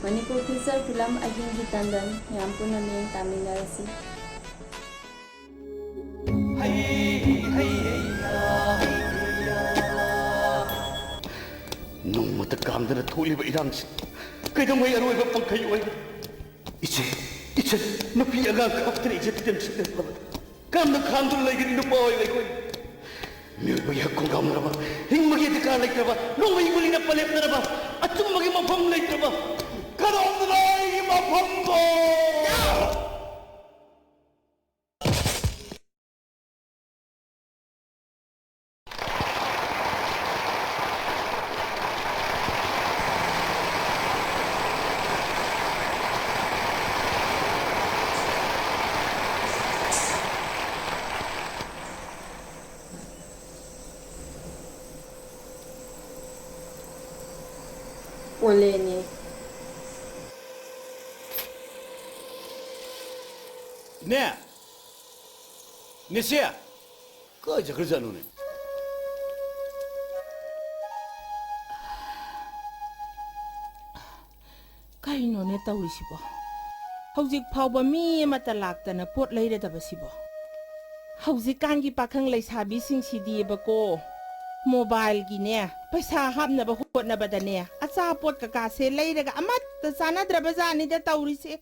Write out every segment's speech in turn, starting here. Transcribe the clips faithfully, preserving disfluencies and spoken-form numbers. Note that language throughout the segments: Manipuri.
ꯃꯅꯤꯄꯨꯔ ꯐꯤꯆꯔ ꯐꯤꯂꯝ ꯑꯍꯤꯡꯒꯤ ꯇꯟꯗꯟ ꯃꯌꯥꯝ ꯄꯨꯟꯅ ꯃꯤꯠꯌꯦꯡ ꯇꯥꯃꯤꯟꯅꯔꯁꯤ꯫ ꯅꯣꯡꯃꯇ ꯀꯥꯡꯗꯅ ꯊꯣꯛꯂꯤꯕ ꯏꯔꯥꯡꯁꯤ ꯀꯩꯗꯧꯉꯩ ꯑꯔꯣꯏꯕ ꯄꯪꯈꯩ ꯑꯣꯏꯒꯅꯤ? ꯏꯆꯦ, ꯏꯆꯟ, ꯅꯨꯄꯤ ꯑꯉꯥꯡ ꯈꯥꯛꯇꯅ ꯏꯆꯦ ꯇꯦꯟꯁꯟ ꯂꯩꯔꯛꯂꯕ ꯀꯔꯝꯅ ꯈꯥꯡꯗꯨꯅ ꯂꯩꯒꯅꯤ ꯅꯨꯄꯥ ꯑꯣꯏꯕ ꯑꯩꯈꯣꯏ? ꯃꯤꯑꯣꯏꯕꯒꯤ ꯍꯛ ꯈꯣꯡꯒꯥꯎꯅꯔꯕ, ꯍꯤꯡꯕꯒꯤ ꯑꯙꯤꯀꯥꯔ ꯂꯩꯇ꯭ꯔꯕ, ꯅꯣꯡꯃꯩ ꯒꯨꯂꯤꯅ ꯄꯂꯦꯞꯅꯔꯕ, ꯑꯆꯨꯝꯕꯒꯤ ꯃꯐꯝ ꯂꯩꯇ꯭ꯔꯕ, ꯀꯗꯣꯝꯗꯅꯣ ꯑꯩꯒꯤ ꯃꯐꯝꯕꯣ? ꯑꯣꯂꯦꯅꯦ꯫ ꯅꯦ! ꯅꯦꯁꯦ! ꯀꯥꯏ ꯆꯠꯈ꯭ꯔꯖꯥꯠꯅꯣꯅꯦ? ꯀꯩꯅꯣꯅꯦ ꯇꯧꯔꯤꯁꯤꯕꯣ? ꯍꯧꯖꯤꯛ ꯐꯥꯎꯕ ꯃꯤ ꯑꯃꯠꯇ ꯂꯥꯛꯇꯅ ꯄꯣꯠ ꯂꯩꯔꯗꯕꯁꯤꯕꯣ? ꯍꯧꯖꯤꯛꯀꯥꯟꯒꯤ ꯄꯥꯈꯪ ꯂꯩꯁꯥꯕꯤꯁꯤꯡꯁꯤꯗꯤꯕꯀꯣ, ꯃꯣꯕꯥꯏꯜꯒꯤꯅꯦ, ꯄꯩꯁꯥ ꯍꯥꯞꯅꯕ ꯍꯣꯠꯅꯕꯗꯅꯦ, ꯑꯆꯥꯄꯣꯠ ꯀꯀꯥꯁꯦ ꯂꯩꯔꯒ ꯑꯃꯠꯇ ꯆꯥꯅꯗ꯭ꯔꯕ ꯖꯥꯠꯅꯤꯗ ꯇꯧꯔꯤꯁꯦ꯫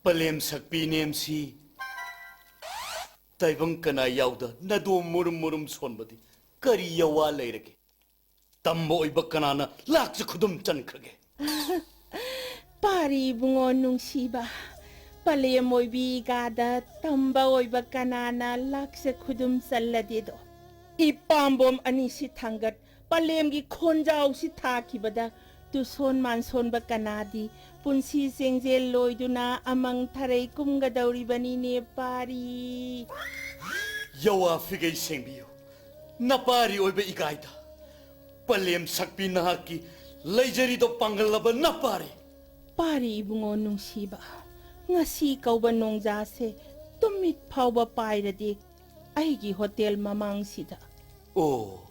ꯄꯂꯦꯝ ꯁꯛꯄꯤ ꯅꯦꯝꯁꯤ, ꯇꯥꯏꯕꯪ ꯀꯅꯥ ꯌꯥꯎꯗ ꯅꯗꯣꯝ ꯃꯨꯔꯨꯝ ꯃꯨꯔꯨꯝ ꯁꯣꯟꯕꯗꯤ ꯀꯔꯤ ꯌꯋꯥ ꯂꯩꯔꯒꯦ? ꯇꯝꯕ ꯑꯣꯏꯕ ꯀꯅꯥꯅ ꯂꯥꯛꯆ ꯈꯨꯗꯨꯝ ꯆꯟꯈ꯭ꯔꯒꯦ? ꯄꯥꯔꯤ ꯏꯕꯨꯡꯉꯣ ꯅꯨꯡꯁꯤꯕ, ꯄꯂꯦꯝ ꯑꯣꯏꯕꯤ ꯏꯒꯥꯗ ꯇꯝꯕ ꯑꯣꯏꯕ ꯀꯅꯥꯅ ꯂꯥꯛꯆ ꯈꯨꯗꯨꯝ ꯆꯜꯂꯗꯦꯗꯣ? ꯏꯄꯥꯝꯕꯣꯝ ꯑꯅꯤꯁꯤ ꯊꯥꯡꯒꯠ ꯄꯂꯦꯝꯒꯤ ꯈꯣꯟꯖꯥꯎꯁꯤ ꯊꯥꯈꯤꯕꯗ ꯇꯨꯁꯣꯟ ꯃꯥꯟꯁꯣꯟꯕ ꯀꯅꯥꯗꯤ ꯄꯨꯟꯁꯤ ꯆꯦꯡꯖꯦꯜ ꯂꯣꯏꯗꯨꯅ ꯑꯃꯪ ꯊꯔꯩ ꯀꯨꯝꯒꯗꯧꯔꯤꯕꯅꯤꯅꯦ ꯄꯥꯔꯤ꯫ ꯌꯋꯥ ꯐꯤꯒꯩ ꯁꯦꯡꯕꯤꯌꯨ, ꯅꯄꯥꯔꯤ ꯑꯣꯏꯕ ꯏꯒꯥꯏꯗ꯫ ꯄꯂꯦꯝ ꯁꯛꯄꯤ ꯅꯍꯥꯛꯀꯤ ꯂꯩꯖꯔꯤꯗꯣ ꯄꯥꯡꯒꯜꯂꯕ ꯅꯄꯥꯔꯤ꯫ ꯄꯥꯔꯤ ꯏꯕꯨꯡꯉꯣ ꯅꯨꯡꯁꯤꯕ, ꯉꯁꯤ ꯀꯧꯕ ꯅꯣꯡꯖꯥꯁꯦ ꯇꯨꯝꯃꯤꯠ ꯐꯥꯎꯕ ꯄꯥꯏꯔꯗꯤ ꯑꯩꯒꯤ ꯍꯣꯇꯦꯜ ꯃꯃꯥꯡꯁꯤꯗ꯫ ꯑꯣ,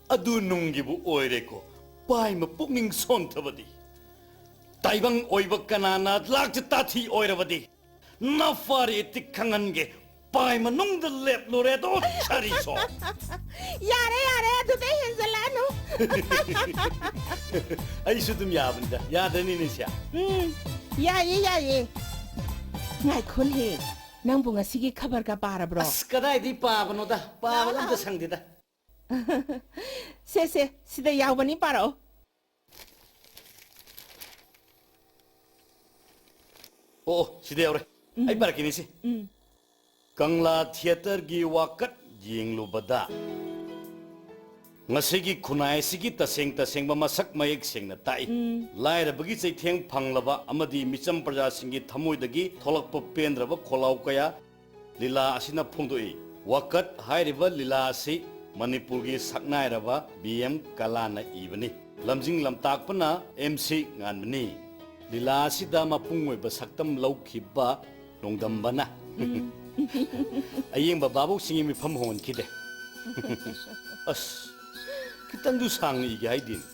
ꯑꯗꯨ ꯅꯨꯡꯒꯤꯕꯨ ꯑꯣꯏꯔꯦꯀꯣ, ꯄꯥꯏꯃ ꯄꯨꯛꯅꯤꯡ ꯁꯣꯟꯊꯕꯗꯤ꯫ ꯇꯥꯏꯕꯪ ꯑꯣꯏꯕ ꯀꯅꯥꯅ ꯂꯥꯛꯆ ꯇꯥꯊꯤ ꯑꯣꯏꯔꯕꯗꯤ? ꯅꯐꯥꯔꯦ ꯇꯤꯛ ꯈꯪꯍꯟꯒꯦ꯫ ꯄꯥꯏ ꯃꯅꯨꯡꯗ ꯂꯦꯞꯂꯨꯔꯦ ꯑꯗꯣ, ꯁꯥꯔꯤꯁꯣ꯫ ꯌꯥꯔꯦ, ꯌꯥꯔꯦ, ꯑꯗꯨꯗꯩ ꯍꯦꯟꯖꯜꯂꯛꯑꯅꯨ꯫ ꯑꯩꯁꯨ ꯑꯗꯨꯝ ꯌꯥꯕꯅꯤꯗ꯫ ꯌꯥꯗ꯭ꯔꯅꯤꯅꯦ, ꯁꯦ? ꯎꯝ, ꯌꯥꯏꯌꯦ, ꯌꯥꯏꯌꯦ꯫ ꯉꯥꯏꯈꯣꯅꯦꯍꯦ, ꯅꯪꯕꯨ ꯉꯁꯤꯒꯤ ꯈꯕꯔꯒ ꯄꯥꯔꯕ꯭ꯔꯣ? ꯑꯁ, ꯀꯗꯥꯏꯗꯩ ꯄꯥꯕꯅꯣꯗ? ꯄꯥꯕꯒ ꯑꯝꯇ ꯁꯪꯗꯦꯗ꯫ ꯁꯦ, ꯁꯦ, ꯁꯤꯗ ꯌꯥꯎꯕꯅꯤ, ꯄꯥꯔꯛꯑꯣ꯫ ꯑꯣ, ꯑꯣ, ꯁꯤꯗ ꯌꯥꯎꯔꯦ꯫ ꯎꯝ꯫ ꯑꯩ ꯄꯥꯔꯛꯀꯦꯅꯦ ꯁꯤ꯫ ꯎꯝ꯫ ꯀꯪꯂꯥ ꯊꯤꯌꯦꯇꯔꯒꯤ ꯋꯥꯀꯠ ꯌꯦꯡꯂꯨꯕꯗ ꯉꯁꯤꯒꯤ ꯈꯨꯟꯅꯥꯏ ꯑꯁꯤꯒꯤ ꯇꯁꯦꯡ ꯇꯁꯦꯡꯕ ꯃꯁꯛ ꯃꯌꯦꯛ ꯁꯦꯡꯅ ꯇꯥꯛꯏ꯫ ꯎꯝ꯫ ꯂꯥꯏꯔꯕꯒꯤ ꯆꯩꯊꯦꯡ ꯐꯪꯂꯕ ꯑꯃꯗꯤ ꯃꯤꯆꯝ ꯄ꯭ꯔꯖꯥꯁꯤꯡꯒꯤ ꯊꯃꯣꯏꯗꯒꯤ ꯊꯣꯛꯂꯛꯄ ꯄꯦꯟꯗ꯭ꯔꯕ ꯈꯣꯜꯂꯥꯎ ꯀꯌꯥ ꯂꯤꯂꯥ ꯑꯁꯤꯅ ꯐꯣꯡꯗꯣꯛꯏ꯫ ꯋꯥꯀꯠ ꯍꯥꯏꯔꯤꯕ ꯂꯤꯂꯥ ꯑꯁꯤ ꯃꯅꯤꯄꯨꯔꯒꯤ ꯁꯛꯅꯥꯏꯔꯕ ꯕꯤ ꯑꯦꯝ ꯀꯂꯥꯅ ꯏꯕꯅꯤ꯫ ꯂꯝꯖꯤꯡ ꯂꯝꯇꯥꯛꯄꯅ ꯑꯦꯝ ꯁꯤ ꯉꯥꯟꯕꯅꯤ꯫ ꯂꯤꯂꯥ ꯑꯁꯤꯗ ꯃꯄꯨꯡ ꯑꯣꯏꯕ ꯁꯛꯇꯝ ꯂꯧꯈꯤꯕ ꯅꯣꯡꯗꯝꯕꯅ ꯎꯝ꯫ ꯑꯌꯦꯡꯕ ꯚꯥꯕꯣꯛꯁꯤꯡꯒꯤ ꯃꯤꯐꯝ ꯍꯣꯡꯍꯟꯈꯤꯗꯦ꯫ ꯑꯁ, ꯈꯤꯇꯪꯗꯨ ꯁꯥꯡꯅ ꯏꯒꯦ ꯍꯥꯏꯗꯦꯅꯦ꯫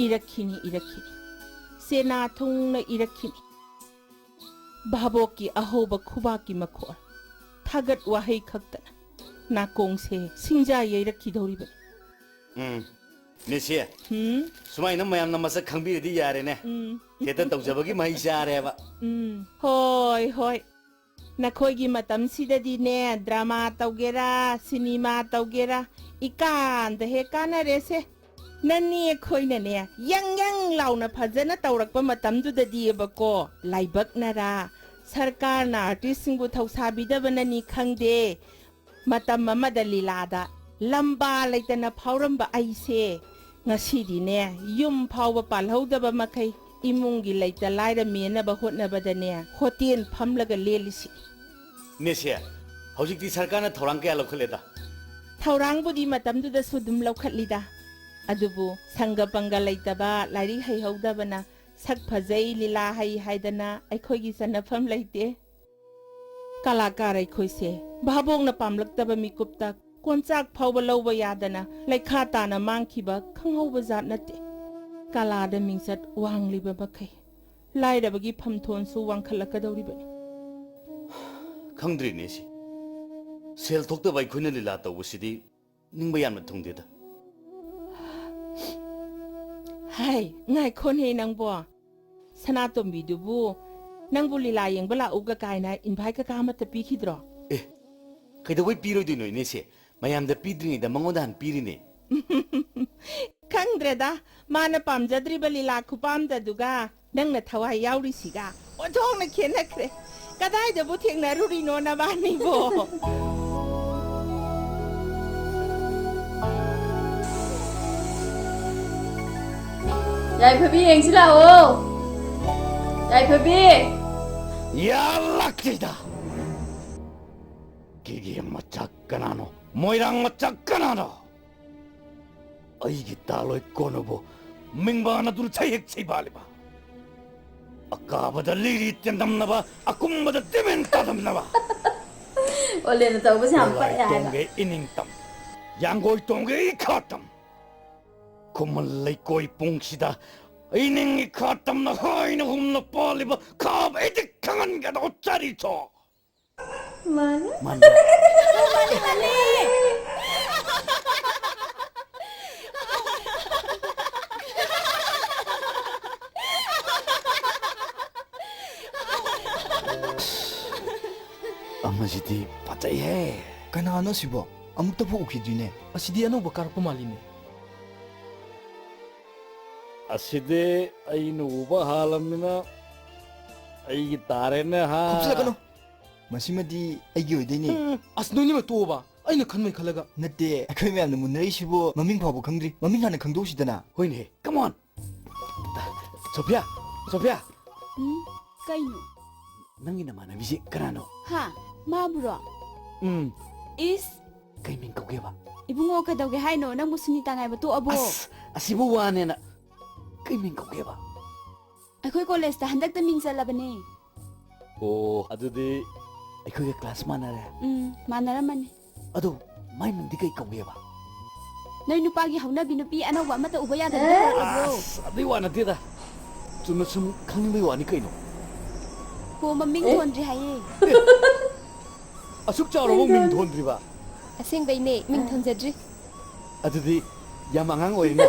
ꯏꯔꯛꯈꯤꯅꯤ, ꯏꯔꯛꯈꯤꯅꯤ꯫ ꯁꯦꯅꯥ ꯊꯨꯡꯅ ꯏꯔꯛꯈꯤꯅꯤ꯫ ꯚꯥꯕꯣꯛꯀꯤ ꯑꯍꯧꯕ ꯈꯨꯕꯥꯛꯀꯤ ꯃꯈꯣꯜ, ꯊꯥꯒꯠ ꯋꯥꯍꯩ ꯈꯛꯇꯅ ꯅꯥꯀꯣꯡꯁꯦ ꯁꯤꯡꯖꯥ ꯌꯩꯔꯛꯈꯤꯗꯧꯔꯤꯕꯅꯤ꯫ ꯎꯝ, ꯃꯤꯁꯤ, ꯎꯝ? ꯁꯨꯃꯥꯏꯅ ꯃꯌꯥꯝꯅ ꯃꯁꯛ ꯈꯪꯕꯤꯔꯗꯤ ꯌꯥꯔꯦꯅꯦ꯫ ꯎꯝ꯫ ꯊꯤꯌꯦꯇꯔ ꯇꯧꯖꯕꯒꯤ ꯃꯍꯩ ꯆꯥꯔꯦꯕ꯫ ꯎꯝ, ꯍꯣꯏ, ꯍꯣꯏ꯫ ꯅꯈꯣꯏꯒꯤ ꯃꯇꯝꯁꯤꯗꯗꯤꯅꯦ, ꯗ꯭ꯔꯃꯥ ꯇꯧꯒꯦꯔꯥ, ꯁꯤꯅꯤꯃꯥ ꯇꯧꯒꯦꯔꯥ, ꯏꯀꯥꯟꯗ ꯍꯦꯛ ꯀꯥꯟꯅꯔꯦꯁꯦ꯫ ꯅꯅꯦ ꯑꯩꯈꯣꯏꯅꯅꯦ, ꯌꯪ ꯌꯪ ꯂꯥꯎꯅ ꯐꯖꯅ ꯇꯧꯔꯛꯄ ꯃꯇꯝꯗꯨꯗꯗꯤꯕꯀꯣ, ꯂꯥꯏꯕꯛꯅꯔꯥ, ꯁꯔꯀꯥꯔꯅ ꯑꯥꯔꯇꯤꯁꯁꯤꯡꯕꯨ ꯊꯧꯁꯥꯕꯤꯗꯕꯅꯅꯤ ꯈꯪꯗꯦ, ꯃꯇꯝ ꯑꯃꯗ ꯂꯤꯂꯥꯗ ꯂꯝꯕꯥ ꯂꯩꯇꯅ ꯐꯥꯎꯔꯝꯕ ꯑꯩꯁꯦ, ꯉꯁꯤꯗꯤꯅꯦ, ꯌꯨꯝ ꯐꯥꯎꯕ ꯄꯥꯜꯍꯧꯗꯕ ꯃꯈꯩ ꯏꯃꯨꯡꯒꯤ ꯂꯩꯇ ꯂꯥꯏꯔ ꯃꯦꯟꯅꯕ ꯍꯣꯠꯅꯕꯗꯅꯦ, ꯍꯣꯇꯦꯜ ꯐꯝꯂꯒ ꯂꯦꯜꯂꯤꯁꯤ꯫ ꯅꯦꯁꯦ, ꯍꯧꯖꯤꯛꯇꯤ ꯁꯔꯀꯥꯔꯅ ꯊꯧꯔꯥꯡ ꯀꯌꯥ ꯂꯧꯈꯠꯂꯦꯗ? ꯊꯧꯔꯥꯡꯕꯨꯗꯤ ꯃꯇꯝꯗꯨꯗꯁꯨ ꯑꯗꯨꯝ ꯂꯧꯈꯠꯂꯤꯗ꯫ ꯑꯗꯨꯕꯨ ꯁꯪꯒ ꯄꯪꯒ ꯂꯩꯇꯕ, ꯂꯥꯏꯔꯤꯛ ꯍꯩꯍꯧꯗꯕꯅ ꯁꯛ ꯐꯖꯩ, ꯂꯤꯂꯥ ꯍꯩ ꯍꯥꯏꯗꯅ ꯑꯩꯈꯣꯏꯒꯤ ꯆꯟꯅꯐꯝ ꯂꯩꯇꯦ꯫ ꯀꯂꯥꯀꯥꯔ ꯑꯩꯈꯣꯏꯁꯦ ꯚꯥꯕꯣꯛꯅ ꯄꯥꯝꯂꯛꯇꯕ ꯃꯤꯀꯨꯞꯇ ꯀꯣꯟꯆꯥꯛ ꯐꯥꯎꯕ ꯂꯧꯕ ꯌꯥꯗꯅ ꯂꯩꯈꯥ ꯇꯥꯅ ꯃꯥꯡꯈꯤꯕ ꯈꯪꯍꯧꯕ ꯖꯥꯠ ꯅꯠꯇꯦ꯫ ꯀꯂꯥꯗ ꯃꯤꯡꯆꯠ ꯋꯥꯡꯂꯤꯕ ꯃꯈꯩ ꯂꯥꯏꯔꯕꯒꯤ ꯐꯝꯊꯣꯟꯁꯨ ꯋꯥꯡꯈꯠꯂꯛꯀꯗꯧꯔꯤꯕꯅꯤ꯫ ꯈꯪꯗ꯭ꯔꯤꯅꯦ ꯁꯤ꯫ ꯁꯦꯜ ꯊꯣꯛꯇꯕ ꯑꯩꯈꯣꯏꯅ ꯂꯤꯂꯥ ꯇꯧꯕꯁꯤꯗꯤ ꯅꯤꯡꯕ ꯌꯥꯝꯅ ꯊꯨꯡꯗꯦꯗ꯫ ꯍꯥꯏ, ꯉꯥꯏꯈꯣꯅꯦ ꯅꯪꯕꯣ꯫ ꯁꯅꯥꯇꯣꯝꯕꯤꯗꯨꯕꯨ ꯅꯪꯕꯨ ꯂꯤꯂꯥ ꯌꯦꯡꯕ ꯂꯥꯛꯎꯒ ꯀꯥꯏꯅ ꯏꯟꯚꯥꯏꯠ ꯀꯀꯥ ꯑꯃꯠꯇ ꯄꯤꯈꯤꯗ꯭ꯔꯣ? ꯑꯦ, ꯀꯩꯗꯧꯕꯩ ꯄꯤꯔꯣꯏꯗꯣꯏꯅꯣ ꯏꯅꯦꯁꯦ? ꯃꯌꯥꯝꯗ ꯄꯤꯗ꯭ꯔꯤꯉꯩꯗ ꯃꯉꯣꯟꯗ ꯍꯥꯟꯅ ꯄꯤꯔꯤꯅꯦ꯫ ꯈꯪꯗ꯭ꯔꯦꯗ, ꯃꯥꯅ ꯄꯥꯝꯖꯗ꯭ꯔꯤꯕ ꯂꯤꯂꯥ ꯈꯨꯄꯥꯝꯗꯗꯨꯒ ꯅꯪꯅ ꯊꯋꯥꯏ ꯌꯥꯎꯔꯤꯁꯤꯒ ꯑꯣꯟꯊꯣꯛꯅ ꯈꯦꯠꯅꯈ꯭ꯔꯦ꯫ ꯀꯗꯥꯏꯗꯕꯨ ꯊꯦꯡꯅꯔꯨꯔꯤꯅꯣ ꯅꯕꯥꯅꯤꯕꯣ? ꯌꯥꯏꯐꯕꯤ, ꯌꯦꯡꯁꯤ ꯂꯥꯛꯑꯣ꯫ ꯌꯥꯏꯐꯕꯤ꯫ ꯌꯥꯂꯛꯇ꯭ꯔꯤꯗ꯫ ꯀꯦꯒꯦ ꯃꯆꯥ ꯀꯅꯥꯅꯣ? ꯃꯣꯏꯔꯥꯡ ꯃꯆꯥ ꯀꯅꯥꯅꯣ? ꯑꯩꯒꯤ ꯇꯥꯂꯣꯏ ꯀꯣꯟꯅꯕꯨ ꯃꯤꯡꯕꯥꯟ ꯑꯗꯨ ꯁꯩꯍꯦꯛ ꯁꯩꯕꯥꯜꯂꯤꯕ꯫ ꯑꯀꯥꯕꯗ ꯂꯤꯔꯤ ꯇꯦꯟꯗꯝꯅꯕ, ꯑꯀꯨꯝꯕꯗ ꯇꯤꯃꯦꯟ ꯇꯥꯗꯝꯅꯕ꯫ ꯑꯣꯂꯦꯅ ꯇꯧꯕꯁꯦ ꯌꯥꯝ ꯄꯛꯑꯦ ꯍꯥꯏꯕ꯫ ꯂꯥꯏꯇꯣꯡꯒꯦ ꯏꯅꯤꯡꯇꯝ, ꯌꯥꯡꯒꯣꯏ ꯇꯣꯡꯒꯦ ꯏꯈꯥꯇꯝ꯫ ꯈꯨꯃꯟ ꯂꯩꯀꯣꯏ ꯄꯨꯡꯁꯤꯗ ꯏꯅꯤꯡ ꯏꯈꯥꯇꯝꯅ ꯍꯥꯏꯅ ꯍꯨꯝꯅ ꯄꯥꯜꯂꯤꯕ ꯈꯥꯕ ꯑꯩꯗꯤ ꯈꯪꯍꯟꯒꯗꯧ ꯆꯔꯤꯁꯣ꯫ ꯃꯥꯅꯦ꯫ ꯃꯥꯟꯕ꯭ꯔꯥ? ꯑꯃꯁꯤꯗꯤ ꯐꯖꯩꯍꯦ꯫ ꯀꯅꯥꯅꯣ ꯁꯤꯕꯣ? ꯑꯃꯨꯛꯇꯕꯨ ꯎꯈꯤꯗ꯭ꯔꯤꯅꯦ꯫ ꯑꯁꯤꯗꯤ ꯑꯅꯧꯕ ꯀꯥꯔꯛꯄ ꯃꯥꯜꯂꯤꯅꯦ꯫ ꯑꯁꯤꯗꯤ ꯑꯩꯅ ꯎꯕ ꯍꯥꯜꯂꯝꯅꯤꯅ ꯑꯩꯒꯤ ꯇꯥꯔꯦꯅꯦ ꯍꯥ꯫ ꯈꯨꯝꯖꯤꯜꯂꯛꯀꯅꯨ꯫ ꯃꯁꯤꯃꯗꯤ ꯑꯩꯒꯤ ꯑꯣꯏꯗꯣꯏꯅꯦ꯫ ꯑꯁ, ꯅꯣꯏꯅꯤꯃꯛ ꯇꯣꯛꯑꯣꯕ, ꯑꯩꯅ ꯈꯟꯕꯩ ꯈꯜꯂꯒ꯫ ꯅꯠꯇꯦ, ꯑꯩꯈꯣꯏ ꯃꯌꯥꯝꯅ ꯃꯨꯟꯅꯔꯤꯁꯤꯕꯨ ꯃꯃꯤꯡ ꯐꯥꯎꯕ ꯈꯪꯗ꯭ꯔꯤ꯫ ꯃꯃꯤꯡ ꯍꯥꯟꯅ ꯈꯪꯗꯣꯛꯁꯤꯗꯅ꯫ ꯍꯣꯏꯅꯦ, come on꯫ ꯁꯣꯐꯤꯌꯥ, ꯁꯣꯐꯤꯌꯥ꯫ ꯎꯝ? ꯀꯩꯅꯣ? ꯅꯪꯒꯤ ꯅꯃꯥꯟꯅꯕꯤꯁꯤ ꯀꯅꯥꯅꯣ? ꯍꯥ? ꯃꯥꯕꯨꯔꯣ? ꯎꯝ꯫ ꯏꯁ! ꯀꯩ ꯃꯤꯡ ꯀꯧꯒꯦꯕ? ꯏꯕꯨꯡꯉꯣ, ꯀꯩꯗꯧꯒꯦ ꯍꯥꯏꯅꯣ? ꯅꯪꯕꯨ ꯁꯨꯅꯤꯇꯥ ꯉꯥꯏꯕ ꯇꯣꯛꯑꯕꯣ? ꯑꯁ, ꯑꯁꯤꯕꯨ ꯋꯥꯅꯦꯅ꯫ ꯀꯩ ꯃꯤꯡ ꯀꯧꯒꯦꯕ? ꯑꯩꯈꯣꯏ ꯀꯣꯂꯦꯖꯇ ꯍꯟꯗꯛꯇ ꯃꯤꯡ ꯆꯜꯂꯕꯅꯦ꯫ ꯑꯣ, ꯑꯗꯨꯗꯤ ꯑꯩꯈꯣꯏꯒ ꯀ꯭ꯂꯥꯁ ꯃꯥꯟꯅꯔꯦ꯫ ꯎꯝ, ꯃꯥꯟꯅꯔꯝꯃꯅꯤ꯫ ꯑꯗꯣ ꯃꯥꯏ ꯃꯤꯡꯗꯤ ꯀꯩ ꯀꯧꯒꯦꯕ? ꯅꯣꯏ ꯅꯨꯄꯥꯒꯤ ꯍꯧꯅꯕꯤ ꯅꯨꯄꯤ ꯑꯅꯧꯕ ꯑꯃꯠꯇ ꯎꯕ ꯌꯥꯗꯕꯗꯣ ꯍꯧꯔꯛꯂꯕ꯭ꯔꯣ? ꯑꯁ, ꯑꯗꯨꯏ ꯋꯥ ꯅꯠꯇꯦꯗ꯫ ꯆꯨꯝꯅ ꯁꯨꯝ ꯈꯪꯅꯤꯡꯕꯒꯤ ꯋꯥꯅꯤ ꯀꯩꯅꯣ꯫ ꯀꯣꯝꯕ ꯃꯤꯡ ꯑꯦ? ꯊꯣꯟꯗ꯭ꯔꯤ ꯍꯥꯏꯌꯦ꯫ ꯑꯁꯨꯛ ꯆꯥꯎꯔꯕ ꯃꯤꯡ ꯊꯣꯟꯗ꯭ꯔꯤꯕ? ꯑꯁꯦꯡꯕꯩꯅꯦ, ꯃꯤꯡ ꯊꯣꯟꯖꯗ꯭ꯔꯤ꯫ ꯑꯗꯨꯗꯤ ꯌꯥꯝ ꯑꯉꯥꯡ ꯑꯣꯏꯔꯤꯅ꯫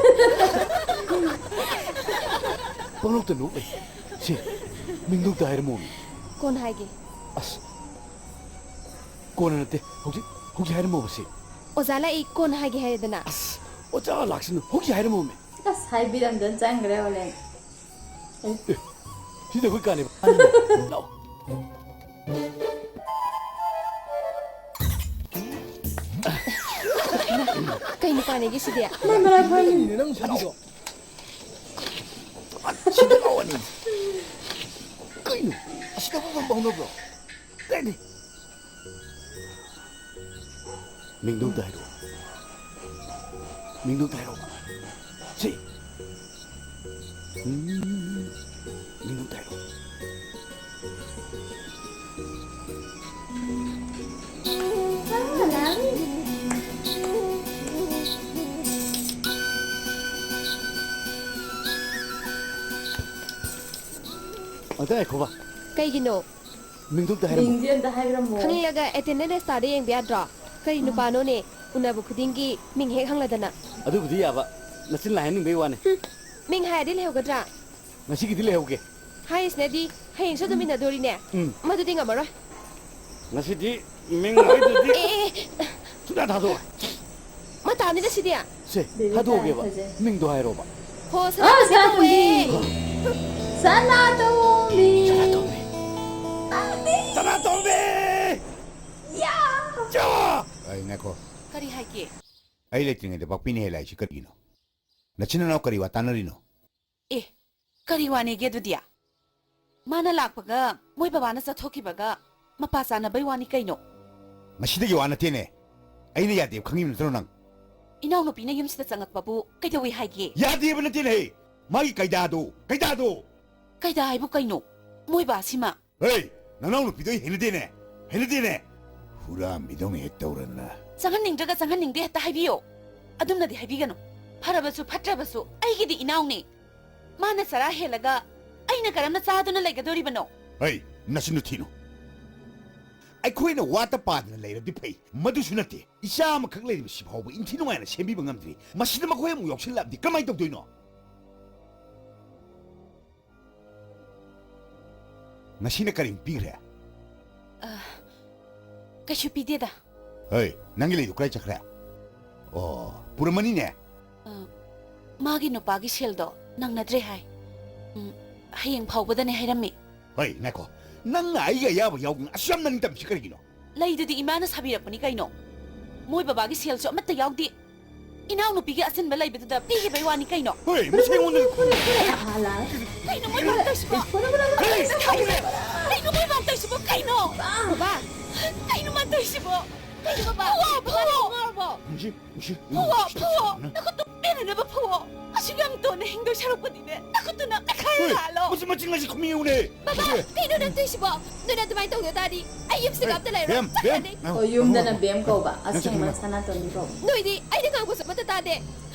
ꯄꯪꯅꯣꯛꯇ ꯅꯣꯛ ꯂꯩ꯫ ꯁꯤ, ꯃꯤꯡꯗꯣ ꯑꯝꯇ ꯍꯥꯏꯔꯝꯃꯣꯃꯤ꯫ ꯀꯣꯟꯅ ꯍꯥꯏꯒꯦ꯫ ꯑꯁ, ꯀꯣꯟꯅ ꯅꯠꯇꯦ, ꯍꯧꯖꯤꯛ, ꯍꯧꯖꯤꯛ ꯍꯥꯏꯔꯝꯃꯣꯕ ꯁꯤ꯫ ꯑꯣꯖꯥ ꯂꯥꯛꯏ, ꯀꯣꯟꯅ ꯍꯥꯏꯒꯦ ꯍꯥꯏꯔꯦꯗꯅ꯫ ꯑꯁ, ꯑꯣꯖꯥ ꯂꯥꯛꯁꯤꯅꯨ, ꯍꯧꯖꯤꯛ ꯍꯥꯏꯔꯝꯃꯣꯃꯤ꯫ ꯑꯁ, ꯍꯥꯏꯕꯤꯔꯝꯗꯅ ꯆꯪꯈ꯭ꯔꯦ ꯑꯣꯂꯦꯟ꯫ ꯑꯦ, ꯁꯤꯗ ꯑꯩꯈꯣꯏ ꯀꯥꯅꯦꯕ꯫ ꯂꯥꯛꯑꯣ꯫ ꯀꯩ ꯅꯨꯄꯥꯅꯦꯒꯦ ꯁꯤꯗꯤ? ꯃꯣꯏ ꯃꯔꯥꯏ ꯐꯥꯏꯅꯤꯅꯦ ꯅꯪ ꯁꯥꯕꯤꯗꯣ꯫ ꯁꯤꯗ ꯂꯥꯛꯑꯣꯅꯦ꯫ ꯀꯩꯅꯣ? ꯑꯁꯤꯗꯕꯨ ꯐꯝꯕ ꯍꯧꯅꯕ꯭ꯔꯣ? ꯀꯩꯅꯤ? ꯃꯤꯡꯗꯣ ꯑꯝꯇ ꯍꯥꯏꯔꯛꯑꯣ꯫ ꯃꯤꯡꯗꯣ ꯑꯝꯇ ꯍꯥꯏꯔꯛꯑꯣ꯫ ꯁꯤ꯫ ꯎꯝ, ꯃꯤꯡꯗꯣ ꯑꯝꯇ ꯍꯥꯏꯔꯛꯑꯣ꯫ ꯑꯝꯇ ꯉꯥꯏꯈꯣꯕ꯫ ꯀꯩꯒꯤꯅꯣ? ꯃꯤꯡꯗꯣ ꯑꯝꯇ ꯍꯥꯏꯔꯝꯃꯣ꯫ ꯃꯤꯡꯁꯦ ꯑꯝꯇ ꯍꯥꯏꯔꯝꯃꯣ꯫ ꯈꯪꯅꯤꯡꯂꯒ attendance list ꯇ ꯌꯦꯡꯕ ꯌꯥꯗ꯭ꯔꯣ? ꯀꯩ ꯅꯨꯄꯥꯅꯣꯅꯦ? ꯎꯅꯕ ꯈꯨꯗꯤꯡꯒꯤ ꯃꯤꯡ ꯍꯦꯛ ꯍꯪꯂꯗꯅ꯫ ꯑꯗꯨꯕꯨꯗꯤ ꯌꯥꯕ, ꯅꯆꯤꯟ ꯂꯥꯏ ꯍꯥꯏꯅꯤꯡꯕꯩ ꯋꯥꯅꯤ꯫ ꯍꯨꯝ, ꯃꯤꯡ ꯍꯥꯏꯔꯗꯤ ꯂꯩꯍꯧꯒꯗ꯭ꯔꯥ? ꯉꯁꯤꯒꯤꯗꯤ ꯂꯩꯍꯧꯒꯦ꯫ ꯍꯥꯏꯔꯤꯁꯤꯅꯗꯤ ꯍꯌꯦꯡꯁꯨ ꯑꯗꯨꯝ ꯏꯟꯅꯗꯣꯔꯤꯅꯦ꯫ ꯎꯝ꯫ ꯃꯗꯨꯗꯤ ꯉꯝꯃꯔꯣꯏ꯫ ꯉꯁꯤꯗꯤ ꯃꯤꯡ ꯍꯥꯏꯗ꯭ꯔꯗꯤ ꯑꯦ, ꯑꯦ, ꯑꯦ꯫ ꯁꯨꯡꯊꯥ ꯊꯥꯗꯣꯛꯑꯣꯏ꯫ ꯃꯇꯥꯅꯤꯗ ꯁꯤꯗꯤ꯫ ꯁꯦ, ꯕꯦꯕꯤ ꯊꯥꯗꯣꯛꯑꯒꯦꯕ꯫ ꯇꯥꯔꯦ, ꯐꯖꯩ꯫ ꯃꯤꯡꯗꯣ ꯍꯥꯏꯔꯣꯕ꯫ ꯍꯣ, ꯑ, ꯁꯅꯥꯇꯣꯝꯕꯤ ꯁꯅꯥꯇꯣꯝꯕꯤ꯫ ꯀꯧꯋꯦ꯫ ꯁꯅꯥꯇꯣꯝꯕꯤ꯫ ꯁꯅꯥꯇꯣꯝꯕꯤ꯫ ꯁꯅꯥꯇꯣꯝꯕꯤ꯫ ꯌꯥ! ꯌꯥ! ꯑꯩ ꯉꯥꯏꯈꯣ꯫ ꯀꯔꯤ ꯍꯥꯏꯒꯦ? ꯑꯩ ꯂꯩꯇ꯭ꯔꯤꯉꯩꯗ ꯄꯥꯛꯄꯤꯅ ꯍꯦꯜꯂꯥꯏꯁꯤ ꯀꯔꯤꯒꯤꯅꯣ? ꯅꯆꯤꯟ ꯅꯅꯥꯎ ꯀꯔꯤ ꯋꯥ ꯇꯥꯟꯅꯔꯤꯅꯣ? ꯑꯦ, ꯀꯔꯤ ꯋꯥꯅꯦꯒꯦ ꯑꯗꯨꯗꯤ? ꯃꯥꯅ ꯂꯥꯛꯄꯒ ꯃꯣꯏ ꯕꯕꯥꯅ ꯆꯠꯊꯣꯛꯈꯤꯕꯒ ꯃꯄꯥ ꯆꯥꯟꯅꯕꯩ ꯋꯥꯅꯤ ꯀꯩꯅꯣ? ꯉꯁꯤꯗꯒꯤ ꯋꯥ ꯅꯠꯇꯦꯅꯦ꯫ ꯑꯩꯅ ꯌꯥꯗꯦꯕ ꯈꯪꯉꯤꯕ ꯅꯠꯇ꯭ꯔꯣ ꯅꯪ? ꯏꯅꯥꯎꯅꯨꯄꯤꯅ ꯌꯨꯝꯁꯤꯗ ꯆꯪꯉꯛꯄꯕꯨ ꯀꯩꯗꯧꯏ ꯍꯥꯏꯒꯦ? ꯌꯥꯗꯦꯕ ꯅꯠꯇꯦꯅꯦ꯫ ꯃꯥꯒꯤ ꯀꯩꯗꯥꯗꯣ, ꯀꯩꯗꯥꯗꯣ꯫ ꯀꯩꯗꯥ ꯍꯥꯏꯕꯨ ꯀꯩꯅꯣ? ꯃꯣꯏ ꯕꯥꯁꯤꯃ꯫ ꯍꯦ! ꯅꯅꯥꯎ ꯅꯨꯄꯤꯗꯣ ꯑꯩ ꯍꯩꯅꯗꯦꯅꯦ! ꯍꯩꯅꯗꯦꯅꯦ! ꯍꯨꯔꯥꯟꯕꯤꯗꯧꯅ ꯍꯦꯛ ꯇꯧꯔꯅ꯫ ꯆꯪꯍꯟꯅꯤꯡꯗ꯭ꯔꯒ ꯆꯪꯍꯟꯅꯤꯡꯗꯦ ꯍꯦꯛꯇ ꯍꯥꯏꯕꯤꯌꯣ꯫ ꯑꯗꯨꯝꯅꯗꯤ ꯍꯥꯏꯕꯤꯒꯅꯨ꯫ ꯐꯔꯕꯁꯨ ꯐꯠꯇ꯭ꯔꯕꯁꯨ ꯑꯩꯒꯤꯗꯤ ꯏꯅꯥꯎꯅꯤ꯫ ꯃꯥꯅ ꯆꯔꯥ ꯍꯦꯜꯂꯒ ꯑꯩꯅ ꯀꯔꯝꯅ ꯆꯥꯗꯨꯅ ꯂꯩꯒꯗꯣꯔꯤꯕꯅꯣ? ꯍꯩ, ꯅꯆꯤꯟꯗꯨ ꯊꯤꯅꯨ꯫ ꯑꯩꯈꯣꯏꯅ ꯋꯥꯠꯇ ꯄꯥꯗꯅ ꯂꯩꯔꯕꯗꯤ ꯐꯩ, ꯃꯗꯨꯁꯨ ꯅꯠꯇꯦ꯫ ꯏꯆꯥ ꯑꯃꯈꯛ ꯂꯩꯔꯤꯕꯁꯤ ꯐꯥꯎꯕ ꯏꯟꯊꯤ ꯅꯨꯡꯉꯥꯏꯅ ꯁꯦꯝꯕꯤꯕ ꯉꯝꯗ꯭ꯔꯤ, ꯃꯁꯤꯗ ꯃꯈꯣꯏ ꯑꯃꯨꯛ ꯌꯥꯎꯁꯤꯜꯂꯛꯑꯕꯗꯤ ꯀꯃꯥꯏꯅ ꯇꯧꯗꯣꯏꯅꯣ? ꯉꯁꯤꯅ ꯀꯔꯤ ꯄꯤꯈ꯭ꯔꯦ? ꯑ, ꯀꯩꯁꯨ ꯄꯤꯗꯦꯗ꯫ ꯍꯩ, ꯅꯪꯒꯤ ꯂꯩꯗꯨ ꯀꯗꯥꯏ ꯆꯠꯈ꯭ꯔꯦ? ꯑꯣ, ꯄꯨꯔꯝꯃꯅꯤꯅꯦ꯫ ꯑ, ꯃꯥꯒꯤ ꯅꯨꯄꯥꯒꯤ ꯁꯦꯜꯗꯣ ꯅꯪꯅꯗ꯭ꯔꯦ ꯍꯥꯏ꯫ ꯎꯝ, ꯍꯌꯦꯡ ꯐꯥꯎꯕꯗꯅꯦ ꯍꯥꯏꯔꯝꯃꯤ꯫ ꯍꯩ, ꯉꯥꯏꯈꯣ꯫ ꯅꯪꯅ ꯑꯩꯒꯤ ꯑꯌꯥꯕ ꯌꯥꯎꯗꯅ ꯑꯁꯨꯛ ꯌꯥꯝ ꯅꯅꯤꯡ ꯇꯝꯃꯤꯁꯤ ꯀꯔꯤꯒꯤꯅꯣ? ꯂꯩꯗꯨꯗꯤ ꯏꯃꯥꯅ ꯁꯥꯕꯤꯔꯛꯄꯅꯤ ꯀꯩꯅꯣ꯫ ꯃꯣꯏ ꯕꯕꯥꯒꯤ ꯁꯦꯜꯁꯨ ꯑꯃꯠꯇ ꯌꯥꯎꯗꯦ꯫ ꯏꯅꯥꯎꯅꯨꯄꯤꯒꯤ ꯑꯆꯤꯟꯕ ꯂꯩꯕꯗꯨꯗ ꯄꯤꯈꯤꯕꯩ ꯋꯥꯅꯤ ꯀꯩꯅꯣ꯫ ꯍꯣꯏ, ꯃꯁꯤ ꯑꯩꯉꯣꯟꯗ ꯀꯩꯅꯣ ꯃꯣꯏ ꯃꯥꯅ ꯇꯧꯏꯁꯤꯕꯣ? ꯀꯔꯤ? ꯀꯩꯅꯣ ꯃꯣꯏ ꯃꯥꯅ ꯇꯧꯏꯁꯤꯕꯣ? ꯀꯩꯅꯣ? ꯕꯕꯥ! ꯀꯩꯅꯣ ꯃꯥꯅ ꯇꯧꯏꯁꯤꯕꯣ? ꯀꯩꯅꯣ ꯕꯕꯥ? ꯐꯨꯋꯣ, ꯐꯨꯋꯣ! ꯕꯕꯥ, ꯅꯪ ꯉꯥꯎꯔꯕꯣ? ꯃꯁꯤ, ꯃꯁꯤ, ꯐꯨꯋꯣ, ꯃꯁꯤ, ꯐꯨꯋꯣ! ꯅꯪ ꯅꯈꯨꯠꯇꯨ ꯄꯦꯟꯅꯅꯕ ꯐꯨꯋꯣ! ꯑꯁꯨꯛ ꯌꯥꯝ ꯇꯣꯟꯅ ꯍꯤꯡꯗꯣꯏ ꯁꯔꯨꯛꯄꯨꯗꯤꯅꯦ, ꯅꯈꯨꯠꯇꯨꯅ ꯃꯦꯠꯈꯥꯏꯔ ꯍꯣꯏ, ꯂꯥꯛꯍꯜꯂꯣ! ꯃꯁꯤ ꯃꯆꯤꯟ ꯑꯁꯤ ꯈꯨꯝꯃꯤꯌꯨꯅꯦ! ꯕꯕꯥ! ꯃꯁꯤ ꯀꯩꯅꯣ ꯅꯪ ꯇꯧꯏꯁꯤꯕꯣ? ꯅꯣꯏꯅ ꯑꯗꯨꯃꯥꯏꯅ ꯇꯧꯗ ꯇꯥꯔꯗꯤ ꯑꯩ ꯌꯨꯝꯁꯤꯗ ꯕꯦꯝ, ꯑꯝꯇ ꯂꯩꯔꯣꯏ꯫ ꯕꯦꯝ, ꯆꯠꯈ꯭ꯔꯅꯤ꯫ ꯕꯦꯝ, ꯅꯪ ꯑꯣ, ꯌꯨꯝꯗꯅ ꯉꯥꯏꯈꯣ, ꯕꯦꯝ ꯉꯥꯏꯈꯣ, ꯀꯧꯕ, ꯉꯥꯏꯈꯣ꯫ ꯅꯪ ꯑꯁꯦꯡꯕ ꯆꯠꯈ꯭ꯔꯅꯤ꯫ ꯁꯅꯥꯇꯣꯟꯕꯤ ꯀꯧꯕ꯫ ꯅꯣꯏꯗꯤ ꯑꯩꯅ ꯉꯥꯡꯕꯁꯨ ꯑꯃꯠꯇ ꯇꯥꯗꯦ꯫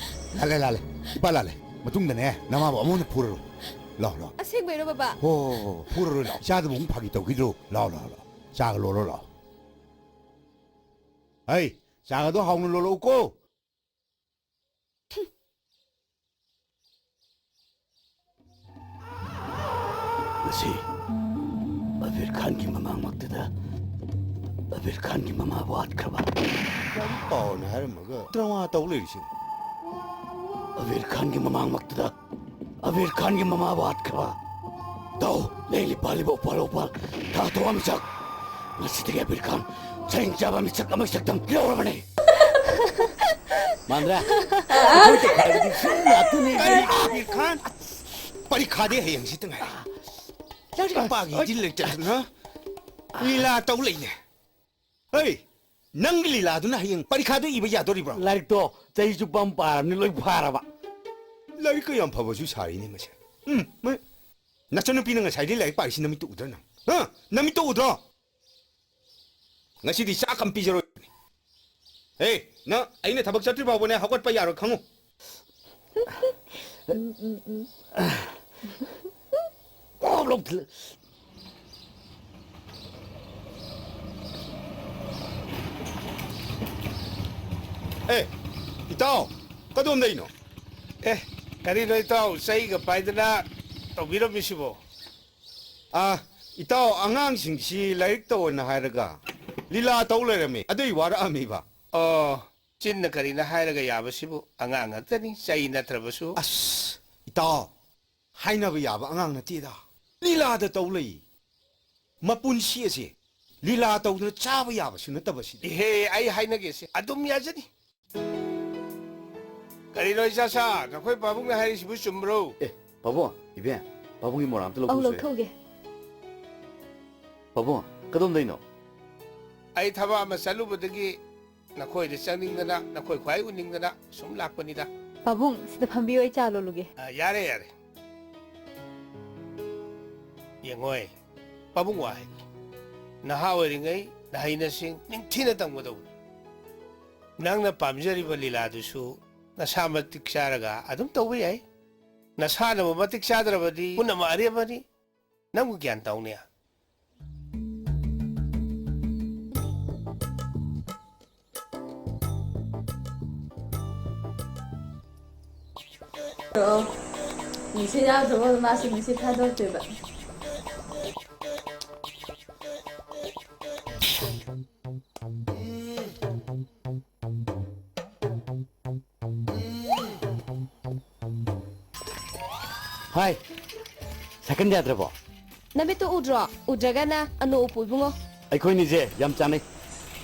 ꯂꯥꯜꯂꯦ, ꯂꯥꯜꯂꯦ꯫ ꯏꯄꯥ ꯂꯥꯜꯂꯦ꯫ ꯃꯇꯨꯡꯗꯅꯦ, ꯅꯃꯥꯕꯨ ꯑꯃꯨꯛ ꯍꯟꯅ ꯐꯨꯔꯔꯣꯏ꯫ ꯂꯥꯎ, ꯂꯥꯎ꯫ ꯑꯁꯦꯡꯕꯩꯔꯣ, ꯕꯕꯥ? ꯍꯣ, ꯍꯣ, ꯍꯣ, ꯐꯨꯔꯔꯣꯏ, ꯂꯥꯎ꯫ ꯏꯆꯥꯗꯨꯕꯨ ꯑꯃꯨꯛ ꯐꯥꯒꯤ ꯇꯧꯈꯤꯗ꯭ꯔꯣ? ꯂꯥꯎ, ꯂꯥꯎ, ꯂꯥꯎ꯫ ꯆꯥꯒ ꯂꯣꯜꯂꯣ, ꯂꯥꯎ꯫ ꯍꯩ, ꯆꯥꯒꯗꯣ ꯍꯥꯎꯅ ꯂꯣꯜꯂꯛꯎꯀꯣ꯫ ꯉꯁꯤ ꯑꯕꯤꯔ ꯈꯥꯟꯒꯤ ꯃꯃꯥꯡꯃꯛꯇꯗ ꯑꯕꯤꯔ ꯈꯥꯟꯒꯤ ꯃꯃꯥꯕꯨ ꯍꯥꯠꯈ꯭ꯔꯕ꯫ ꯂꯥꯏꯔꯤꯛ ꯄꯥꯎꯅ ꯍꯥꯏꯔꯝꯃꯒ ꯗ꯭ꯔꯃꯥ ꯇꯧ ꯂꯩꯔꯤꯁꯤ꯫ ꯑꯕꯤꯔ ꯈꯥꯟꯒꯤ ꯃꯃꯥꯡꯃꯛꯇꯗ ꯑꯕꯤꯔ ꯈꯥꯟꯒꯤ ꯃꯃꯥꯕꯨ ꯍꯥꯠꯈ꯭ꯔꯕ꯫ ꯇꯧ, ꯂꯩꯔꯤ ꯄꯥꯜꯂꯤꯕ ꯎꯄꯥꯜ ꯋꯥꯄꯥꯜ ꯊꯥ ꯊꯧꯋꯥ ꯃꯤꯆꯥꯛ꯫ ꯉꯁꯤꯗꯒꯤ ꯑꯕꯤꯔ ꯈꯥꯟ ꯁꯩꯔꯦꯡ ꯆꯥꯕ ꯃꯤꯁꯛ ꯑꯃꯒꯤ ꯁꯛꯇꯝ ꯂꯧꯔꯕꯅꯤ꯫ ꯃꯥꯟꯗ꯭ꯔꯥ? ꯑꯩꯈꯣꯏ ꯇꯧꯈꯥꯏꯕꯗꯤ ꯁꯨꯝ ꯂꯥꯛꯇꯣꯏꯅꯦ꯫ ꯀꯔꯤ ꯑꯕꯤꯔ ꯈꯥꯟ? ꯄꯔꯤꯈꯥꯗꯤ ꯍꯌꯦꯡ ꯍꯪꯆꯤꯠꯇ ꯉꯥꯏꯔꯦ꯫ ꯂꯥꯏꯔꯤꯛ ꯄꯥꯒꯦꯗꯤ ꯂꯩꯇꯗꯅ ꯂꯤꯂꯥ ꯇꯧ ꯂꯩꯅꯦ꯫ ꯍꯩ, ꯅꯪꯒꯤ ꯂꯤꯂꯥꯗꯨꯅ ꯍꯌꯦꯡ ꯄꯔꯤꯈꯥꯗ ꯏꯕ ꯌꯥꯗꯣꯔꯤꯕ꯭ꯔꯣ? ꯂꯥꯏꯔꯤꯛꯇꯣ ꯆꯍꯤ ꯆꯨꯞꯄ ꯑꯃ ꯄꯥꯔꯕꯅꯤ, ꯂꯣꯏ ꯐꯥꯔꯕ꯫ ꯂꯥꯏꯔꯤꯛꯀ ꯌꯥꯝ ꯐꯕꯁꯨ ꯁꯥꯔꯤꯅꯦ ꯃꯁꯦ꯫ ꯎꯝ, ꯃ-, ꯅꯆꯟꯅꯨꯄꯤꯅ ꯉꯁꯥꯏꯗꯩ ꯂꯥꯏꯔꯤꯛ ꯄꯥꯔꯤꯁꯤ ꯅꯃꯤꯠꯇ ꯎꯗ꯭ꯔꯥ ꯅꯪ? ꯍꯥ? ꯅꯃꯤꯠꯇ ꯎꯗ꯭ꯔꯣ? ꯉꯁꯤꯗꯤ ꯆꯥꯛ ꯑꯃ ꯄꯤꯖꯔꯣꯏ꯫ ꯍꯦ, ꯅꯪ ꯑꯩꯅ ꯊꯕꯛ ꯆꯠꯇ꯭ꯔꯤ ꯐꯥꯎꯕꯅꯦ ꯍꯧꯒꯠꯄ ꯌꯥꯔꯣꯏ, ꯈꯪꯉꯨ꯫ ꯀꯣꯛ ꯂꯧꯊꯤꯜꯂꯦ꯫ ꯑꯦ, ꯏꯇꯥꯎ, ꯀꯗꯣꯝꯗꯩꯅꯣ? ꯑꯦ, ꯀꯔꯤꯅꯣ ꯏꯇꯥꯎ, ꯆꯩꯒ ꯄꯥꯏꯗꯅ ꯇꯧꯕꯤꯔꯝꯃꯤꯁꯤꯕꯣ? ꯑꯥ, ꯏꯇꯥꯎ, ꯑꯉꯥꯡꯁꯤꯡꯁꯤ ꯂꯥꯏꯔꯤꯛ ꯇꯧꯑꯣꯅ ꯍꯥꯏꯔꯒ ꯂꯤꯂꯥ ꯇꯧ ꯂꯩꯔꯝꯃꯤ, ꯑꯗꯨꯏ ꯋꯥꯔꯛꯑꯝꯃꯤꯕ꯫ ꯑꯣ, ꯆꯤꯟꯅ ꯀꯔꯤꯅ ꯍꯥꯏꯔꯒ ꯌꯥꯕꯁꯤꯕꯨ, ꯑꯉꯥꯡ ꯉꯥꯛꯇꯅꯤ, ꯆꯩ ꯅꯠꯇ꯭ꯔꯕꯁꯨ꯫ ꯑꯁ, ꯏꯇꯥꯎ, ꯍꯥꯏꯅꯕ ꯌꯥꯕ ꯑꯉꯥꯡ ꯅꯠꯇꯦꯗ꯫ ꯂꯤꯂꯥꯗ ꯇꯧ ꯂꯩ꯫ ꯃꯄꯨꯟꯁꯤ ꯑꯁꯦ ꯂꯤꯂꯥ ꯇꯧꯗꯅ ꯆꯥꯕ ꯌꯥꯕꯁꯨ ꯅꯠꯇꯕꯁꯤꯗ꯫ ꯏꯍꯦ, ꯑꯩ ꯍꯥꯏꯅꯒꯦꯁꯦ, ꯑꯗꯨꯝ ꯌꯥꯖꯅꯤ꯫ ꯀꯔꯤꯅꯣ ꯏꯆꯥꯁꯥ, ꯅꯈꯣꯏ ꯄꯥꯕꯨꯡꯅ ꯍꯥꯏꯔꯤꯁꯤꯕꯨ ꯆꯨꯝꯕ꯭ꯔꯣ? ꯑꯦ, ꯄꯥꯕꯨꯡ, ꯏꯕꯦꯟ, ꯄꯥꯕꯨꯡꯒꯤ ꯃꯣꯔꯥ ꯑꯝꯇ ꯑꯧ, ꯂꯧꯊꯣꯛꯁꯦ꯫ ꯂꯧꯊꯣꯛꯎꯒꯦ꯫ ꯄꯥꯕꯨꯡ, ꯀꯗꯣꯝꯗꯩꯅꯣ? ꯑꯩ ꯊꯕꯛ ꯑꯃ ꯆꯠꯂꯨꯕꯗꯒꯤ ꯅꯈꯣꯏꯗ ꯆꯪꯅꯤꯡꯗꯅ, ꯅꯈꯣꯏ ꯈ꯭ꯋꯥꯏ ꯎꯅꯤꯡꯗꯅ ꯁꯨꯝ ꯂꯥꯛꯄꯅꯤꯗ꯫ ꯄꯥꯕꯨꯡ, ꯁꯤꯗ ꯐꯝꯕꯤꯌꯨ, ꯑꯩ ꯆꯥ ꯂꯣꯜꯂꯨꯒꯦ꯫ ꯑ, ꯌꯥꯔꯦ, ꯌꯥꯔꯦ꯫ ꯌꯦꯡꯉꯣꯏ, ꯄꯥꯕꯨꯡ ꯋꯥ ꯍꯥꯏꯒꯦ꯫ ꯅꯍꯥ ꯑꯣꯏꯔꯤꯉꯩ ꯅꯍꯩ ꯅꯁꯤꯡ ꯅꯤꯡꯊꯤꯅ ꯇꯝꯒꯗꯧꯕꯅꯤ꯫ ꯅꯪꯅ ꯄꯥꯝꯖꯔꯤꯕ ꯂꯤꯂꯥꯗꯨꯁꯨ ꯅꯁꯥ ꯃꯇꯤꯛ ꯆꯥꯔꯒ ꯑꯗꯨꯝ ꯇꯧꯕ ꯌꯥꯏ꯫ ꯅꯁꯥꯅꯕꯨ ꯃꯇꯤꯛ ꯆꯥꯗ꯭ꯔꯕꯗꯤ ꯄꯨꯝꯅꯃꯛ ꯑꯔꯦꯝꯕꯅꯤ꯫ ꯅꯪꯕꯨ ꯒ꯭ꯌꯥꯟ ꯇꯧꯅꯦ꯫ ꯑꯣ, ꯅꯨꯡꯁꯤꯠ ꯌꯥꯎꯗ꯭ꯔꯕ ꯃꯥꯁꯨ ꯅꯨꯡꯁꯤꯠ ꯊꯥꯗꯣꯛꯇꯣꯏꯕ꯫ ꯍꯥꯏ, ꯁꯥꯏꯀꯜ ꯌꯥꯗ꯭ꯔꯕꯣ? ꯅꯃꯤꯠꯇꯣ ꯎꯗ꯭ꯔꯣ? ꯎꯗ꯭ꯔꯒꯅ ꯑꯅꯣꯛ ꯎꯞꯄꯣ ꯏꯕꯨꯡꯉꯣ꯫ ꯑꯩꯈꯣꯏꯅꯤꯁꯦ ꯌꯥꯝ ꯆꯥꯟꯅꯩ꯫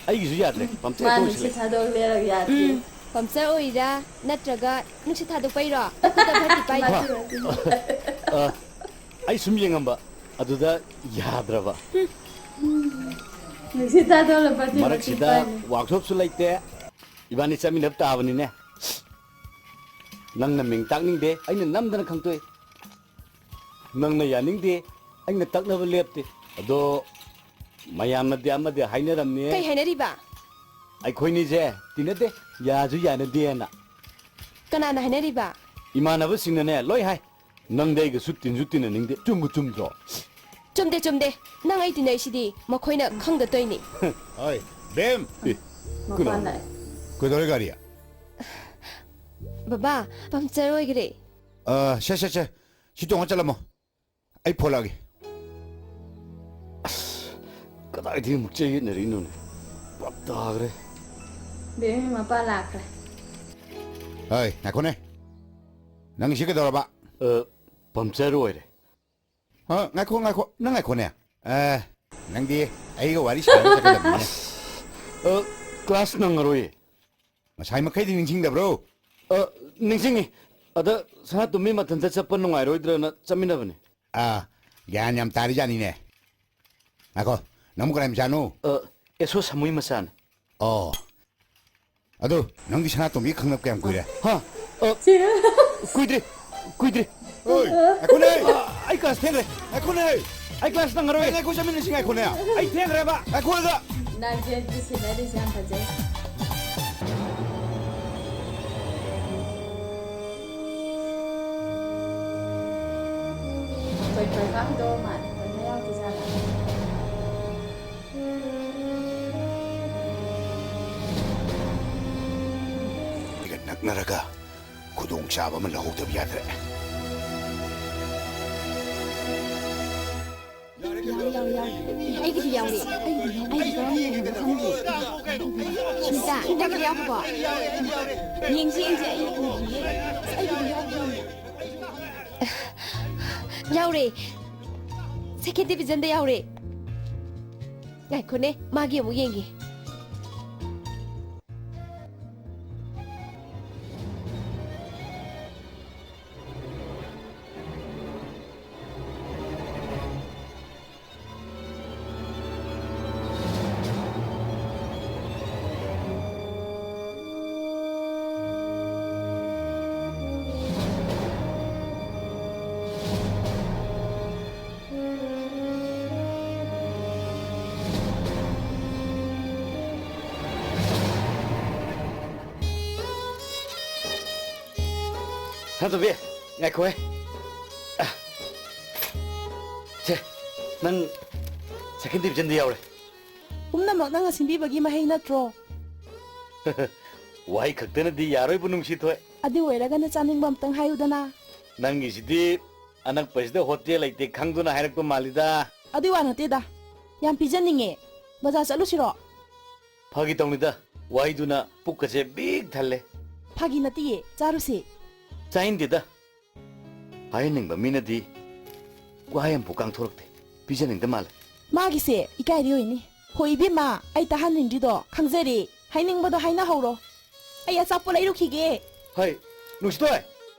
ꯑꯩꯒꯤꯁꯨ ꯌꯥꯗ꯭ꯔꯦ, ꯄꯝꯆꯔ ꯃꯥ ꯍꯦꯛꯇ ꯑꯣꯏꯁꯤꯜꯂꯦ꯫ ꯅꯨꯡꯁꯤꯠ ꯊꯥꯗꯣꯛꯂꯦꯔꯒ ꯌꯥꯗ꯭ꯔꯤ꯫ ꯎꯝ, ꯄꯝꯆꯔ ꯑꯣꯏꯔꯤꯔꯥ ꯅꯠꯇ꯭ꯔꯒ ꯅꯨꯡꯁꯤꯠ ꯊꯥꯗꯣꯛꯄꯩꯔꯣ? ꯅꯈꯨꯠꯇ ꯐꯠꯇꯤ ꯄꯥꯏꯗ꯭ꯔꯣ? ꯃꯥꯗꯤ ꯃꯥꯗꯤ꯫ ꯑ, ꯑꯩ ꯁꯨꯝ ꯌꯦꯡꯉꯝꯕ, ꯑꯗꯨꯗ ꯌꯥꯗ꯭ꯔꯕ꯫ ꯅꯨꯡꯁꯤꯠ ꯊꯥꯗꯣꯛꯂ ꯐꯠꯇꯤ ꯐꯠꯇꯤ ꯃꯔꯛꯁꯤꯗ ꯄꯥꯏꯅꯤ꯫ ꯋꯥꯛꯁꯣꯞꯁꯨ ꯂꯩꯇꯦ, ꯏꯕꯥꯅꯤ ꯆꯠꯃꯤꯟꯅꯕ ꯇꯥꯕꯅꯤꯅꯦ꯫ ꯅꯪꯅ ꯃꯤꯡ ꯇꯥꯛꯅꯤꯡꯗꯦ, ꯑꯩꯅ ꯅꯝꯗꯅ ꯈꯪꯇꯣꯛꯏ꯫ ꯅꯪꯅ ꯌꯥꯅꯤꯡꯗꯦ, ꯑꯩꯅ ꯇꯛꯅꯕ ꯂꯦꯞꯇꯦ꯫ ꯑꯗꯣ ꯃꯌꯥꯝꯅꯗꯤ ꯑꯃꯗꯤ ꯍꯥꯏꯅꯔꯝꯅꯤ꯫ ꯀꯩ ꯍꯥꯏꯅꯔꯤꯕ? ꯑꯩꯈꯣꯏꯅꯤꯁꯦ ꯇꯤꯟꯅꯗꯦ, ꯌꯥꯁꯨ ꯌꯥꯅꯗꯦꯅ꯫ ꯀꯅꯥꯅ ꯍꯥꯏꯅꯔꯤꯕ? ꯏꯃꯥꯟꯅꯕꯁꯤꯡꯅꯅꯦ ꯂꯣꯏ ꯍꯥꯏ꯫ ꯅꯪꯗꯤ ꯑꯩꯒꯁꯨ ꯇꯤꯟꯁꯨ ꯇꯤꯟꯅꯅꯤꯡꯗꯦ꯫ ꯆꯨꯝꯕꯨ ꯆꯨꯝꯗ꯭ꯔꯣ? ꯆꯨꯝꯗꯦ, ꯆꯨꯝꯗꯦ꯫ ꯅꯪ ꯑꯩ ꯇꯤꯟꯅꯩꯁꯤꯗꯤ ꯃꯈꯣꯏꯅ ꯈꯪꯗ ꯇꯧꯔꯤꯅꯤ꯫ ꯍꯣꯏ, ꯕꯦꯝ! ꯑꯦ, ꯃꯄꯥꯟ ꯀꯩꯅꯣ? ꯂꯥꯛꯑꯦ꯫ ꯀꯩꯗꯧꯔꯦ ꯒꯥꯔꯤ? ꯕꯕꯥ, ꯄꯝꯆꯔ ꯑꯣꯏꯈ꯭ꯔꯦ꯫ ꯑ, ꯁꯦ, ꯁꯦ, ꯁꯦ꯫ ꯁꯤ ꯇꯣꯡꯉ ꯆꯠꯂꯝꯃꯣ꯫ ꯑꯩ ꯐꯣꯂꯛꯑꯒꯦ꯫ ꯑꯁ, ꯀꯗꯥꯏꯗꯒꯤ ꯑꯃꯨꯛ ꯆꯌꯦꯠꯅꯔꯤꯅꯣꯅꯦ? ꯄꯨꯔꯥ ꯇꯥꯈ꯭ꯔꯦ꯫ ꯕꯦꯝꯃ ꯃꯄꯥ ꯂꯥꯛꯈ꯭ꯔꯦ꯫ ꯍꯣꯏ, ꯉꯥꯏꯈꯣꯅꯦ꯫ ꯅꯪꯒꯤꯁꯤ ꯀꯩꯗꯧꯔꯕ? ꯑ, ꯄꯝꯆꯔ ꯑꯣꯏꯔꯦ꯫ ꯑ, ꯉꯥꯏꯈꯣ, ꯉꯥꯏꯈꯣ꯫ ꯅꯪ ꯉꯥꯏꯈꯣꯅꯦ꯫ ꯑ, ꯅꯪꯗꯤ ꯑꯩꯒ ꯋꯥꯔꯤ ꯁꯥꯟꯅꯕ ꯆꯠꯀꯗꯕꯅꯤꯅꯦ꯫ ꯑꯁ, ꯑ, ꯀ꯭ꯂꯥꯁ ꯅꯪꯉꯔꯣꯏꯌꯦ꯫ ꯉꯁꯥꯏ ꯃꯈꯩꯗꯤ ꯅꯤꯡꯁꯤꯡꯗꯕ꯭ꯔꯣ? ꯑ, ꯅꯤꯡꯁꯤꯡꯉꯤ꯫ ꯑꯗ ꯁꯅꯥꯇꯣꯝꯕꯤ ꯃꯊꯟꯇ ꯆꯠꯄ ꯅꯨꯡꯉꯥꯏꯔꯣꯏꯗ꯭ꯔꯅ ꯆꯠꯃꯤꯟꯅꯕꯅꯦ꯫ ꯑꯥ, ꯒ꯭ꯌꯥꯟ ꯌꯥꯝ ꯇꯥꯔꯤꯖꯥꯠꯅꯤꯅꯦ꯫ ꯉꯥꯏꯈꯣ, ꯅꯪꯕꯨ ꯀꯅꯥꯏ ꯃꯆꯥꯅꯣ? ꯑ, ꯑꯦꯁꯣ ꯁꯥꯃꯨꯏ ꯃꯆꯥꯅꯦ꯫ ꯑꯣ꯫ ꯑꯗꯨ, ꯅꯪꯗꯤ ꯁꯅꯥꯇꯣꯝꯕꯤ ꯈꯪꯅꯕ ꯀꯌꯥꯝ ꯀꯨꯏꯔꯦ? ꯍꯥ? ꯑ, ꯀꯨꯏꯗ꯭ꯔꯤ, ꯀꯨꯏꯗ꯭ꯔꯤ꯫ ꯑꯣꯏ, ꯉꯥꯏꯈꯣꯅꯦ! ꯑ, ꯑꯩ ꯀ꯭ꯂꯥꯁ ꯊꯦꯡꯈ꯭ꯔꯦ꯫ ꯉꯥꯏꯈꯣꯅꯦ! ꯑꯩ ꯀ꯭ꯂꯥꯁ ꯅꯪꯉꯔꯣꯏ꯫ ꯑꯩ ꯉꯥꯏꯈꯣ, ꯆꯠꯃꯤꯟꯅꯁꯤ, ꯉꯥꯏꯈꯣꯅꯦ! ꯑꯩ ꯊꯦꯡꯈ꯭ꯔꯦꯕ꯫ ꯉꯥꯏꯈꯣꯗ! ꯅꯥꯏꯟ ꯇꯦꯟꯒꯤ ꯁꯤꯟꯅꯔꯤꯁꯦ ꯌꯥꯝ ꯐꯖꯩ꯫ ꯀꯣꯏ ꯄ꯭ꯔꯒꯥꯝꯗꯣ ꯃꯥꯜꯂꯦ, ꯀꯣꯏꯅ ꯌꯥꯎꯗꯣꯏꯖꯥꯠꯂꯥ? ꯑꯩꯒ ꯅꯛꯅꯔꯒ ꯈꯨꯗꯣꯡꯆꯥꯕ ꯑꯃ ꯂꯧꯍꯧꯗꯕ ꯌꯥꯗ꯭ꯔꯦ꯫ ꯌꯥꯎꯔꯦ, ꯌꯥꯎꯔꯦ, ꯌꯥꯎꯔꯦ꯫ ꯑꯩꯒꯤꯗꯤ ꯌꯥꯎꯔꯦ꯫ ꯑꯩꯒꯤꯗꯤ ꯌꯥꯎꯔꯦ꯫ ꯑꯩꯒꯤꯗꯤ ꯀꯔꯝꯕ ꯌꯦꯡꯕꯅꯣ ꯈꯪꯗꯦ꯫ ꯁꯨꯅꯤꯇꯥ, ꯅꯪꯒꯤꯗꯤ ꯌꯥꯎꯈ꯭ꯔꯕꯣ? ꯌꯦꯡꯁꯤ, ꯌꯦꯡꯁꯤ, ꯑꯩ ꯎꯗ꯭ꯔꯤꯌꯦ꯫ ꯑꯁ, ꯑꯩꯒꯤꯗꯤ ꯌꯥꯎꯈ꯭ꯔꯦ꯫ ꯌꯥꯎꯔꯦ꯫ ꯁꯦꯀꯦꯟ ꯗꯤꯕꯤꯖꯟꯗ ꯌꯥꯎꯔꯦ꯫ ꯉꯥꯏꯈꯣꯅꯦ, ꯃꯥꯒꯤ ꯑꯃꯨꯛ ꯌꯦꯡꯒꯦ꯫ ꯁꯅꯥꯇꯣꯝꯕꯤ, ꯉꯥꯏꯈꯣꯍꯦ꯫ ꯑ, ꯁꯦ, ꯅꯪ second divisionꯗ ꯌꯥꯎꯔꯦ꯫ ꯄꯨꯝꯅꯃꯛ ꯅꯪꯅ ꯁꯤꯟꯕꯤꯕꯒꯤ ꯃꯍꯩ ꯅꯠꯇ꯭ꯔꯣ? ꯋꯥꯍꯩ ꯈꯛꯇꯅꯗꯤ ꯌꯥꯔꯣꯏꯕꯨ ꯅꯨꯡꯁꯤꯊꯣꯏ꯫ ꯑꯗꯨ ꯑꯣꯏꯔꯒꯅ ꯆꯥꯅꯤꯡꯕ ꯑꯝꯇꯪ ꯍꯥꯏꯌꯨꯗꯅ꯫ ꯅꯪꯒꯤꯁꯤꯗꯤ ꯑꯅꯛꯄꯁꯤꯗ ꯍꯣꯇꯦꯜ ꯂꯩꯇꯦ ꯈꯪꯗꯨꯅ ꯍꯥꯏꯔꯛꯄ ꯃꯥꯜꯂꯤꯗ꯫ ꯑꯗꯨꯏ ꯋꯥ ꯅꯠꯇꯦꯗ꯫ ꯌꯥꯝ ꯄꯤꯖꯅꯤꯡꯉꯦ꯫ ꯕꯖꯥꯔ ꯆꯠꯂꯨꯁꯤꯔꯣ? ꯐꯥꯒꯤ ꯇꯧꯅꯤꯗ꯫ ꯋꯥꯍꯩꯗꯨꯅ ꯄꯨꯛꯀꯁꯦ ꯕꯤꯛ ꯊꯜꯂꯦ꯫ ꯐꯥꯒꯤ ꯅꯠꯇꯤꯌꯦ, ꯆꯥꯔꯨꯁꯦ꯫ ꯆꯥꯅꯤꯡꯗꯦꯗ꯫ ꯍꯥꯏꯍꯟꯅꯤꯡꯕ ꯃꯤꯅꯗꯤ ꯋꯥꯍꯩ ꯑꯃꯐꯥꯎ ꯀꯥꯡꯊꯣꯔꯛꯇꯦ꯫ ꯄꯤꯖꯅꯤꯡꯗ ꯃꯥꯜꯂꯦ꯫ ꯃꯥꯒꯤꯁꯦ ꯏꯀꯥꯏꯔꯤ ꯑꯣꯏꯅꯤ꯫ ꯍꯣꯏ ꯏꯕꯦꯝꯃ, ꯑꯩ ꯇꯥꯍꯟꯅꯤꯡꯗ꯭ꯔꯤꯗꯣ ꯈꯪꯖꯔꯦ꯫ ꯍꯥꯏꯅꯤꯡꯕꯗꯣ ꯍꯥꯏꯅꯍꯧꯔꯣ꯫ ꯑꯩ ꯑꯆꯥꯄꯣꯠ ꯂꯩꯔꯨꯈꯤꯒꯦ꯫ ꯍꯩ, ꯅꯨꯡꯁꯤꯊꯣꯏ,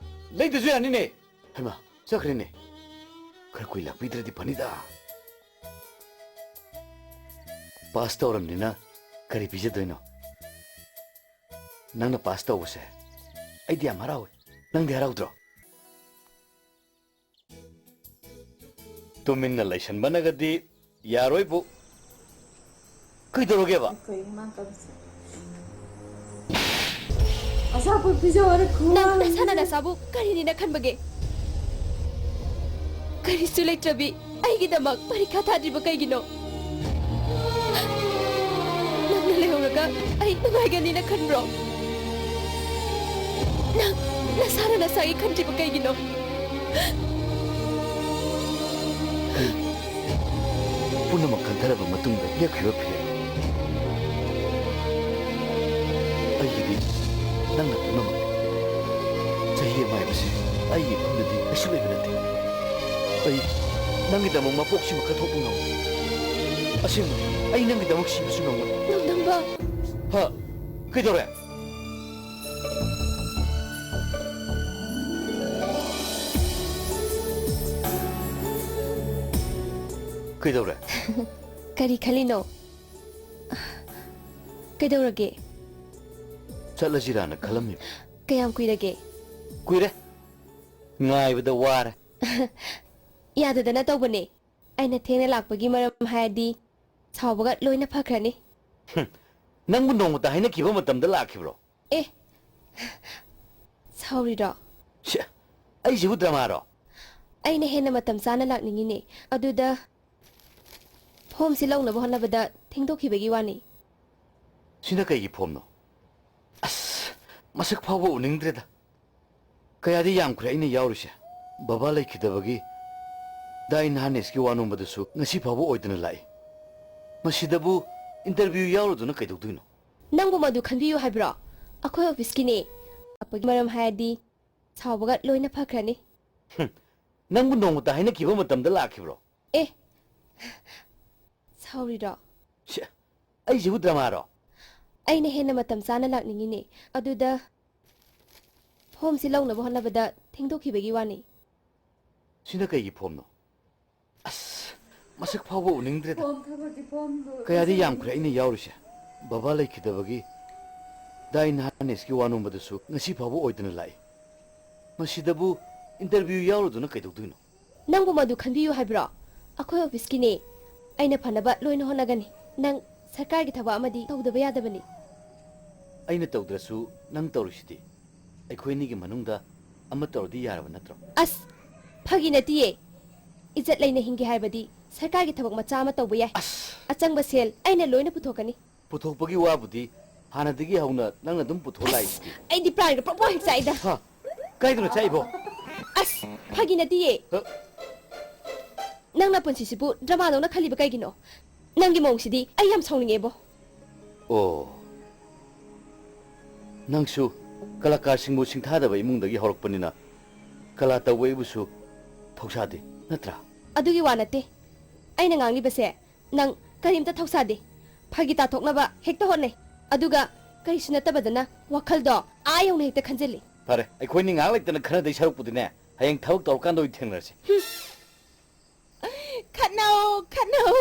ꯂꯩꯗꯁꯨ ꯌꯥꯅꯤꯅꯦ꯫ ꯍꯩꯃꯥ, ꯆꯠꯈ꯭ꯔꯦꯅꯦ꯫ ꯈꯔ ꯀꯨꯏ ꯂꯥꯛꯄꯤꯗ꯭ꯔꯗꯤ ꯐꯅꯤꯗ꯫ ꯄꯥꯁ ꯇꯧꯔꯝꯅꯤꯅ ꯀꯔꯤ ꯄꯤꯖꯗꯣꯏꯅꯣ? ꯅꯪꯅ ꯄꯥꯁ ꯇꯧꯕꯁꯦ ꯑꯩꯗꯤ ꯌꯥꯝ ꯍꯔꯥꯎꯋꯦ꯫ ꯅꯪꯗꯤ ꯍꯔꯥꯎꯗ꯭ꯔꯣ? ꯇꯨꯃꯤꯟꯅ ꯂꯩꯁꯟꯕꯅꯒꯗꯤ ꯌꯥꯔꯣꯏꯕꯨ꯫ ꯀꯩꯗꯧꯔꯒꯦꯕ? ꯑꯩꯈꯣꯏ ꯏꯃꯥ ꯀꯧꯁꯦ꯫ ꯑꯆꯥꯄꯣꯠ ꯄꯤꯖꯧ ꯍꯥꯏꯔ ꯅꯪ ꯈꯨꯋꯥ ꯅꯁꯥꯅ ꯑꯃꯅꯤ꯫ ꯅꯁꯥꯕꯨ ꯀꯔꯤꯅꯤꯅ ꯈꯟꯕꯒꯦ? ꯀꯔꯤꯁꯨ ꯂꯩꯇ꯭ꯔꯕꯤ ꯑꯩꯒꯤꯗꯃꯛ ꯄꯔꯤꯈꯥ ꯊꯥꯗ꯭ꯔꯤꯕ ꯀꯩꯒꯤꯅꯣ? ꯅꯪꯅ ꯂꯩꯍꯧꯔꯒ ꯑꯩ ꯅꯨꯡꯉꯥꯏꯒꯅꯤꯅ ꯈꯟꯕ꯭ꯔꯣ? ꯅꯪ ꯅꯁꯥꯅ ꯅꯁꯥꯒꯤ ꯈꯟꯗ꯭ꯔꯤꯕ ꯀꯩꯒꯤꯅꯣ? ꯑꯩ ꯄꯨꯝꯅꯃꯛ ꯈꯟꯊꯔꯕ ꯃꯇꯨꯡꯗ ꯂꯦꯞꯈꯤꯕ ꯐꯤꯔꯦꯞ꯫ ꯑꯩꯒꯤꯗꯤ ꯅꯪꯅ ꯄꯨꯝꯅꯃꯛꯅꯤ꯫ ꯆꯍꯤ ꯑꯃ ꯍꯥꯏꯕꯁꯦ ꯑꯩꯒꯤ ꯏꯐꯝꯗꯗꯤ ꯀꯩꯁꯨ ꯂꯩꯕ ꯅꯠꯇꯦ꯫ ꯑꯩ ꯅꯪꯒꯤꯗꯃꯛ ꯃꯄꯣꯛꯁꯤꯃ ꯀꯠꯊꯣꯛꯄ ꯉꯝꯃꯣꯏ꯫ ꯑꯁꯦꯡꯕꯅꯤ, ꯑꯩ ꯅꯪꯒꯤꯗꯃꯛ ꯁꯤꯕꯁꯨ ꯉꯝꯃꯣꯏ꯫ ꯅꯣꯡꯗꯝꯕ꯫ ꯍꯥ? ꯀꯩꯗꯧꯔꯦ? ꯀꯩꯗꯧꯔꯦ? ꯀꯔꯤ ꯈꯜꯂꯤꯅꯣ? ꯀꯩꯗꯧꯔꯒꯦ? ꯆꯠꯂꯁꯤꯔꯥꯅ ꯈꯜꯂꯝꯃꯤꯕ꯫ ꯀꯌꯥꯝ ꯀꯨꯏꯔꯒꯦ? ꯀꯨꯏꯔꯦ꯫ ꯉꯥꯏꯕꯗ ꯋꯥꯔꯦ꯫ ꯌꯥꯗꯗꯅ ꯇꯧꯕꯅꯦ꯫ ꯑꯩꯅ ꯊꯦꯡꯅ ꯂꯥꯛꯄꯒꯤ ꯃꯔꯝ ꯍꯥꯏꯔꯗꯤ ꯁꯥꯎꯕꯒ ꯂꯣꯏꯅ ꯐꯈ꯭ꯔꯅꯤ꯫ ꯍꯨꯝ, ꯅꯪꯕꯨ ꯅꯣꯡꯃꯇ ꯍꯥꯏꯅꯈꯤꯕ ꯃꯇꯝꯗ ꯂꯥꯛꯈꯤꯕ꯭ꯔꯣ? ꯑꯦ, ꯁꯥꯎꯔꯤꯔꯣ? ꯁꯦ, ꯑꯩꯁꯤꯕꯨ ꯗ꯭ꯔꯃꯥꯔꯣ? ꯑꯩꯅ ꯍꯦꯟꯅ ꯃꯇꯝ ꯆꯥꯅ ꯂꯥꯛꯅꯤꯡꯉꯤꯅꯦ꯫ ꯑꯗꯨꯗ ꯐꯣꯝꯁꯤ ꯂꯧꯅꯕ ꯍꯣꯠꯅꯕꯗ ꯊꯦꯡꯗꯣꯛꯈꯤꯕꯒꯤ ꯋꯥꯅꯤ꯫ ꯁꯤꯅ ꯀꯩꯒꯤ ꯐꯣꯝꯅꯣ? ꯑꯁ, ꯃꯁꯛ ꯐꯥꯎꯕ ꯎꯅꯤꯡꯗ꯭ꯔꯦꯗ꯫ ꯀꯌꯥꯗꯤ ꯌꯥꯝꯈ꯭ꯔꯦ ꯑꯩꯅ ꯌꯥꯎꯔꯤꯁꯦ꯫ ꯕꯕꯥ ꯂꯩꯈꯤꯗꯕꯒꯤ ꯗꯥꯏ ꯅꯍꯥꯅꯦꯁꯀꯤ ꯋꯥ ꯅꯣꯝꯕꯗꯁꯨ ꯉꯁꯤ ꯐꯥꯎꯕ ꯑꯣꯏꯗꯅ ꯂꯥꯛꯏ꯫ ꯃꯁꯤꯗꯕꯨ interview ꯌꯥꯎꯔꯨꯗꯨꯅ ꯀꯩꯗꯧꯗꯣꯏꯅꯣ? ꯅꯪꯕꯨ ꯃꯗꯨ ꯈꯟꯕꯤꯌꯨ ꯍꯥꯏꯕ꯭ꯔꯣ? ꯑꯩꯈꯣꯏ ꯑꯣꯐꯤꯁꯀꯤꯅꯦ꯫ ꯂꯥꯛꯄꯒꯤ ꯃꯔꯝ ꯍꯥꯏꯔꯗꯤ ꯁꯥꯎꯕꯒ ꯂꯣꯏꯅ ꯐꯈ꯭ꯔꯅꯤ꯫ ꯍꯨꯝ, ꯅꯪꯕꯨ ꯅꯣꯡꯃꯇ ꯍꯥꯏꯅꯈꯤꯕ ꯃꯇꯝꯗ ꯂꯥꯛꯈꯤꯕ꯭ꯔꯣ? ꯑꯦ, ꯁꯥꯎꯔꯤꯔꯣ? ꯁꯦ, ꯑꯩꯁꯤꯕꯨ ꯗ꯭ꯔꯃꯥꯔꯣ? ꯑꯩꯅ ꯍꯦꯟꯅ ꯃꯇꯝ ꯆꯥꯅ ꯂꯥꯛꯅꯤꯡꯉꯤꯅꯦ꯫ ꯑꯗꯨꯗ ꯐꯣꯝꯁꯤ ꯂꯧꯅꯕ ꯍꯣꯠꯅꯕꯗ ꯊꯦꯡꯗꯣꯛꯈꯤꯕꯒꯤ ꯋꯥꯅꯤ꯫ ꯁꯤꯅ ꯀꯩꯒꯤ ꯐꯣꯝꯅꯣ? ꯑꯁ, ꯃꯁꯛ ꯐꯥꯎꯕ ꯎꯅꯤꯡꯗ꯭ꯔꯦꯗ꯫ ꯐꯣꯝ ꯊꯕꯛꯀꯤ ꯐꯣꯝꯗꯨ ꯀꯌꯥꯗꯤ ꯂꯧꯁꯤꯜꯂꯨ꯫ ꯌꯥꯝꯈ꯭ꯔꯦ ꯑꯩꯅ ꯌꯥꯎꯔꯤꯁꯦ꯫ ꯕꯕꯥ ꯂꯩꯈꯤꯗꯕꯒꯤ ꯗꯥꯏ ꯅꯍꯥꯅꯦꯁꯀꯤ ꯋꯥ ꯅꯣꯝꯕꯗꯁꯨ ꯉꯁꯤ ꯐꯥꯎꯕ ꯑꯣꯏꯗꯅ ꯂꯥꯛꯏ꯫ ꯃꯁꯤꯗꯕꯨ interview ꯌꯥꯎꯔꯨꯗꯨꯅ ꯀꯩꯗꯧꯗꯣꯏꯅꯣ? ꯅꯪꯕꯨ ꯃꯗꯨ ꯈꯟꯕꯤꯌꯨ ꯍꯥꯏꯕ꯭ꯔꯣ? ꯑꯩꯈꯣꯏ ꯑꯣꯐꯤꯁꯀꯤꯅꯦ꯫ ꯑꯩꯅ ꯐꯅꯕ ꯂꯣꯏꯅ ꯍꯣꯠꯅꯒꯅꯤ꯫ ꯅꯪ ꯁꯔꯀꯥꯔꯒꯤ ꯊꯕꯛ ꯑꯃꯗꯤ ꯇꯧꯗꯕ ꯌꯥꯗꯕꯅꯤ꯫ ꯑꯩꯅ ꯇꯧꯗ꯭ꯔꯁꯨ ꯅꯪ ꯇꯧꯔꯤꯁꯤꯗꯤ꯫ ꯑꯩꯈꯣꯏ ꯑꯅꯤꯒꯤ ꯃꯅꯨꯡꯗ ꯑꯃ ꯇꯧꯔꯗꯤ ꯌꯥꯔꯕ ꯅꯠꯇ꯭ꯔꯣ? ꯑꯁ, ꯐꯥꯒꯤ ꯅꯠꯇꯤꯌꯦ꯫ ꯏꯖꯠ ꯂꯩꯅ ꯍꯤꯡꯒꯦ ꯍꯥꯏꯕꯗꯤ ꯁꯔꯀꯥꯔꯒꯤ ꯊꯕꯛ ꯃꯆꯥ ꯑꯃ ꯇꯧꯕ ꯌꯥꯏ꯫ ꯑꯁ! ꯑꯆꯪꯕ ꯁꯦꯜ ꯑꯩꯅ ꯂꯣꯏꯅ ꯄꯨꯊꯣꯛꯀꯅꯤ꯫ ꯄꯨꯊꯣꯛꯄꯒꯤ ꯋꯥꯕꯨꯗꯤ ꯍꯥꯟꯅꯗꯒꯤ ꯍꯧꯅ ꯅꯪꯅ ꯑꯗꯨꯝ ꯄꯨꯊꯣꯛꯂꯥꯛꯏꯁꯤꯗꯤ꯫ ꯑꯩꯗꯤ ꯄ꯭ꯔꯥꯟꯒ ꯄ꯭ꯔꯣꯛ ꯄ꯭ꯔꯣꯛ ꯍꯦꯛ ꯆꯥꯛꯏꯗ꯫ ꯍꯥ? ꯀꯥꯏꯗꯅꯣ ꯆꯥꯛꯏꯕꯣ? ꯑꯁ, ꯐꯥꯒꯤ ꯅꯠꯇꯤꯌꯦ꯫ ꯍ? ꯅꯪ ꯅꯄꯨꯟꯁꯤꯁꯤꯕꯨ ꯗ꯭ꯔꯃꯥꯗꯧꯅ ꯈꯜꯂꯤꯕ ꯀꯩꯒꯤꯅꯣ? ꯅꯪꯒꯤ ꯃꯑꯣꯡꯁꯤꯗꯤ ꯑꯩ ꯌꯥꯝ ꯁꯥꯎꯅꯤꯡꯉꯦꯕꯣ꯫ ꯑꯣ꯫ ꯅꯪꯁꯨ ꯀꯂꯥꯀꯥꯔꯁꯤꯡꯕꯨ ꯁꯤꯡꯊꯥꯗꯕ ꯏꯃꯨꯡꯗꯒꯤ ꯍꯧꯔꯛꯄꯅꯤꯅ ꯀꯂꯥ ꯇꯧꯕ ꯑꯩꯕꯨꯁꯨ ꯊꯧꯁꯥꯗꯦ, ꯅꯠꯇ꯭ꯔꯥ? ꯑꯗꯨꯒꯤ ꯋꯥ ꯅꯠꯇꯦ꯫ ꯑꯩꯅ ꯉꯥꯡꯂꯤꯕꯁꯦ ꯅꯪ ꯀꯔꯤꯝꯇ ꯊꯧꯁꯥꯗꯦ꯫ ꯐꯥꯒꯤ ꯇꯥꯊꯣꯛꯅꯕ ꯍꯦꯛꯇ ꯍꯣꯠꯅꯩ꯫ ꯑꯗꯨꯒ ꯀꯔꯤꯁꯨ ꯅꯠꯇꯕꯗꯅ ꯋꯥꯈꯜꯗꯣ ꯑꯥ ꯌꯧꯅ ꯍꯦꯛꯇ ꯈꯟꯖꯤꯜꯂꯤ꯫ ꯐꯔꯦ, ꯑꯩꯈꯣꯏꯅꯤ ꯉꯥꯏꯍꯥꯛ ꯂꯩꯇꯅ ꯈꯟꯅꯗꯣꯏ ꯁꯔꯨꯛꯄꯨꯗꯤꯅꯦ, ꯍꯌꯦꯡ ꯊꯕꯛ ꯇꯧꯔꯀꯥꯟꯗ ꯑꯣꯏꯅ ꯊꯦꯡꯅꯔꯁꯤ꯫ ꯈꯠꯅꯧ, ꯈꯠꯅꯧ꯫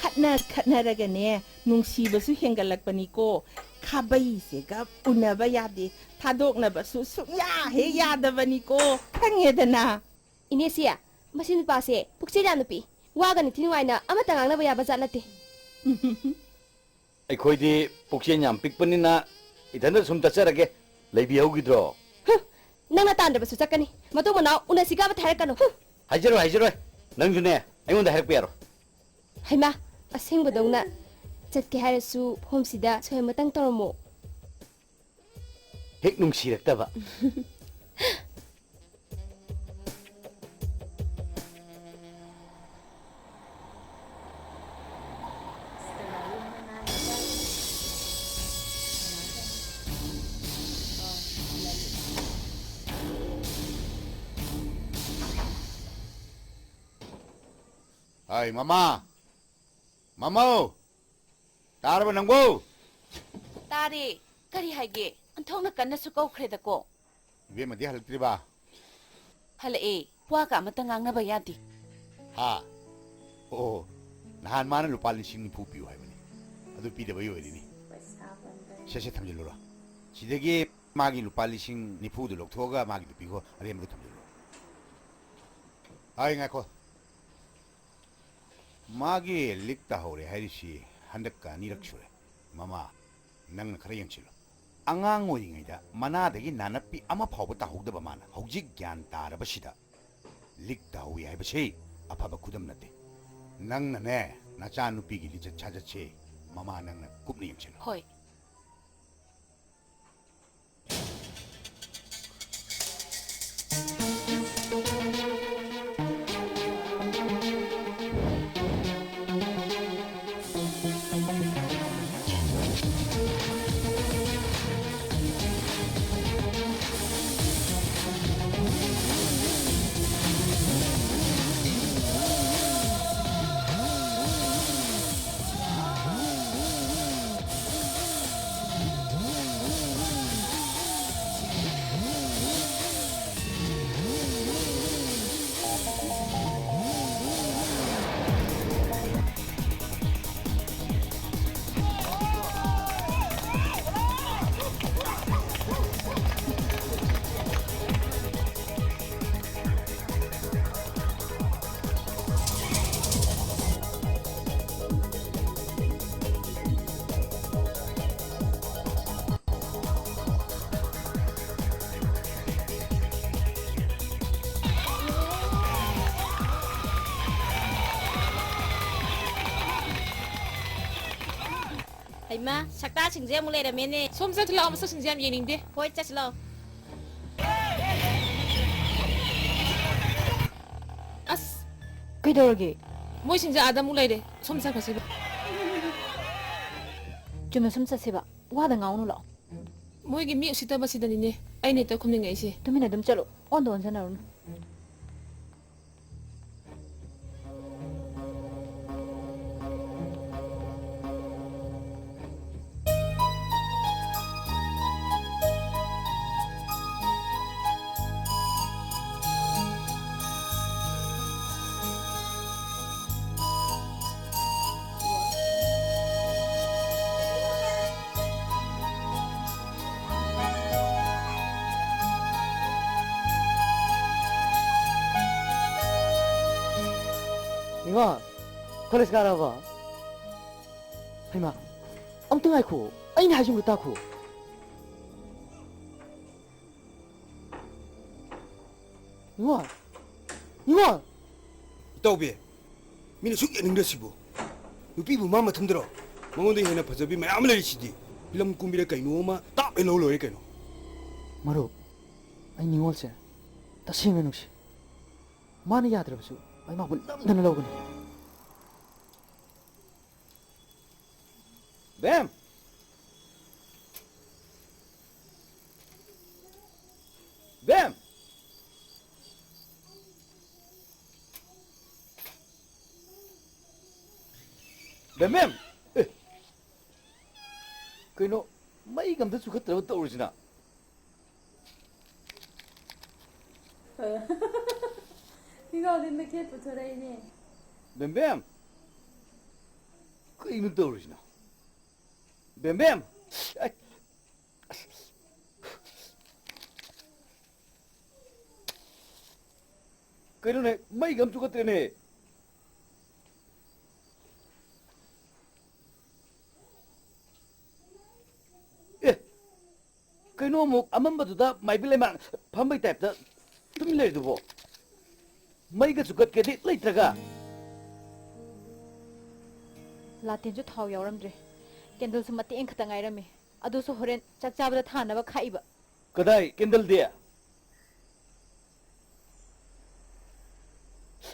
ꯈꯠꯅ ꯈꯠꯅꯔꯒꯅꯦ, ꯅꯨꯡꯁꯤꯕꯁꯨ ꯍꯦꯟꯒꯠꯂꯛꯄꯅꯤꯀꯣ꯫ ꯈꯥꯕꯩꯁꯦꯒ ꯎꯅꯕ ꯌꯥꯗꯦ, ꯊꯥꯗꯣꯛꯅꯕꯁꯨ ꯁꯨꯡꯌꯥ ꯍꯦꯛ ꯌꯥꯗꯕꯅꯤꯀꯣ, ꯈꯪꯉꯦꯗꯅ꯫ ꯏꯅꯦꯁꯤ, ꯃꯁꯤ ꯅꯨꯄꯥꯁꯦ ꯄꯨꯛꯆꯦꯜ ꯌꯥꯝꯅ ꯄꯤꯛꯏ꯫ ꯋꯥꯒ ꯅꯤꯡꯊꯤ ꯅꯨꯡꯉꯥꯏꯅ ꯑꯃꯠꯇ ꯉꯥꯡꯅꯕ ꯌꯥꯕ ꯖꯥꯠ ꯅꯠꯇꯦ꯫ ꯑꯩꯈꯣꯏꯗꯤ ꯄꯨꯛꯆꯦꯜ ꯌꯥꯝ ꯄꯤꯛꯄꯅꯤꯅ ꯏꯊꯟꯗ ꯁꯨꯝ ꯆꯠꯆꯔꯒꯦ꯫ ꯂꯩꯕꯤꯍꯧꯈꯤꯗ꯭ꯔꯣ? ꯍꯨꯝ, ꯅꯪꯅ ꯇꯥꯟꯗꯕꯁꯨ ꯆꯠꯀꯅꯤ꯫ ꯃꯇꯨꯡ ꯃꯅꯥꯎ ꯎꯅꯁꯤꯒ ꯑꯃꯠꯇ ꯍꯥꯏꯔꯛꯀꯅꯨ꯫ ꯍꯨꯝ! ꯍꯥꯏꯖꯔꯣꯏ, ꯍꯥꯏꯖꯔꯣꯏ꯫ ꯅꯪꯁꯨꯅꯦ, ꯑꯩꯉꯣꯟꯗ ꯍꯥꯏꯔꯛꯄ ꯌꯥꯔꯣꯏ꯫ ꯍꯩꯃꯥ, ꯑꯁꯦꯡꯕꯗꯧꯅ ꯆꯠꯀꯦ ꯍꯥꯏꯔꯁꯨ ꯐꯣꯝꯁꯤꯗ ꯁꯣꯏ ꯑꯃꯇꯪ ꯇꯧꯔꯝꯃꯣ꯫ ꯍꯦꯛ ꯅꯨꯡꯁꯤꯔꯛꯇꯕ꯫ ꯍꯥꯏ, ꯃꯃꯥ! ꯃꯃꯧ! ꯇꯥꯔꯕ ꯅꯪꯕꯨ? ꯇꯥꯔꯦ꯫ ꯀꯔꯤ ꯍꯥꯏꯒꯦ? ꯑꯣꯟꯊꯣꯛꯅ ꯀꯟꯅꯁꯨ ꯀꯧꯈ꯭ꯔꯦꯗꯀꯣ꯫ ꯏꯕꯦꯝꯃꯗꯤ ꯍꯜꯂꯛꯇ꯭ꯔꯤꯕ? ꯍꯜꯂꯛꯑꯦ꯫ ꯋꯥꯒ ꯑꯃꯇ ꯉꯥꯡꯅꯕ ꯌꯥꯗꯦ꯫ ꯍꯥ? ꯑꯣ, ꯅꯍꯥꯟ ꯃꯥꯅ ꯂꯨꯄꯥ ꯂꯤꯁꯤꯡ ꯅꯤꯐꯨ ꯄꯤꯌꯨ ꯍꯥꯏꯕꯅꯤ꯫ ꯑꯗꯨ ꯄꯤꯗꯕꯩ ꯑꯣꯏꯔꯤꯅꯤ꯫ ꯁꯦ, ꯁꯦ, ꯊꯝꯖꯤꯜꯂꯨꯔꯣ꯫ ꯁꯤꯗꯒꯤ ꯃꯥꯒꯤ ꯂꯨꯄꯥ ꯂꯤꯁꯤꯡ ꯅꯤꯐꯨꯗꯨ ꯂꯧꯊꯣꯛꯑꯒ ꯃꯥꯒꯤꯗꯨ ꯄꯤꯈꯣ, ꯑꯔꯦꯝꯕꯗꯨ ꯊꯝꯖꯤꯜꯂꯨꯔꯣ꯫ ꯑꯩ ꯉꯥꯏꯈꯣ꯫ ꯃꯥꯒꯤ ꯂꯤꯛ ꯇꯥꯍꯧꯔꯦ ꯍꯥꯏꯔꯤꯁꯤ ꯍꯟꯗꯛꯀ ꯑꯅꯤꯔꯛ ꯁꯨꯔꯦ꯫ ꯃꯃꯥ, ꯅꯪꯅ ꯈꯔ ꯌꯦꯡꯁꯤꯜꯂꯨ꯫ ꯑꯉꯥꯡ ꯑꯣꯏꯔꯤꯉꯩꯗ ꯃꯅꯥꯗꯒꯤ ꯅꯥꯅꯞꯄꯤ ꯑꯃ ꯐꯥꯎꯕ ꯇꯥꯍꯧꯗꯕ ꯃꯥꯅ ꯍꯧꯖꯤꯛ ꯒ꯭ꯌꯥꯟ ꯇꯥꯔꯕꯁꯤꯗ ꯂꯤꯛ ꯇꯥꯍꯧꯏ ꯍꯥꯏꯕꯁꯤ ꯑꯐꯕ ꯈꯨꯗꯝ ꯅꯠꯇꯦ꯫ ꯅꯪꯅꯅꯦ, ꯅꯆꯥꯅꯨꯄꯤꯒꯤ ꯂꯤꯆꯠ ꯁꯥꯖꯠꯁꯦ ꯃꯃꯥ ꯅꯪꯅ ꯀꯨꯞꯅ ꯌꯦꯡꯁꯤꯜꯂꯨ꯫ ꯍꯣꯏ꯫ ꯍꯩꯃꯥ, ꯁꯛꯇꯥꯁꯤꯡꯁꯦ ꯑꯃꯨꯛ ꯂꯩꯔꯝꯃꯦꯅꯦ꯫ ꯁꯣꯝ ꯆꯠꯁꯤ ꯂꯥꯛꯑꯣ, ꯃꯁꯛꯁꯤꯡꯁꯦ ꯌꯥꯝ ꯌꯦꯡꯅꯤꯡꯗꯦ꯫ ꯍꯣꯏ, ꯆꯠꯁꯤ ꯂꯥꯛꯑꯣ꯫ ꯑꯁ! ꯀꯩꯗꯧꯔꯒꯦ? ꯃꯣꯏꯁꯤꯡꯁꯦ ꯑꯥꯗ ꯑꯃꯨꯛ ꯂꯩꯔꯦ꯫ ꯁꯣꯝ ꯆꯠꯈ꯭ꯔꯁꯤꯕ꯫ ꯆꯨꯝꯅ ꯁꯨꯝ ꯆꯠꯁꯤꯕ꯫ ꯋꯥꯗ ꯉꯥꯡꯉꯨꯅꯨ ꯂꯥꯛꯑꯣ꯫ ꯃꯣꯏꯒꯤ ꯃꯤ ꯎꯁꯤꯠꯇꯕꯁꯤꯗꯅꯤꯅꯦ ꯑꯩꯅ ꯍꯦꯛꯇ ꯈꯨꯝꯅꯤꯡꯉꯛꯏꯁꯦ꯫ ꯇꯨꯃꯤꯟꯅ ꯑꯗꯨꯝ ꯆꯠꯂꯣ꯫ ꯑꯣꯟꯗ ꯑꯣꯟꯁꯤꯟꯅꯔꯨꯅꯨ꯫ ꯏꯃꯥ, ꯀꯣꯂꯦꯖ ꯀꯥꯔꯕꯣ? ꯍꯩꯃꯥ, ꯑꯝꯇ ꯉꯥꯏꯈꯣ, ꯑꯩꯅ ꯍꯥꯏꯁꯤꯃ ꯇꯥꯈꯣ꯫ ꯅꯤꯉꯣꯜ! ꯅꯤꯉꯣꯜ! ꯏꯇꯥꯎꯕꯤ, ꯃꯤꯅ ꯁꯨꯛ ꯌꯦꯡꯅꯤꯡꯗ꯭ꯔꯁꯤꯕꯨ꯫ ꯅꯨꯄꯤꯕꯨ ꯃꯥ ꯃꯊꯟꯗꯔꯣ? ꯃꯉꯣꯟꯗ ꯍꯦꯟꯅ ꯐꯖꯕꯤ ꯃꯌꯥꯝ ꯂꯩꯔꯤꯁꯤꯗꯤ꯫ ꯐꯤꯂꯝ ꯀꯨꯝꯕꯤꯔ ꯀꯩꯅꯣ ꯑꯃ ꯇꯥꯞ ꯍꯦꯛ ꯂꯧ ꯂꯣꯏꯔꯦ ꯀꯩꯅꯣ꯫ ꯃꯔꯨꯞ, ꯑꯩ ꯅꯤꯉꯣꯜꯁꯦ ꯇꯁꯦꯡꯅ ꯅꯨꯡꯁꯤ꯫ ꯃꯥꯅ ꯌꯥꯗ꯭ꯔꯕꯁꯨ ꯑꯩ ꯃꯥꯕꯨ ꯅꯝꯗꯅ ꯂꯧꯒꯅꯤ꯫ ꯕꯦꯝ! ꯕꯦꯝ! ꯕꯦꯝ, ꯕꯦꯝ! ꯑꯦ! ꯀꯩꯅꯣ, ꯃꯩꯒ ꯑꯝꯇ ꯆꯨꯈꯠꯇ꯭ꯔꯕ ꯇꯧꯔꯤꯁꯤꯅ? ꯐꯤꯒꯥꯎꯗꯤ ꯃꯩꯈꯦꯠ ꯄꯨꯊꯣꯔꯛꯏꯅꯦ꯫ ꯕꯦꯝꯕꯦꯝ! ꯀꯩꯅꯣ ꯇꯧꯔꯤꯁꯤꯅ? ꯕꯦꯝꯕꯦꯝ! ꯑꯩ, ꯑꯁ! ꯀꯩꯅꯣꯅꯦ, ꯃꯩꯒ ꯑꯝ ꯆꯨꯈꯠꯇ꯭ꯔꯦꯅꯦ꯫ ꯑꯦ! ꯀꯩꯅꯣ ꯑꯃꯨꯛ ꯑꯃꯝꯕꯗꯨꯗ ꯃꯥꯏꯕꯤ ꯂꯩꯃ ꯐꯝꯕꯩ ꯇꯥꯏꯞꯇ ꯇꯨꯃꯤꯟ ꯂꯩꯔꯤꯗꯨꯕꯣ? ꯃꯩꯒ ꯆꯨꯈꯠꯀꯦꯗꯤ ꯂꯩꯇ꯭ꯔꯒ꯫ ꯂꯥꯇꯦꯟꯁꯨ ꯊꯥꯎ ꯌꯥꯎꯔꯝꯗ꯭ꯔꯦ꯫ ꯀꯦꯟꯗꯜꯁꯨ ꯃꯇꯦꯛ ꯑꯃꯈꯛꯇ ꯉꯥꯏꯔꯝꯃꯤ꯫ ꯑꯗꯨꯁꯨ ꯍꯣꯔꯦꯟ ꯆꯥꯛ ꯆꯥꯕꯗ ꯊꯥꯅꯕ ꯈꯥꯛꯏꯕ꯫ ꯀꯗꯥꯏ ꯀꯦꯟꯗꯜꯗꯤ?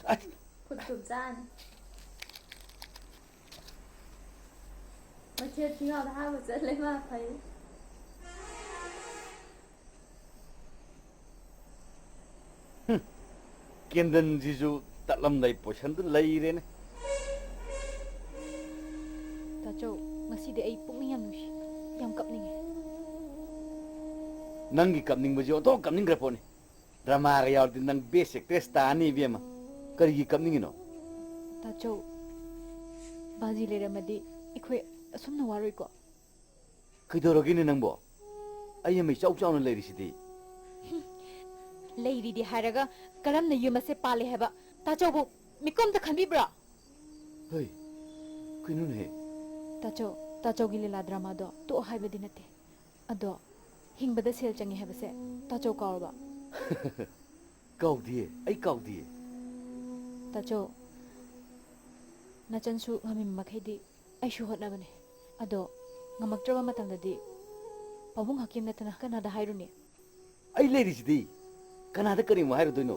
ꯑꯁ! ꯈꯨꯠ ꯊꯨꯞꯆꯥꯅꯤ꯫ ꯃꯩꯈꯦꯠ ꯊꯤꯡꯉꯥꯎꯗ ꯍꯥꯞꯄ ꯆꯠꯂꯦ ꯃꯥ ꯐꯩ꯫ ꯍꯨꯝ, ꯀꯦꯟꯗꯜꯁꯤꯁꯨ ꯇꯠꯂꯝꯗꯥꯏ ꯄꯣꯖꯤꯁꯟꯗ ꯂꯩꯔꯦꯅꯦ꯫ ꯇꯥꯆꯧ, ꯉꯁꯤꯗꯤ ꯑꯩ ꯄꯨꯛꯅꯤꯡ ꯌꯥꯝ ꯅꯨꯡꯁꯤ, ꯌꯥꯝ ꯀꯞꯅꯤꯡꯉꯦ꯫ ꯅꯪꯒꯤ ꯀꯞꯅꯤꯡꯕꯁꯤ ꯑꯣꯟꯊꯣꯛ ꯀꯞꯅꯤꯡꯈ꯭ꯔ ꯄꯣꯠꯅꯤ꯫ ꯗ꯭ꯔꯃꯥꯒ ꯌꯥꯎꯔꯗꯤ ꯅꯪ ꯕꯦꯁ ꯑꯦꯛꯇ꯭ꯔꯦꯁ ꯇꯥꯅꯤ ꯏꯕꯦꯝꯃ꯫ ꯀꯔꯤꯒꯤ ꯀꯞꯅꯤꯡꯉꯤꯅꯣ? ꯇꯥꯆꯧ, ꯕꯥꯖꯤ ꯂꯩꯔꯝꯃꯗꯤ ꯑꯩꯈꯣꯏ ꯑꯁꯨꯝꯅ ꯋꯥꯔꯣꯏꯀꯣ꯫ ꯀꯩꯗꯧꯔꯒꯦꯅꯦ ꯅꯪꯕꯣ? ꯑꯩ ꯑꯃ ꯏꯆꯥꯎ ꯆꯥꯎꯅ ꯂꯩꯔꯤꯁꯤꯗꯤ꯫ ꯂꯩꯔꯤꯗꯤ ꯍꯥꯏꯔꯒ ꯀꯔꯝꯅ ꯌꯨꯝ ꯑꯁꯦ ꯄꯥꯜꯂꯦ ꯍꯥꯏꯕ ꯇꯥꯆꯧꯕꯨ ꯃꯤꯀꯨꯞ ꯑꯝꯇ ꯈꯟꯕꯤꯕ꯭ꯔꯣ? ꯍꯩ, ꯀꯩꯅꯣꯅꯦꯍꯦ? ꯇꯥꯆꯧ, ꯇꯥꯆꯧꯒꯤ ꯂꯤꯂꯥ ꯗ꯭ꯔꯃꯥꯗꯣ ꯇꯣꯛꯑꯣ ꯍꯥꯏꯕꯗꯤ ꯅꯠꯇꯦ꯫ ꯑꯗꯣ ꯍꯤꯡꯕꯗ ꯁꯦꯜ ꯆꯪꯉꯤ ꯍꯥꯏꯕꯁꯦ ꯇꯥꯆꯧ ꯀꯥꯎꯔꯕ? ꯀꯥꯎꯗꯤꯌꯦ, ꯑꯩ ꯀꯥꯎꯗꯤꯌꯦ꯫ ꯇꯥꯆꯧ, ꯅꯆꯟꯁꯨ ꯉꯝꯃꯤ ꯃꯈꯩꯗꯤ ꯑꯩꯁꯨ ꯍꯣꯠꯅꯕꯅꯦ꯫ ꯑꯗꯣ ꯉꯝꯃꯛꯇ꯭ꯔꯕ ꯃꯇꯝꯗꯗꯤ ꯄꯥꯕꯨꯡ ꯍꯀꯤꯝ ꯅꯠꯇꯅ ꯀꯅꯥꯗ ꯍꯥꯏꯔꯨꯅꯤ? ꯑꯩ ꯂꯩꯔꯤꯁꯤꯗꯤ꯫ ꯀꯅꯥꯗ ꯀꯔꯤꯃꯨꯛ ꯍꯥꯏꯔꯨꯗꯣꯏꯅꯣ?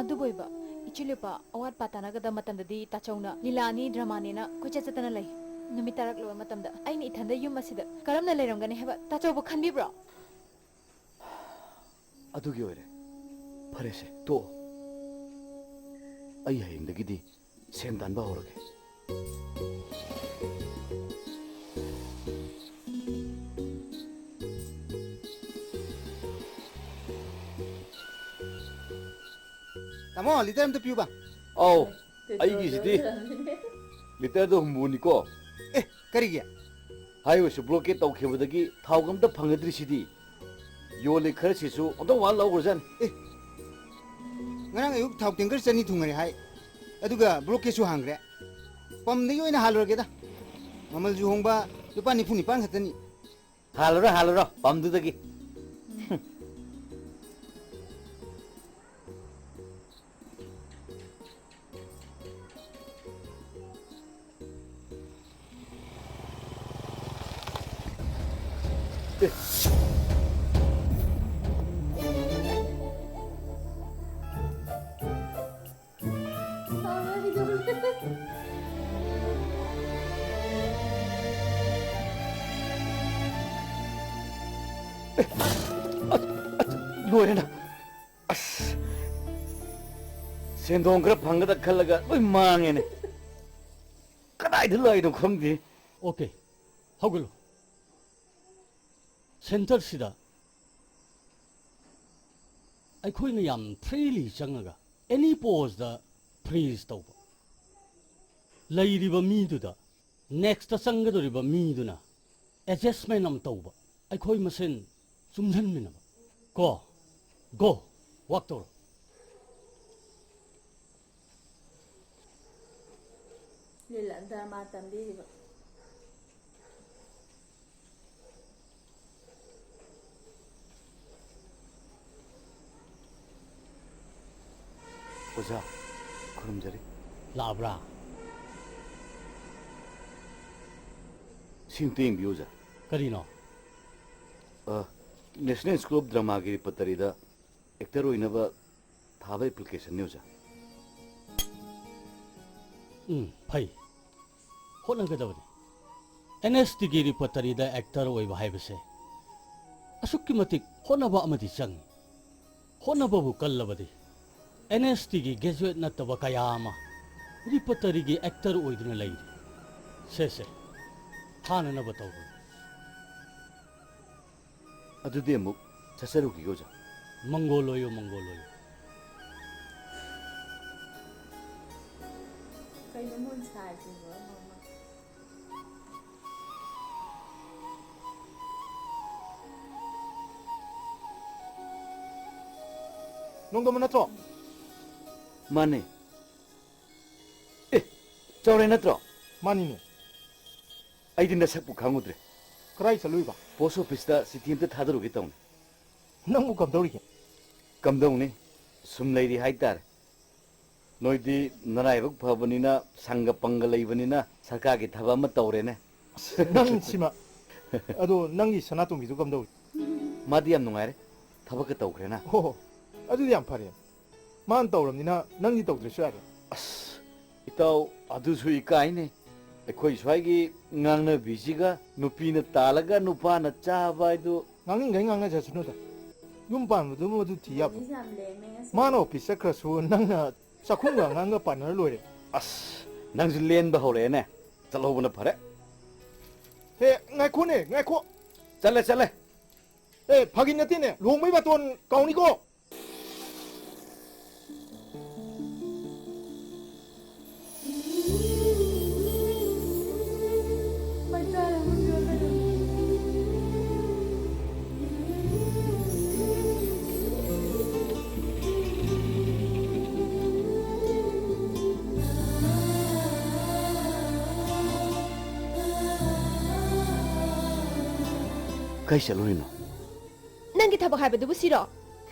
ꯑꯗꯨꯕꯨ ꯑꯣꯏꯕ, ꯏꯆꯦ ꯂꯨꯄꯥ ꯑꯋꯥꯠ ꯑꯄꯥ ꯇꯥꯟꯅꯒꯗꯕ ꯃꯇꯝꯗꯗꯤ ꯇꯥꯆꯧꯅ ꯂꯤꯂꯥꯅꯤ, ꯗ꯭ꯔꯃꯥꯅꯦꯅ ꯀꯣꯏꯆꯠ ꯆꯠꯇꯅ ꯂꯩ꯫ ꯅꯨꯃꯤꯠ ꯇꯥꯔꯛꯂꯕ ꯃꯇꯝꯗ ꯑꯩꯅ ꯏꯊꯟꯗ ꯌꯨꯝ ꯑꯁꯤꯗ ꯀꯔꯝꯅ ꯂꯩꯔꯝꯒꯅꯤ ꯍꯥꯏꯕ ꯇꯥꯆꯧꯕꯨ ꯈꯟꯕꯤꯕ꯭ꯔꯣ? ꯑꯗꯨꯒꯤ ꯑꯣꯏꯔꯦ꯫ ꯐꯔꯦꯁꯦ, ꯇꯣꯛꯑꯣ꯫ ꯑꯩ ꯍꯌꯦꯡꯗꯒꯤꯗꯤ ꯁꯦꯟ ꯇꯥꯟꯕ ꯍꯧꯔꯒꯦ꯫ ꯇꯥꯃꯣ, ꯂꯤꯇꯔ ꯑꯝꯇ ꯄꯤꯌꯨꯕ꯫ ꯑꯧ, ꯑꯩꯒꯤꯁꯤꯗꯤ ꯂꯤꯇꯔꯗꯣ ꯍꯨꯝꯐꯨꯅꯤꯀꯣ꯫ ꯑꯦ, ꯀꯔꯤꯒꯤ? ꯍꯥꯏꯋꯦꯁꯨ ꯕ꯭ꯂꯣꯀꯦꯠ ꯇꯧꯈꯤꯕꯗꯒꯤ ꯊꯥꯎꯒ ꯑꯝꯇ ꯐꯪꯅꯗ꯭ꯔꯤꯁꯤꯗꯤ꯫ ꯌꯣꯜꯂꯤ ꯈꯔꯁꯤꯁꯨ ꯑꯣꯟꯊꯣꯛ ꯋꯥꯅ ꯂꯧꯈ꯭ꯔꯖꯥꯠꯅꯤ꯫ ꯑꯦ, ꯉꯔꯥꯡ ꯑꯌꯨꯛ ꯊꯥꯎ ꯇꯦꯡꯀꯔ ꯆꯅꯤ ꯊꯨꯡꯉꯔꯦ ꯍꯥꯏ꯫ ꯑꯗꯨꯒ ꯕ꯭ꯂꯣꯀꯦꯠꯁꯨ ꯍꯥꯡꯈ꯭ꯔꯦ꯫ ꯄꯝꯗꯒꯤ ꯑꯣꯏꯅ ꯍꯥꯜꯂꯨꯔꯒꯦꯗ꯫ ꯃꯃꯜꯁꯨ ꯍꯣꯡꯕ, ꯂꯨꯄꯥ ꯅꯤꯐꯨ ꯅꯤꯄꯥꯟ ꯈꯛꯇꯅꯤ꯫ ꯍꯥꯜꯂꯨꯔꯣ, ꯍꯥꯜꯂꯨꯔꯣ, ꯄꯝꯗꯨꯗꯒꯤ꯫ ꯂꯣꯏꯔꯦꯅ꯫ ꯑꯁ! ꯁꯦꯟꯗꯣꯡ ꯈꯔ ꯐꯪꯒꯗ꯭ꯔ ꯈꯜꯂꯒ ꯂꯣꯏ ꯃꯥꯡꯉꯦꯅꯦ꯫ ꯀꯗꯥꯏꯗ ꯂꯥꯛꯏꯅꯣ ꯈꯪꯗꯦ꯫ ꯑꯣꯀꯦ, ꯍꯧꯒꯠꯂꯣ꯫ ꯁꯦꯟꯇꯔꯁꯤꯗ ꯑꯩꯈꯣꯏꯅ ꯌꯥꯝ ꯐ꯭ꯔꯤꯂꯤ ꯆꯪꯉꯒ ꯑꯦꯅꯤ ꯄꯣꯁꯇ ꯐ꯭ꯔꯤꯖ ꯇꯧꯕ꯫ ꯂꯩꯔꯤꯕ ꯃꯤꯗꯨꯗ, ꯅꯦꯛꯁꯇ ꯆꯪꯒꯗꯧꯔꯤꯕ ꯃꯤꯗꯨꯅ ꯑꯦꯗꯖꯁꯃꯦꯟ ꯑꯃ ꯇꯧꯕ, ꯑꯩꯈꯣꯏ ꯃꯁꯦꯟ ꯆꯨꯝꯁꯤꯟꯃꯤꯟꯅꯕ꯫ ꯀꯣ, ꯒꯣ, ꯋꯥꯛ ꯇꯧꯔꯣ꯫ ꯂꯤꯂꯥ ꯗ꯭ꯔꯃꯥ ꯇꯝꯕꯤꯔꯤꯕ꯫ ꯑꯣꯖꯥ, ꯈꯨꯔꯨꯝꯖꯔꯤ꯫ ꯂꯥꯛꯑꯕ꯭ꯔꯥ? ꯁꯤ ꯑꯝꯇ ꯌꯦꯡꯕꯤꯌꯨ, ꯑꯣꯖꯥ꯫ ꯀꯔꯤꯅꯣ? ꯑ, National School of Dramaꯒꯤ ꯔꯤꯄꯔꯇꯔꯤꯗ ꯑꯦꯛꯇꯔ ꯑꯣꯏꯅꯕ ꯊꯥꯕ ꯑꯦꯄ꯭ꯂꯤꯀꯦꯁꯟꯅꯤ, ꯑꯣꯖꯥ꯫ ꯎꯝ, ꯐꯩ꯫ ꯍꯣꯠꯅꯒꯗꯕꯅꯤ꯫ ꯑꯦꯟ ꯑꯦꯁ ꯇꯤꯒꯤ ꯔꯤꯄꯔꯇꯔꯤꯗ ꯑꯦꯛꯇꯔ ꯑꯣꯏꯕ ꯍꯥꯏꯕꯁꯦ ꯑꯁꯨꯛꯀꯤ ꯃꯇꯤꯛ ꯍꯣꯠꯅꯕ ꯑꯃꯗꯤ ꯆꯪꯏ꯫ ꯍꯣꯠꯅꯕꯕꯨ ꯀꯜꯂꯕꯗꯤ ꯑꯦꯟ ꯑꯦꯁ ꯇꯤꯒꯤ ꯒ꯭ꯔꯦꯖꯨꯋꯦꯠ ꯅꯠꯇꯕ ꯀꯌꯥ ꯑꯃ ꯔꯤꯄꯔꯇꯔꯤꯒꯤ ꯑꯦꯛꯇꯔ ꯑꯣꯏꯗꯨꯅ ꯂꯩꯔꯤ꯫ ꯁꯦ, ꯁꯦ, ꯊꯥꯅꯅꯕ ꯇꯧꯔꯣ꯫ ꯑꯗꯨꯗꯤ ꯑꯃꯨꯛ ꯆꯠꯆꯔꯨꯈꯤꯒꯦ, ꯑꯣꯖꯥ꯫ ꯃꯪꯒꯣꯜ ꯑꯣꯏꯌꯨ, ꯃꯪꯒꯣꯜ ꯑꯣꯏꯌꯨ꯫ ꯀꯩꯅꯣ ꯃꯣꯏ ꯁꯥꯏꯁꯤꯕꯣ? ꯅꯣꯡꯗꯝꯕ ꯅꯠꯇ꯭ꯔꯣ? ꯃꯥꯅꯦ꯫ ꯑꯦ, ꯆꯥꯎꯔꯦ ꯅꯠꯇ꯭ꯔꯣ? ꯃꯥꯅꯤꯅꯦ꯫ ꯑꯩꯗꯤ ꯅꯁꯛꯄꯨ ꯈꯪꯉꯨꯗ꯭ꯔꯦ꯫ ꯀꯗꯥꯏ ꯆꯠꯂꯨꯏꯕ? ꯄꯣꯁ ꯑꯣꯐꯤꯁꯇ ꯆꯤꯊꯤ ꯑꯝꯇ ꯊꯥꯗꯔꯨꯒꯦ ꯇꯧꯅꯤ꯫ ꯅꯪꯕꯨ ꯀꯝꯗꯧꯔꯤꯒꯦ? ꯀꯝꯗꯧꯅꯤ? ꯁꯨꯝ ꯂꯩꯔꯤ ꯍꯥꯏꯇꯥꯔꯦ꯫ ꯅꯣꯏꯗꯤ ꯅꯔꯥꯏꯕꯛ ꯐꯕꯅꯤꯅ, ꯁꯪꯒ ꯄꯪꯒ ꯂꯩꯕꯅꯤꯅ ꯁꯔꯀꯥꯔꯒꯤ ꯊꯕꯛ ꯑꯃ ꯇꯧꯔꯦꯅꯦ꯫ ꯑꯁ, ꯅꯪ ꯁꯤꯃ꯫ ꯑꯗꯣ ꯅꯪꯒꯤ ꯁꯅꯥꯇꯣꯝꯕꯤꯗꯨ ꯀꯝꯗꯧꯔꯤ? ꯃꯥꯗꯤ ꯌꯥꯝ ꯅꯨꯡꯉꯥꯏꯔꯦ, ꯊꯕꯛꯀ ꯇꯧꯈ꯭ꯔꯦꯅ꯫ ꯑꯣ, ꯑꯗꯨꯗꯤ ꯌꯥꯝ ꯐꯔꯦ꯫ ꯃꯥꯅ ꯇꯧꯔꯕꯅꯤꯅ ꯅꯪꯗꯤ ꯇꯧꯗ꯭ꯔꯁꯨ ꯌꯥꯔꯦ꯫ ꯑꯁ, ꯏꯇꯥꯎ, ꯑꯗꯨꯁꯨ ꯏꯀꯥꯏꯅꯦ꯫ ꯑꯩꯈꯣꯏ ꯁ꯭ꯋꯥꯏꯒꯤ ꯉꯥꯡꯅꯕꯤꯁꯤꯒ ꯅꯨꯄꯤꯅ ꯇꯥꯜꯂꯒ ꯅꯨꯄꯥꯅ ꯆꯥꯕ ꯍꯥꯏꯗꯨ꯫ ꯉꯥꯡꯅꯤꯡꯈꯩ ꯉꯥꯡꯅꯖꯁꯅꯨꯗ꯫ ꯌꯨꯝ ꯄꯥꯟꯕꯗꯨ ꯃꯗꯨ ꯊꯤ ꯌꯥꯕ꯭ꯔꯣ? ꯃꯥꯅ ꯑꯣꯐꯤꯁ ꯆꯠꯈ꯭ꯔꯁꯨ ꯅꯪꯅ ꯆꯥꯛꯈꯨꯝꯒ ꯑꯉꯥꯡꯒ ꯄꯥꯟꯅꯔ ꯂꯣꯏꯔꯦ꯫ ꯑꯁ, ꯅꯪꯁꯨ ꯂꯦꯟꯕ ꯍꯧꯔꯛꯑꯦꯅꯦ꯫ ꯆꯠꯍꯧꯕꯅ ꯐꯔꯦ꯫ ꯍꯦ, ꯉꯥꯏꯈꯣꯅꯦ, ꯉꯥꯏꯈꯣ꯫ ꯆꯠꯂꯦ, ꯆꯠꯂꯦ꯫ ꯑꯦ, ꯐꯥꯒꯤ ꯅꯠꯇꯦꯅꯦ, ꯂꯨꯍꯣꯡꯕꯩ ꯕꯥꯇꯣꯟ ꯀꯥꯎꯅꯤꯀꯣ꯫ ꯀꯥꯏ ꯆꯠꯂꯨꯔꯤꯅꯣ? ꯅꯪꯒꯤ ꯊꯕꯛ ꯍꯥꯏꯕꯗꯨꯕꯨ ꯁꯤꯔꯣ?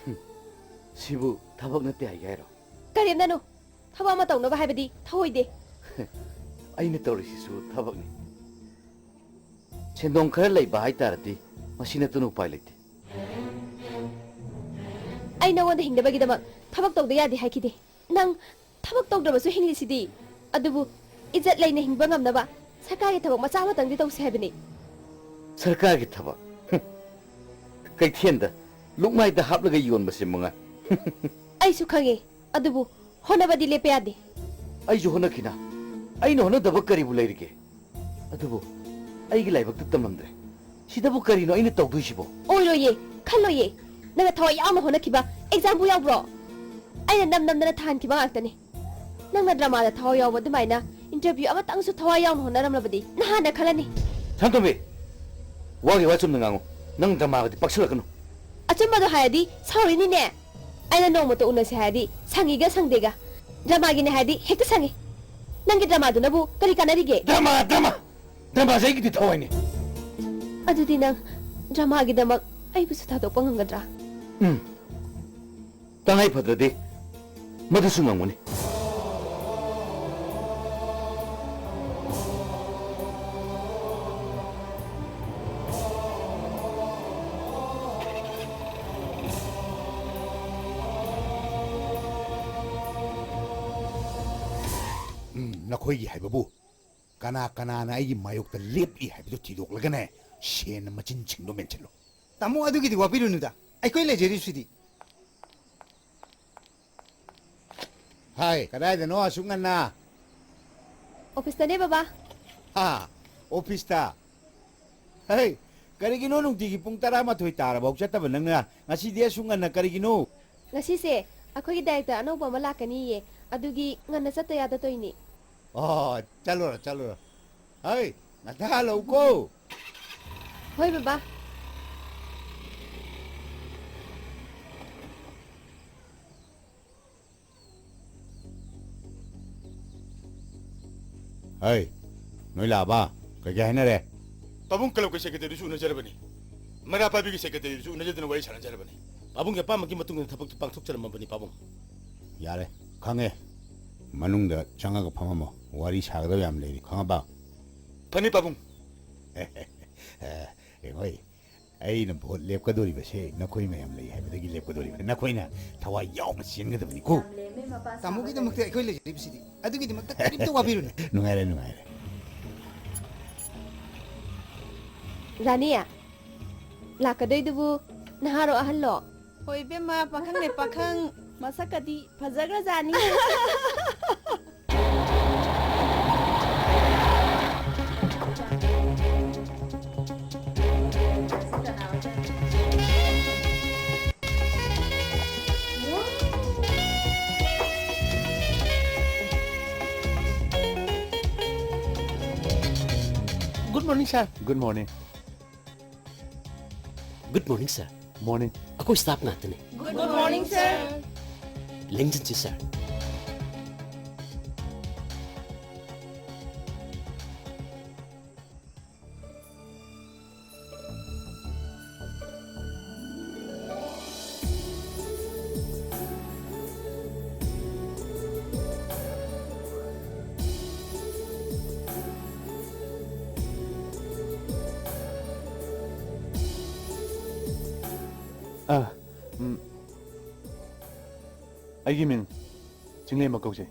ꯍꯨꯝ, ꯁꯤꯕꯨ ꯊꯕꯛ ꯅꯠꯇꯦ ꯍꯥꯏꯒꯦ ꯍꯥꯏꯔꯣ? ꯀꯔꯦꯝꯅꯅꯨ꯫ ꯊꯕꯛ ꯑꯃ ꯇꯧꯅꯕ ꯍꯥꯏꯕꯗꯤ ꯊꯧꯑꯣꯏꯗꯦ꯫ ꯑꯩꯅ ꯇꯧꯔꯤꯁꯤꯁꯨ ꯊꯕꯛꯅꯤ꯫ ꯁꯦꯟꯗꯣꯡ ꯈꯔ ꯂꯩꯕ ꯍꯥꯏꯇꯥꯔꯗꯤ ꯃꯁꯤ ꯅꯠꯇꯅ ꯎꯄꯥꯏ ꯂꯩꯇꯦ꯫ ꯑꯩ ꯅꯉꯣꯟꯗ ꯍꯤꯡꯅꯕꯒꯤꯗꯃꯛ ꯊꯕꯛ ꯇꯧꯗ ꯌꯥꯗꯦ ꯍꯥꯏꯈꯤꯗꯦ꯫ ꯅꯪ ꯊꯕꯛ ꯇꯧꯗ꯭ꯔꯕꯁꯨ ꯍꯤꯡꯂꯤꯁꯤꯗꯤ꯫ ꯑꯗꯨꯕꯨ ꯏꯖꯠ ꯂꯩꯅ ꯍꯤꯡꯕ ꯉꯝꯅꯕ ꯁꯔꯀꯥꯔꯒꯤ ꯊꯕꯛ ꯃꯆꯥ ꯑꯃꯇꯪꯗꯤ ꯇꯧꯁꯤ ꯍꯥꯏꯕꯅꯤ꯫ ꯁꯔꯀꯥꯔꯒꯤ ꯊꯕꯛ? ꯍꯨꯝ꯫ ꯀꯩꯊꯦꯜꯗ ꯂꯨꯛꯃꯥꯏꯗ ꯍꯥꯞꯂꯒ ꯌꯣꯟꯕꯁꯤ ꯃꯉꯥꯏ꯫ ꯑꯩꯁꯨ ꯈꯪꯉꯦ, ꯑꯗꯨꯕꯨ ꯍꯣꯠꯅꯕꯗꯤ ꯂꯦꯞꯄ ꯌꯥꯗꯦ꯫ ꯑꯩꯁꯨ ꯍꯣꯠꯅꯈꯤꯅ꯫ ꯑꯩꯅ ꯍꯣꯠꯅꯗꯕ ꯀꯔꯤꯕꯨ ꯂꯩꯔꯤꯒꯦ? ꯑꯗꯨꯕꯨ ꯑꯩꯒꯤ ꯂꯥꯏꯕꯛꯇ ꯇꯝꯂꯝꯗ꯭ꯔꯦ꯫ ꯁꯤꯗꯕꯨ ꯀꯔꯤꯅꯣ ꯑꯩꯅ ꯇꯧꯗꯣꯏꯁꯤꯕꯣ? ꯑꯣꯏꯔꯣꯏꯌꯦ, ꯈꯜꯂꯣꯏꯌꯦ꯫ ꯅꯪꯅ ꯊꯋꯥꯏ ꯌꯥꯎꯅ ꯍꯣꯠꯅꯈꯤꯕ ꯑꯦꯛꯖꯥꯝꯕꯨ ꯌꯥꯎꯕ꯭ꯔꯣ? ꯑꯩꯅ ꯅꯝ ꯅꯝꯗꯅ ꯊꯥꯍꯟꯈꯤꯕ ꯉꯥꯛꯇꯅꯤ꯫ ꯅꯪꯅ ꯗ꯭ꯔꯃꯥꯗ ꯊꯋꯥꯏ ꯌꯥꯎꯕ ꯑꯗꯨꯃꯥꯏꯅ ꯏꯟꯇꯔꯚ꯭ꯌꯨ ꯑꯃꯇꯪꯁꯨ ꯊꯋꯥꯏ ꯌꯥꯎꯅ ꯍꯣꯠꯅꯔꯝꯂꯕꯗꯤ ꯅꯍꯥꯟꯅ ꯈꯜꯂꯅꯤ꯫ ꯁꯥꯟꯇꯣꯝꯕꯤ, ꯋꯥꯒꯤ ꯋꯥ ꯆꯨꯝꯅ ꯉꯥꯡꯉꯨ꯫ ꯅꯪ ꯗ꯭ꯔꯃꯥꯒꯗꯤ ꯄꯛꯁꯤꯜꯂꯛꯀꯅꯨ꯫ ꯑꯆꯨꯝꯕꯗꯣ ꯍꯥꯏꯔꯗꯤ ꯁꯥꯎꯔꯤꯅꯤꯅꯦ꯫ ꯑꯩꯅ ꯅꯣꯡꯃꯇ ꯎꯅꯁꯦ ꯍꯥꯏꯔꯗꯤ ꯁꯪꯉꯤꯒ ꯁꯪꯗꯦꯒ꯫ ꯗ꯭ꯔꯃꯥꯒꯤꯅꯦ ꯍꯥꯏꯔꯗꯤ ꯍꯦꯛꯇ ꯁꯪꯉꯤ꯫ ꯅꯪꯒꯤ ꯗ꯭ꯔꯃꯥꯗꯨꯅꯕꯨ ꯀꯔꯤ ꯀꯥꯟꯅꯔꯤꯒꯦ? Drama, drama! ꯗ꯭ꯔꯃꯥꯁꯦ ꯑꯩꯒꯤꯗꯤ ꯊꯋꯥꯏꯅꯤ꯫ ꯑꯗꯨꯗꯤ ꯅꯪ ꯗ꯭ꯔꯃꯥꯒꯤꯗꯃꯛ ꯑꯩꯕꯨꯁꯨ ꯊꯥꯗꯣꯛꯄ ꯉꯝꯒꯗ꯭ꯔꯥ? ꯎꯝ꯫ ꯇꯉꯥꯏ ꯐꯗ꯭ꯔꯗꯤ ꯃꯗꯨꯁꯨ ꯉꯝꯒꯅꯤ꯫ ꯅꯈꯣꯏꯒꯤ ꯍꯥꯏꯕꯕꯨ ꯀꯅꯥ ꯀꯅꯥꯅ ꯑꯩꯒꯤ ꯃꯥꯌꯣꯛꯇ ꯂꯦꯞꯂꯤ ꯍꯥꯏꯕꯗꯨ ꯊꯤꯗꯣꯛꯂꯒꯅꯦ, ꯁꯦꯟꯅ ꯃꯆꯤꯟꯁꯤꯡꯗꯣ ꯃꯦꯟꯁꯤꯜꯂꯨ꯫ ꯇꯥꯃꯣ, ꯑꯗꯨꯒꯤꯗꯤ ꯋꯥꯕꯤꯔꯨꯅꯨꯗ, ꯑꯩꯈꯣꯏ ꯂꯩꯖꯔꯤꯁꯤꯗꯤ꯫ ꯍꯥꯏ, ꯀꯗꯥꯏꯗꯅꯣ ꯑꯁꯨꯛ ꯉꯟꯅ? ꯑꯣꯐꯤꯁꯇꯅꯦ, ꯕꯕꯥ꯫ ꯍꯥ? ꯑꯣꯐꯤꯁꯇ? ꯍꯩ, ꯀꯔꯤꯒꯤꯅꯣ ꯅꯨꯡꯇꯤꯒꯤ ꯄꯨꯡ ꯇꯔꯥꯃꯥꯊꯣꯏ ꯇꯥꯔꯕꯐꯥꯎ ꯆꯠꯇꯕ ꯅꯪꯅ ꯉꯁꯤꯗꯤ ꯑꯁꯨꯛ ꯉꯟꯅ ꯀꯔꯤꯒꯤꯅꯣ? ꯉꯁꯤꯁꯦ ꯑꯩꯈꯣꯏꯒꯤ ꯗꯥꯏꯔꯦꯛꯇꯔ ꯑꯅꯧꯕ ꯑꯃ ꯂꯥꯛꯀꯅꯤꯌꯦ, ꯑꯗꯨꯒꯤ ꯉꯟꯅ ꯆꯠꯇ ꯌꯥꯗ ꯇꯧꯏꯅꯦ꯫ ꯑꯣ, ꯆꯠꯂꯨꯔꯣ, ꯆꯠꯂꯨꯔꯣ꯫ ꯍꯩ, ꯉꯟꯇꯥ ꯍꯜꯂꯛꯎꯀꯣ꯫ ꯍꯣꯏ, ꯕꯕꯥ꯫ ꯍꯩ, ꯅꯣꯏ ꯂꯥꯛꯑꯕ? ꯀꯩꯀꯩ ꯍꯥꯏꯅꯔꯦ? ꯄꯥꯕꯨꯡ, ꯀ꯭ꯂꯕꯀꯤ ꯁꯦꯀ꯭ꯔꯦꯇꯔꯤꯗꯨꯁꯨ ꯎꯅꯖꯔꯕꯅꯤ꯫ ꯃꯩꯔꯥ ꯄꯥꯏꯕꯤꯒꯤ ꯁꯦꯀ꯭ꯔꯦꯇꯔꯤꯗꯨꯁꯨ ꯎꯅꯖꯗꯨꯅ ꯋꯥꯔꯤ ꯁꯥꯟꯅꯖꯔꯕꯅꯤ꯫ ꯄꯥꯕꯨꯡꯒꯤ ꯑꯄꯥꯝꯕꯒꯤ ꯃꯇꯨꯡ ꯏꯟꯅ ꯊꯕꯛꯇꯨ ꯄꯥꯡꯊꯣꯛꯆꯔꯝꯃꯕꯅꯤ, ꯄꯥꯕꯨꯡ꯫ ꯌꯥꯔꯦ, ꯈꯪꯉꯦ꯫ ꯃꯅꯨꯡꯗ ꯆꯪꯉꯒ ꯐꯝꯃꯝꯃꯣ꯫ ꯋꯥꯔꯤ ꯁꯥꯒꯗꯕ ꯌꯥꯝ ꯂꯩꯔꯤ, ꯈꯪꯉꯕ? ꯐꯅꯤ, ꯄꯥꯕꯨꯡ꯫ ꯑꯦ, ꯍꯣꯏ꯫ ꯑꯩꯅ ꯚꯣꯠ ꯂꯦꯞꯀꯗꯣꯔꯤꯕꯁꯦ ꯅꯈꯣꯏ ꯃꯌꯥꯝ ꯂꯩ ꯍꯥꯏꯕꯗꯒꯤ ꯂꯦꯞꯀꯗꯣꯔꯤꯕꯅꯤ꯫ ꯅꯈꯣꯏꯅ ꯊꯋꯥꯏ ꯌꯥꯎꯅ ꯆꯦꯟꯒꯗꯕꯅꯤꯀꯣ꯫ ꯇꯥꯃꯣꯒꯤꯗꯃꯛꯇ ꯑꯩꯈꯣꯏ ꯂꯩꯖꯔꯤꯕꯁꯤꯗꯤ꯫ ꯑꯗꯨꯒꯤꯗꯃꯛꯇ ꯀꯔꯤꯝꯇ ꯋꯥꯕꯤꯔꯨꯅꯨ꯫ ꯅꯨꯡꯉꯥꯏꯔꯦ, ꯅꯨꯡꯉꯥꯏꯔꯦ꯫ ꯔꯥꯅꯤ, ꯂꯥꯛꯀꯗꯣꯏꯗꯨꯕꯨ ꯅꯍꯥꯔꯣ ꯑꯍꯜꯂꯣ? ꯍꯣꯏ ꯏꯕꯦꯝꯃ, ꯄꯥꯈꯪꯅꯦ ꯄꯥꯈꯪ꯫ ꯃꯁꯛꯀꯗꯤ ꯐꯖꯈ꯭ꯔꯖꯥꯠꯅꯤ꯫ Good morning, sir. Good morning. Good morning, sir. Morning. ꯑꯩꯈꯣꯏ staff ꯉꯥꯛꯇꯅꯦ꯫ Good morning, sir. ꯂꯦꯡꯖꯟꯁꯤ, sir꯫ ꯑ, ꯎꯝ, ꯑꯩꯒꯤ ꯃꯤꯡ ꯆꯤꯡꯂꯦꯝꯕ ꯀꯧꯖꯩ꯫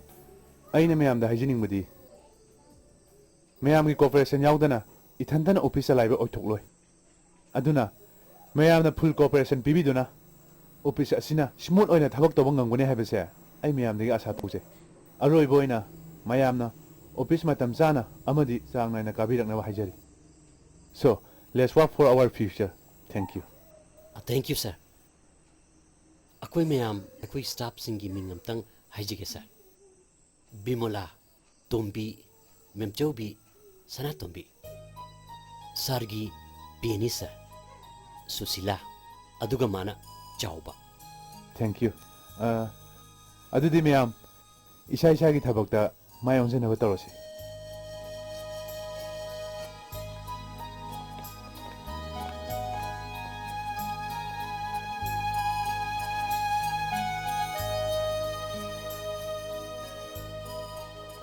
ꯑꯩꯅ ꯃꯌꯥꯝꯗ ꯍꯥꯏꯖꯅꯤꯡꯕꯗꯤ, ꯃꯌꯥꯝꯒꯤ cooperation ꯌꯥꯎꯗꯅ ꯏꯊꯟꯇꯅ office ꯆꯂꯥꯏꯕ ꯑꯣꯏꯊꯣꯛꯂꯣꯏ꯫ ꯑꯗꯨꯅ ꯃꯌꯥꯝꯅ full cooperation ꯄꯤꯕꯤꯗꯨꯅ office ꯑꯁꯤꯅ smooth ꯑꯣꯏꯅ ꯊꯕꯛ ꯇꯧꯕ ꯉꯝꯒꯅꯤ ꯍꯥꯏꯕꯁꯦ ꯑꯩ ꯃꯌꯥꯝꯗꯒꯤ ꯑꯥꯁꯥ ꯇꯧꯖꯩ꯫ ꯑꯔꯣꯏꯕ ꯑꯣꯏꯅ ꯃꯌꯥꯝꯅ office ꯃꯇꯝ ꯆꯥꯅ ꯑꯃꯗꯤ ꯆꯥꯡ ꯅꯥꯏꯅ ꯀꯥꯕꯤꯔꯛꯅꯕ ꯍꯥꯏꯖꯔꯤ꯫ So, let's work for our future. Thank you. Thank you, sir. ꯑꯩꯈꯣꯏ ꯃꯌꯥꯝ, ꯑꯩꯈꯣꯏ staffꯁꯤꯡꯒꯤ ꯃꯤꯡ ꯑꯝꯇꯪ ꯍꯥꯏꯖꯒꯦ, sir꯫ ꯕꯤꯃꯣꯂꯥ, ꯇꯣꯝꯕꯤ, ꯃꯦꯝꯆꯧꯕꯤ, ꯁꯅꯥꯇꯣꯝꯕꯤ꯫ Sirꯒꯤ ꯄꯦꯅꯤ, sir꯫ ꯁꯨꯁꯤꯂꯥ, ꯑꯗꯨꯒ ꯃꯥꯅ ꯆꯥꯎꯕ꯫ Thank you. ꯑ, ꯑꯗꯨꯗꯤ ꯃꯌꯥꯝ, ꯏꯁꯥ ꯏꯁꯥꯒꯤ ꯊꯕꯛꯇ ꯃꯥꯏ ꯑꯣꯟꯁꯤꯟꯅꯕ ꯇꯧꯔꯁꯤ꯫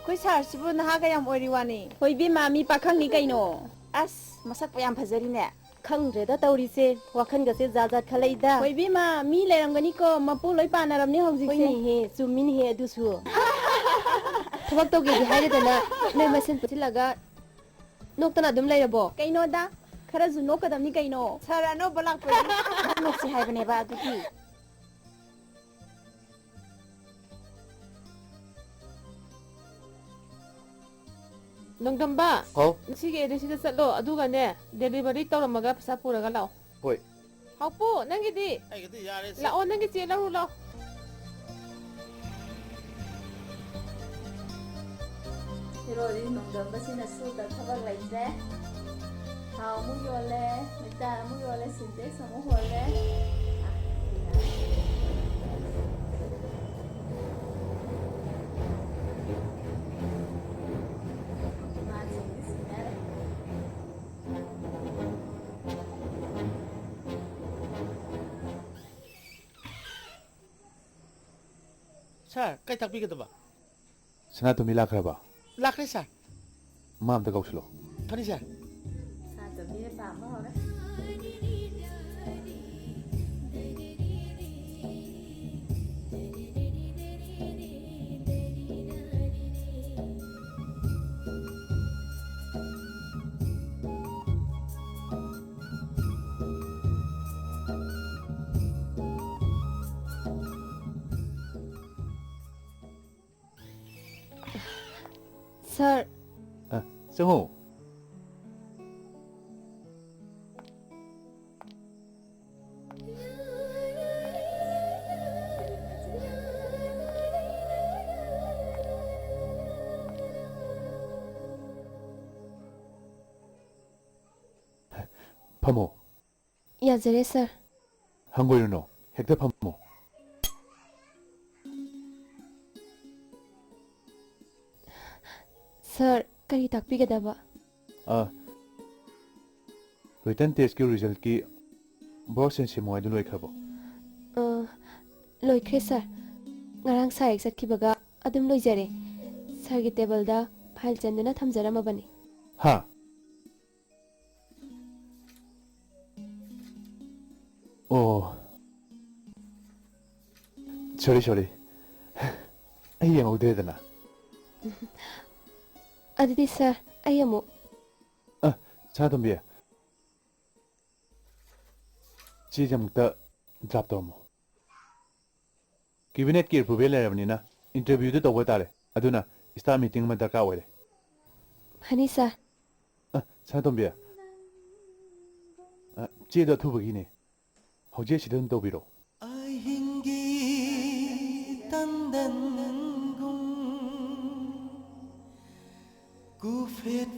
ꯑꯩꯈꯣꯏ sirꯁꯤꯕꯨ ꯅꯍꯥꯒ ꯌꯥꯝ ꯑꯣꯏꯔꯤ ꯋꯥꯅꯤ꯫ ꯍꯣꯏ ꯏꯕꯦꯝꯃ, ꯃꯤ ꯄꯥꯈꯪꯅꯤ ꯀꯩꯅꯣ꯫ ꯑꯁ, ꯃꯁꯛꯄꯨ ꯌꯥꯝ ꯐꯖꯔꯤꯅꯦ꯫ ꯈꯪꯗ꯭ꯔꯦꯗ ꯇꯧꯔꯤꯁꯦ, ꯋꯥꯈꯜꯒꯁꯦ ꯖꯥꯠ ꯖꯥꯠ ꯈꯜꯂꯛꯏꯗ꯫ ꯍꯣꯏ ꯏꯕꯦꯝꯃ, ꯃꯤ ꯂꯩꯔꯝꯒꯅꯤꯀꯣ, ꯃꯄꯨ ꯂꯣꯏ ꯄꯥꯟꯅꯔꯕꯅꯤ ꯍꯧꯖꯤꯛꯁꯦ꯫ ꯍꯣꯏꯅꯦꯍꯦ, ꯆꯨꯝꯃꯤꯅꯦꯍꯦ ꯑꯗꯨꯁꯨ꯫ ꯊꯕꯛ ꯇꯧꯒꯦꯗꯤ ꯍꯥꯏꯗꯗꯅ ꯅꯣꯏ ꯃꯁꯦꯟ ꯄꯨꯟꯁꯤꯜꯂꯒ ꯅꯣꯛꯇꯅ ꯑꯗꯨꯝ ꯂꯩꯔꯕꯣ? ꯀꯩꯅꯣꯗ, ꯈꯔꯁꯨ ꯅꯣꯛꯀꯗꯕꯅꯤ ꯀꯩꯅꯣ꯫ Sir ꯑꯅꯧꯕ ꯂꯥꯛꯄꯒꯤ ꯅꯣꯛꯁꯤ ꯍꯥꯏꯕꯅꯦꯕ, ꯑꯗꯨꯒꯤ꯫ ꯅꯣꯡꯗꯝꯕ, ꯍꯥꯎ꯫ ꯁꯤꯒꯤ addressꯁꯤꯗ ꯆꯠꯂꯣ, ꯑꯗꯨꯒꯅꯦ delivery ꯇꯧꯔꯝꯃꯒ ꯄꯩꯁꯥ ꯄꯨꯔꯒ ꯂꯥꯛꯑꯣ꯫ ꯍꯣꯏ꯫ ꯍꯥꯎꯄꯨ, ꯅꯪꯒꯤꯗꯤ? ꯑꯩꯒꯤꯗꯤ ꯌꯥꯔꯦ ꯁꯦ꯫ ꯂꯥꯛꯑꯣ, ꯅꯪꯒꯤ ꯆꯦ ꯂꯧꯔꯨ ꯂꯥꯎ꯫ ꯍꯦꯔꯣꯗꯤ ꯅꯣꯡꯗꯝꯕꯁꯤꯅ ꯁꯨꯗ ꯊꯕꯛ ꯂꯩꯇ꯭ꯔꯦ꯫ ꯊꯥꯎ ꯑꯃꯨꯛ ꯌꯣꯜꯂꯦ, ꯃꯩꯇꯥꯟ ꯑꯃꯨꯛ ꯌꯣꯜꯂꯦ, ꯁꯤꯟꯇꯦꯛꯁ ꯑꯃꯨꯛ ꯍꯣꯜꯂꯦ꯫ ꯏꯃꯥꯁꯤꯡꯗꯤ ꯁꯤꯟꯅꯔꯦ꯫ Sir, ꯀꯩ ꯇꯥꯛꯄꯤꯒꯗꯕ? ꯁꯅꯥꯇꯣꯝꯕꯤ ꯂꯥꯛꯈ꯭ꯔꯕ? ꯂꯥꯛꯈ꯭ꯔꯦ sir꯫ ꯃꯥ ꯑꯝꯇ ꯀꯧꯁꯤꯜꯂꯣ꯫ ꯐꯅꯤ sir꯫ ꯁꯅꯥꯇꯣꯝꯕꯤꯅ ꯄꯥꯝꯕ ꯍꯧꯔꯦ꯫ ꯁꯥꯔ꯫ ꯑ, ꯆꯪꯉꯣ꯫ ꯐꯝꯃꯣ꯫ ꯌꯥꯖꯔꯦ, ꯁꯥꯔ꯫ ꯍꯪꯒꯣꯏꯔꯨꯅꯣ, ꯍꯦꯛꯇ ꯐꯝꯃꯣ꯫ ꯁꯥꯔ, ꯀꯔꯤ ꯇꯥꯛꯄꯤꯒꯗꯕ? ꯑ, written testꯀꯤ resultꯀꯤ box and ꯁꯦꯝꯃꯨ ꯍꯥꯏꯗꯨ ꯂꯣꯏꯈ꯭ꯔꯕꯣ? ꯑ, ꯂꯣꯏꯈ꯭ꯔꯦ, ꯁꯥꯔ꯫ ꯉꯔꯥꯡ ꯁꯥꯔ ꯍꯦꯛ ꯆꯠꯈꯤꯕꯒ ꯑꯗꯨꯝ ꯂꯣꯏꯖꯔꯦ꯫ ꯁꯥꯔꯒꯤ ꯇꯦꯕꯜꯗ file ꯆꯟꯗꯨꯅ ꯊꯝꯖꯔꯝꯃꯕꯅꯤ꯫ ꯍꯥ? ꯑꯣ꯫ Sorry, sorry. ꯑꯩ ꯌꯦꯡꯍꯧꯗ꯭ꯔꯦꯗꯅ꯫ ꯑꯗꯨꯗꯤ ꯁꯥꯔ, ꯑꯩ ꯑꯃꯨꯛ꯫ ꯑ, ꯁꯅꯥꯇꯣꯝꯕꯤ꯫ ꯆꯦꯁꯦ ꯑꯃꯨꯛꯇ draft ꯇꯧꯔꯝꯃꯣ꯫ Cabinetꯀꯤ approval ꯂꯩꯔꯕꯅꯤꯅ interviewꯗꯨ ꯇꯧꯕ ꯇꯥꯔꯦ꯫ ꯑꯗꯨꯅ staff meeting ꯑꯃ ꯗꯔꯀꯥꯔ ꯑꯣꯏꯔꯦ꯫ ꯐꯅꯤ, ꯁꯥꯔ꯫ ꯑ, ꯁꯅꯥꯇꯣꯝꯕꯤ꯫ ꯑ, ꯆꯦꯗꯣ ꯑꯊꯨꯕꯒꯤꯅꯦ꯫ ꯍꯧꯖꯤꯛ ꯑꯁꯤꯗ ꯑꯗꯨꯝ ꯇꯧꯕꯤꯔꯣ꯫ ꯑꯍꯤꯡꯒꯤ ꯇꯟꯗꯟꯒꯨꯝ ꯀꯨꯐꯦꯠ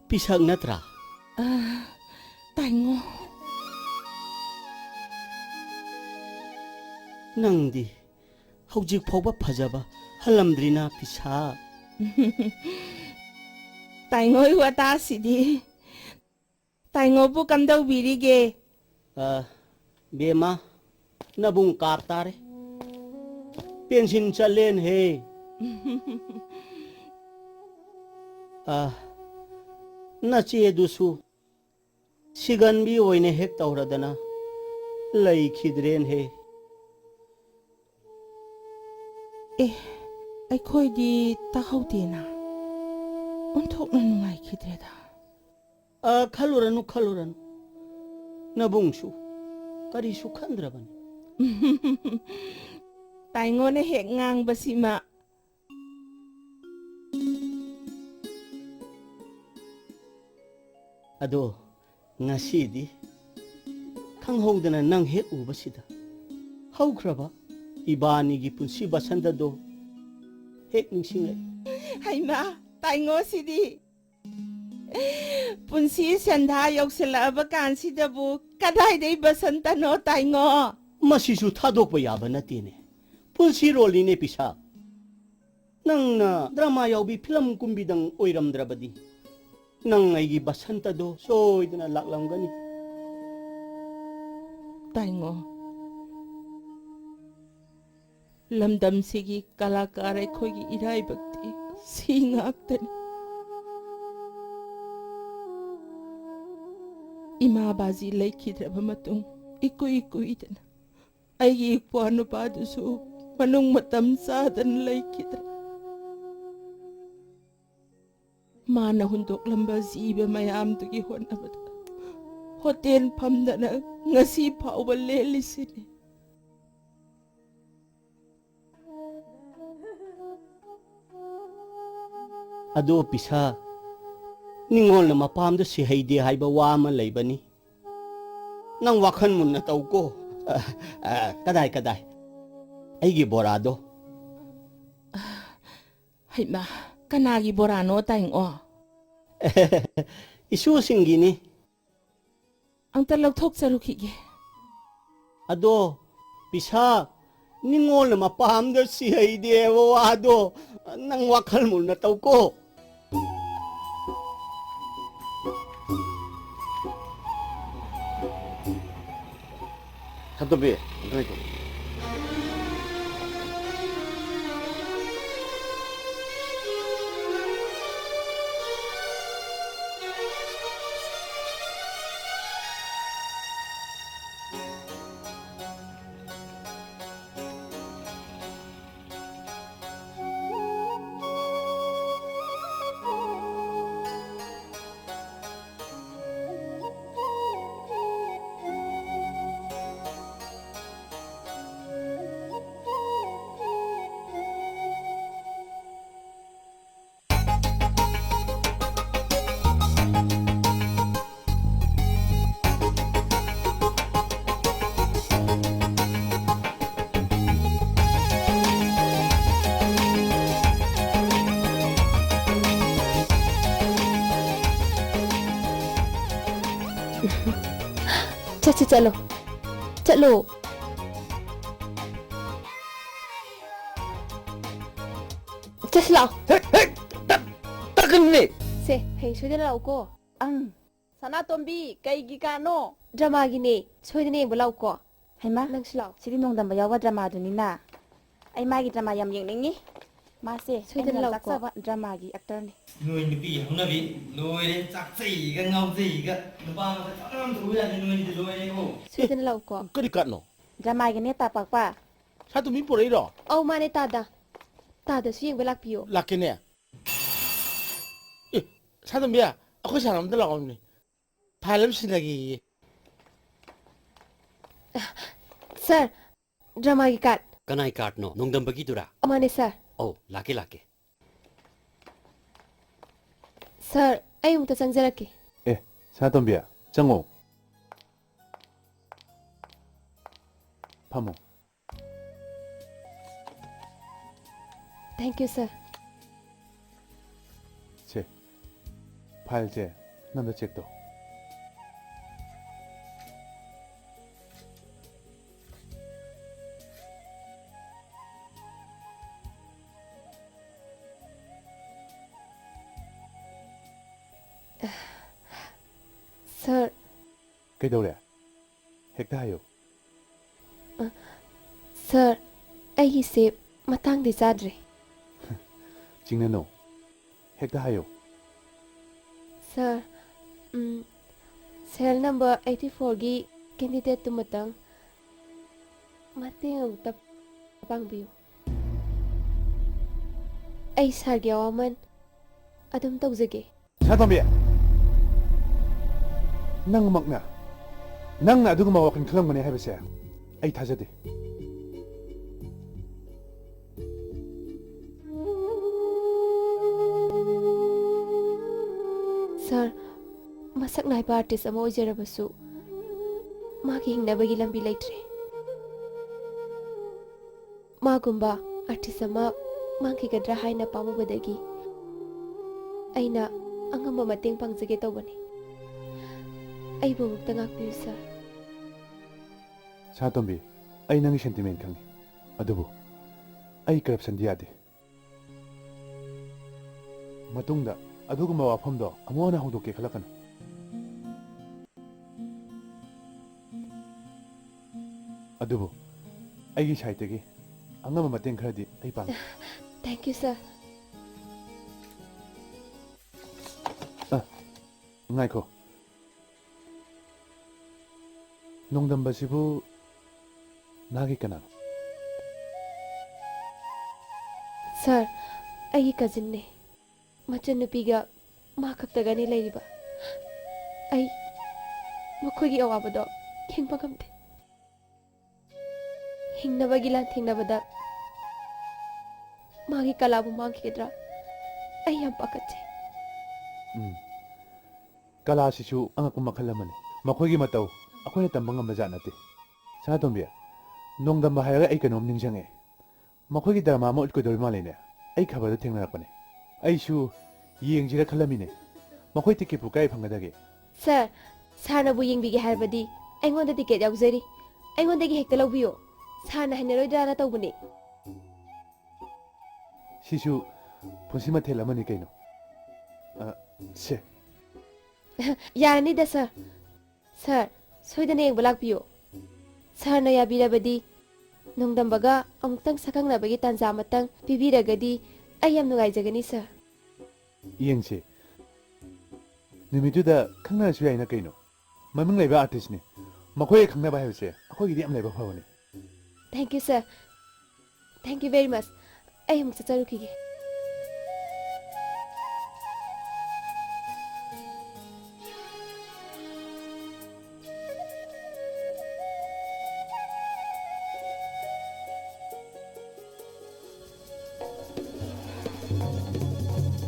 ꯄꯤꯁꯛ ꯅꯠꯇ꯭ꯔꯥ? ꯑ, ꯇꯥꯏꯉꯣ꯫ ꯅꯪꯗꯤ ꯍꯧꯖꯤꯛ ꯐꯥꯎꯕ ꯐꯖꯕ ꯍꯜꯂꯝꯗ꯭ꯔꯤꯅ, ꯄꯤꯁꯥ꯫ ꯇꯥꯏꯉꯣꯏ ꯋꯥꯇꯥꯁꯤꯗꯤ꯫ ꯇꯥꯏꯉꯣꯕꯨ ꯀꯝꯗꯧꯕꯤꯔꯤꯒꯦ? ꯑ, ꯕꯦꯝꯃ, ꯅꯕꯨꯡ ꯀꯥꯞ ꯇꯥꯔꯦ꯫ ꯄꯦꯟꯁꯤꯟ ꯆꯠꯂꯦꯅ ꯍꯦ꯫ ꯑ, ꯅꯆꯦꯗꯨꯁꯨ ꯁꯤꯒꯟꯕꯤ ꯑꯣꯏꯅ ꯍꯦꯛ ꯇꯧꯔꯗꯅ ꯂꯩꯈꯤꯗ꯭ꯔꯦꯅ ꯍꯦ꯫ ꯑꯦ, ꯑꯩꯈꯣꯏꯗꯤ ꯇꯥꯍꯧꯗꯦꯅ꯫ ꯑꯣꯟꯊꯣꯛꯅ ꯅꯨꯡꯉꯥꯏꯈꯤꯗ꯭ꯔꯦꯗ꯫ ꯑ, ꯈꯜꯂꯨꯔꯅꯨ, ꯈꯜꯂꯨꯔꯅꯨ꯫ ꯅꯕꯨꯡꯁꯨ ꯀꯔꯤꯁꯨ ꯈꯟꯗ꯭ꯔꯕꯅꯤ꯫ ꯇꯥꯏꯉꯣꯅ ꯍꯦꯛ ꯉꯥꯡꯕꯁꯤꯃ꯫ ꯑꯗꯣ ꯉꯁꯤꯗꯤ ꯈꯪꯍꯧꯗꯅ ꯅꯪ ꯍꯦꯛ ꯎꯕꯁꯤꯗ ꯍꯧꯈ꯭ꯔꯕ ꯏꯕꯥꯅꯤꯒꯤ ꯄꯨꯟꯁꯤ ꯕꯁꯟꯇꯗꯣ ꯍꯦꯛ ꯅꯤꯡꯁꯤꯡꯂꯛꯏ꯫ ꯍꯩꯃꯥ, ꯇꯥꯏꯉꯣꯁꯤꯗꯤ꯫ ꯄꯨꯟꯁꯤ ꯁꯦꯟꯗꯥ ꯌꯧꯁꯤꯜꯂꯛꯑꯕ ꯀꯥꯟꯁꯤꯗꯕꯨ ꯀꯗꯥꯏꯗꯩ ꯕꯁꯟꯇꯅꯣ, ꯇꯥꯏꯉꯣ? ꯃꯁꯤꯁꯨ ꯊꯥꯗꯣꯛꯄ ꯌꯥꯕ ꯅꯠꯇꯦꯅꯦ꯫ ꯄꯨꯟꯁꯤꯔꯣꯜꯅꯤꯅꯦ, ꯄꯤꯁꯥ꯫ ꯅꯪꯅ ꯗ꯭ꯔꯃꯥ ꯌꯥꯎꯕꯤ ꯐꯤꯂꯝ ꯀꯨꯝꯕꯤꯗꯪ ꯑꯣꯏꯔꯝꯗ꯭ꯔꯕꯗꯤ, ꯅꯪ ꯑꯩꯒꯤ ꯕꯁꯟꯇꯗꯣ ꯁꯣꯏꯗꯅ ꯂꯥꯛꯂꯝꯒꯅꯤ꯫ ꯇꯥꯏꯉꯣ, ꯂꯝꯗꯝꯁꯤꯒꯤ ꯀꯂꯥꯀꯥꯔ ꯑꯩꯈꯣꯏꯒꯤ ꯏꯔꯥꯏꯕꯛꯇꯤ ꯁꯤ ꯉꯥꯛꯇꯅꯤ꯫ ꯏꯃꯥ ꯕꯥꯖꯤ ꯂꯩꯈꯤꯗ꯭ꯔꯕ ꯃꯇꯨꯡ, ꯏꯀꯨꯏ ꯀꯨꯏꯗꯅ ꯑꯩꯒꯤ ꯏꯄ꯭ꯋꯥ ꯅꯨꯄꯥꯗꯨꯁꯨ ꯃꯅꯨꯡ ꯃꯇꯝ ꯆꯥꯗꯅ ꯂꯩꯈꯤꯗ꯭ꯔꯦ꯫ ꯃꯥꯅ ꯍꯨꯟꯗꯣꯛꯂꯝꯕ ꯖꯤꯕ ꯃꯌꯥꯝꯗꯨꯒꯤ ꯍꯣꯠꯅꯕꯗ ꯍꯣꯇꯦꯜ ꯐꯝꯗꯅ ꯉꯁꯤ ꯐꯥꯎꯕ ꯂꯦꯜꯂꯤꯁꯤꯅꯤ꯫ ꯑꯗꯣ ꯄꯤꯁꯥ, ꯅꯤꯡꯉꯣꯜꯅ ꯃꯄꯥꯝꯗ ꯁꯤꯍꯩꯗꯦ ꯍꯥꯏꯕ ꯋꯥ ꯑꯃ ꯂꯩꯕꯅꯤ꯫ ꯅꯪ ꯋꯥꯈꯜ ꯃꯨꯟꯅ ꯇꯧꯀꯣ꯫ ꯑ, ꯑ, ꯀꯗꯥꯏ, ꯀꯗꯥꯏ? ꯑꯩꯒꯤ ꯕꯣꯔꯥꯗꯣ꯫ ꯍꯩꯃꯥ, ꯀꯅꯥꯒꯤ ꯕꯣꯔꯥꯅꯣ, ꯇꯥꯏꯉꯣ? ꯏꯁꯨꯁꯤꯡꯒꯤꯅꯤ꯫ ꯑꯝꯇ ꯂꯧꯊꯣꯛꯆꯔꯨꯈꯤꯒꯦ꯫ ꯑꯗꯣ, ꯄꯤꯁꯥ, ꯅꯤꯡꯉꯣꯜꯅ ꯃꯄꯥꯝꯗ ꯁꯤꯍꯩꯗꯦꯕ ꯋꯥꯗꯣ ꯅꯪ ꯋꯥꯈꯜ ꯃꯨꯟꯅ ꯇꯧꯀꯣ꯫ ꯁꯛꯇꯣꯝꯕꯤ, ꯑꯝꯇ ꯂꯩꯈꯣ꯫ ꯆꯠꯁꯤ, ꯆꯠꯂꯣ꯫ ꯆꯠꯂꯣ꯫ ꯆꯠꯁꯤ ꯂꯥꯛꯑꯣ꯫ ꯍꯦꯛ, ꯍꯦꯛ, ꯇꯠ-, ꯇꯠꯀꯅꯤꯅꯦ꯫ ꯁꯦ, ꯍꯌꯦꯡ ꯁꯣꯏꯗꯅ ꯂꯥꯛꯎꯀꯣ꯫ ꯑꯪ꯫ ꯁꯅꯥꯇꯣꯝꯕꯤ, ꯀꯩꯒꯤ ꯀꯥꯔꯗꯅꯣ? ꯗ꯭ꯔꯃꯥꯒꯤꯅꯦ꯫ ꯁꯣꯏꯗꯅ ꯌꯦꯡꯕ ꯂꯥꯛꯎꯀꯣ꯫ ꯍꯩꯃꯥ, ꯅꯪꯁꯨ ꯂꯥꯛꯑꯣ꯫ ꯁꯤꯗꯤ ꯅꯣꯡꯗꯝꯕ ꯌꯥꯎꯕ ꯗ꯭ꯔꯃꯥꯗꯨꯅꯤꯅ꯫ ꯑꯩ ꯃꯥꯒꯤ ꯗ꯭ꯔꯃꯥ ꯌꯥꯝ ꯌꯦꯡꯅꯤꯡꯉꯤ꯫ ꯃꯥꯁꯦ ꯑꯩꯅ ꯁꯣꯏꯗꯅ ꯌꯥꯝ ꯂꯥꯛꯎꯀꯣ꯫ ꯆꯥꯛꯆꯕ ꯗ꯭ꯔꯃꯥꯒꯤ ꯑꯦꯛꯇꯔꯅꯤ꯫ ꯅꯣꯏ ꯅꯨꯄꯤ ꯍꯧꯅꯕꯤ ꯂꯣꯏꯔꯦ, ꯆꯥꯛꯆꯩꯒ ꯉꯥꯎꯖꯩꯒ ꯅꯨꯄꯥ ꯃꯁꯛ ꯐꯖꯅ ꯑꯃ ꯊꯣꯛꯎ ꯌꯥꯗꯦ, ꯅꯣꯏꯅꯤꯗꯤ ꯂꯣꯏꯔꯦꯀꯣ꯫ ꯁꯣꯏꯗꯅ ꯂꯥꯛꯎꯀꯣ꯫ ꯀꯔꯤ ꯀꯥꯔꯗꯅꯣ? ꯗ꯭ꯔꯃꯥꯒꯤꯅꯦ, ꯇꯥ ꯄꯥꯛꯄ꯫ ꯁꯥꯇꯣꯝꯕꯤ ꯄꯨꯔꯛꯏꯔꯣ? ꯑꯧ, ꯃꯥꯅꯦ, ꯇꯥꯗ꯫ ꯇꯥꯗꯁꯨ ꯌꯦꯡꯕ ꯂꯥꯛꯄꯤꯌꯣ꯫ ꯂꯥꯛꯀꯦꯅꯦ꯫ ꯑꯦ, ꯁꯥꯇꯣꯝꯕꯤ, ꯑꯩꯈꯣꯏ ꯁꯥꯔ ꯑꯝꯇ ꯂꯥꯛꯑꯣꯅꯦ꯫ ꯐꯥꯏꯜ ꯑꯃ ꯁꯤꯟꯅꯒꯦꯌꯦ꯫ ꯁꯥꯔ, ꯗ꯭ꯔꯃꯥꯒꯤ ꯀꯥꯔꯗ꯫ ꯀꯅꯥꯏ ꯀꯥꯔꯗꯅꯣ? ꯅꯣꯡꯗꯝꯕꯒꯤꯗꯨꯔꯥ? ꯃꯥꯅꯦ, ꯁꯥꯔ꯫ ꯑꯧ, ꯂꯥꯛꯀꯦ, ꯂꯥꯛꯀꯦ꯫ ꯁꯥꯔ, ꯑꯩ ꯑꯃꯨꯛꯇ ꯆꯪꯖꯔꯛꯀꯦ꯫ ꯑꯦ, ꯁꯅꯥꯇꯣꯝꯕꯤ, ꯆꯪꯉꯣ꯫ ꯐꯝꯃꯣ꯫ Thank you, ꯁꯥꯔ꯫ ꯁꯦ, ꯐꯥꯏꯜꯁꯦ ꯅꯪꯅ ꯆꯦꯛ ꯇꯧ꯫ ꯁꯥꯔ꯫ ꯀꯩꯗꯧꯔꯦ? ꯍꯦꯛꯇ ꯍꯥꯏꯌꯨ꯫ ꯑ, ꯁꯥꯔ, ꯑꯩꯒꯤꯁꯦ ꯃꯇꯥꯡꯗꯤ ꯆꯥꯗ꯭ꯔꯦ꯫ ꯆꯤꯡꯅꯅꯨ꯫ ꯍꯦꯛꯇ ꯍꯥꯏꯌꯨ꯫ ꯁꯥꯔ, ꯎꯝ, serial number eighty fourꯒꯤ candidateꯇꯨꯃꯇꯪ ꯃꯇꯦꯡ ꯑꯃꯨꯛꯇ ꯄꯥꯡꯕꯤꯌꯨ꯫ ꯑꯩ ꯁꯥꯔꯒꯤ ꯑꯋꯥꯃꯟ ꯑꯗꯨꯝ ꯇꯧꯖꯒꯦ꯫ ꯁꯅꯥꯇꯣꯝꯕꯤ, ꯅꯪꯃꯛꯅ, ꯅꯪꯅ ꯑꯗꯨꯒꯨꯝꯕ ꯋꯥꯈꯜ ꯈꯜꯂꯝꯒꯅꯤ ꯍꯥꯏꯕꯁꯦ ꯑꯩ ꯊꯥꯖꯗꯦ꯫ ꯁꯥꯔ, ꯃꯁꯛ ꯅꯥꯏꯕ artist ꯑꯃ ꯑꯣꯏꯖꯔꯕꯁꯨ, ꯃꯥꯒꯤ ꯍꯤꯡꯅꯕꯒꯤ ꯂꯝꯕꯤ ꯂꯩꯇ꯭ꯔꯦ꯫ ꯃꯥꯒꯨꯝꯕ artist ꯑꯃ ꯃꯥꯡꯈꯤꯒꯗ꯭ꯔꯥ ꯍꯥꯏꯅ ꯄꯥꯝꯃꯨꯕꯗꯒꯤ ꯑꯩꯅ ꯑꯉꯝꯕ ꯃꯇꯦꯡ ꯄꯥꯡꯖꯒꯦ ꯇꯧꯕꯅꯤ꯫ ꯑꯩꯕꯨ ꯑꯃꯨꯛꯇ ꯉꯥꯛꯄꯤꯌꯨ, ꯁꯥꯔ꯫ ꯁꯅꯥꯇꯣꯝꯕꯤ, ꯑꯩ ꯅꯪꯒꯤ sentiment ꯈꯪꯉꯤ, ꯑꯗꯨꯕꯨ ꯑꯩ corruptionꯗꯤ ꯌꯥꯗꯦ꯫ ꯃꯇꯨꯡꯗ ꯑꯗꯨꯒꯨꯝꯕ ꯋꯥꯐꯝꯗꯣ ꯑꯃꯨꯛ ꯍꯟꯅ ꯍꯧꯗꯣꯛꯀꯦ ꯈꯜꯂꯛꯀꯅꯨ꯫ ꯑꯗꯨꯕꯨ ꯑꯩꯒꯤ sideꯇꯒꯤ ꯑꯉꯝꯕ ꯃꯇꯦꯡ ꯈꯔꯗꯤ ꯑꯩ ꯄꯥꯡꯒꯦ꯫ Thank you, sir. ꯑ, ꯉꯥꯏꯈꯣ꯫ ꯅꯣꯡꯗꯝꯕꯁꯤꯕꯨ ꯅꯍꯥꯛꯀꯤ ꯀꯅꯥꯅꯣ? Sir, ꯑꯩꯒꯤ cousinꯅꯦ꯫ ꯃꯆꯟꯅꯨꯄꯤꯒ ꯃꯥ ꯈꯛꯇꯒꯅꯤ ꯂꯩꯔꯤꯕ꯫ ꯑꯩ ꯃꯈꯣꯏꯒꯤ ꯑꯋꯥꯕꯗꯣ ꯌꯦꯡꯕ ꯉꯝꯗꯦ꯫ ꯍꯤꯡꯅꯕꯒꯤ ꯂꯥꯟꯊꯦꯡꯅꯕꯗ ꯃꯥꯒꯤ ꯀꯂꯥꯕꯨ ꯃꯥꯡꯈꯤꯒꯗ꯭ꯔꯥ? ꯑꯩ ꯌꯥꯝ ꯄꯥꯈꯠꯆꯩ꯫ ꯎꯝ꯫ ꯀꯂꯥꯁꯤꯁꯨ ꯑꯉꯛꯄ ꯃꯈꯜ ꯑꯃꯅꯤ꯫ ꯃꯈꯣꯏꯒꯤ ꯃꯇꯧ ꯑꯩꯈꯣꯏꯅ ꯇꯝꯕ ꯉꯝꯕ ꯖꯥꯠ ꯅꯠꯇꯦ꯫ ꯁꯅꯥꯇꯣꯝꯕꯤ, ꯅꯣꯡꯗꯝꯕ ꯍꯥꯏꯔꯒ ꯑꯩ ꯀꯩꯅꯣꯝ ꯅꯤꯡꯁꯤꯡꯉꯦ꯫ ꯃꯈꯣꯏꯒꯤ drama ꯑꯃ ꯎꯠꯀꯗꯧꯔꯤ ꯃꯥꯜꯂꯤꯅꯦ꯫ ꯑꯩ ꯈꯕꯔꯗ ꯊꯦꯡꯅꯔꯛꯄꯅꯦ꯫ ꯑꯩꯁꯨ ꯌꯦꯡꯁꯤꯔ ꯈꯜꯂꯝꯃꯤꯅꯦ꯫ ꯃꯈꯣꯏ ticketꯄꯨ ꯀꯥꯏ ꯐꯪꯒꯗꯒꯦ? Sir, sirꯅꯕꯨ ꯌꯦꯡꯕꯤꯒꯦ ꯍꯥꯏꯔꯕꯗꯤ ꯑꯩꯉꯣꯟꯗ ticket ꯌꯥꯎꯖꯔꯤ꯫ ꯑꯩꯉꯣꯟꯗꯒꯤ ꯍꯦꯛꯇ ꯂꯧꯕꯤꯌꯨ꯫ Sirꯅ ꯍꯩꯅꯔꯣꯏꯗ꯭ꯔꯥꯅ ꯇꯧꯕꯅꯤ꯫ ꯁꯤꯁꯨ ꯄꯨꯟꯁꯤ ꯃꯊꯦꯜ ꯑꯃꯅꯤ ꯀꯩꯅꯣ꯫ ꯑ, ꯁꯦ꯫ ꯌꯥꯔꯅꯤꯗ, sir꯫ Sir, ꯁꯣꯏꯗꯅ ꯌꯦꯡꯕ ꯂꯥꯛꯄꯤꯌꯨ꯫ Sirꯅ ꯌꯥꯕꯤꯔꯕꯗꯤ, ꯅꯣꯡꯗꯝꯕꯒ ꯑꯃꯨꯛꯇꯪ ꯁꯛꯈꯪꯅꯕꯒꯤ ꯇꯥꯟꯖꯥ ꯑꯃꯇꯪ ꯄꯤꯕꯤꯔꯒꯗꯤ ꯑꯩ ꯌꯥꯝ ꯅꯨꯡꯉꯥꯏꯖꯒꯅꯤ, sir꯫ ꯌꯦꯡꯁꯤ꯫ ꯅꯨꯃꯤꯠꯇꯨꯗ ꯈꯪꯅꯔꯁꯨ ꯌꯥꯏꯅ ꯀꯩꯅꯣ꯫ ꯃꯃꯤꯡ ꯂꯩꯕ artistꯅꯤ꯫ ꯃꯈꯣꯏꯒ ꯈꯪꯅꯕ ꯍꯥꯏꯕꯁꯦ ꯑꯩꯈꯣꯏꯒꯤꯗꯤ ꯌꯥꯝ ꯂꯥꯏꯕꯛ ꯐꯕꯅꯤ꯫ Thank you, sir. Thank you very much. ꯑꯩ ꯑꯃꯨꯛ ꯆꯠꯆꯔꯨꯈꯤꯒꯦ꯫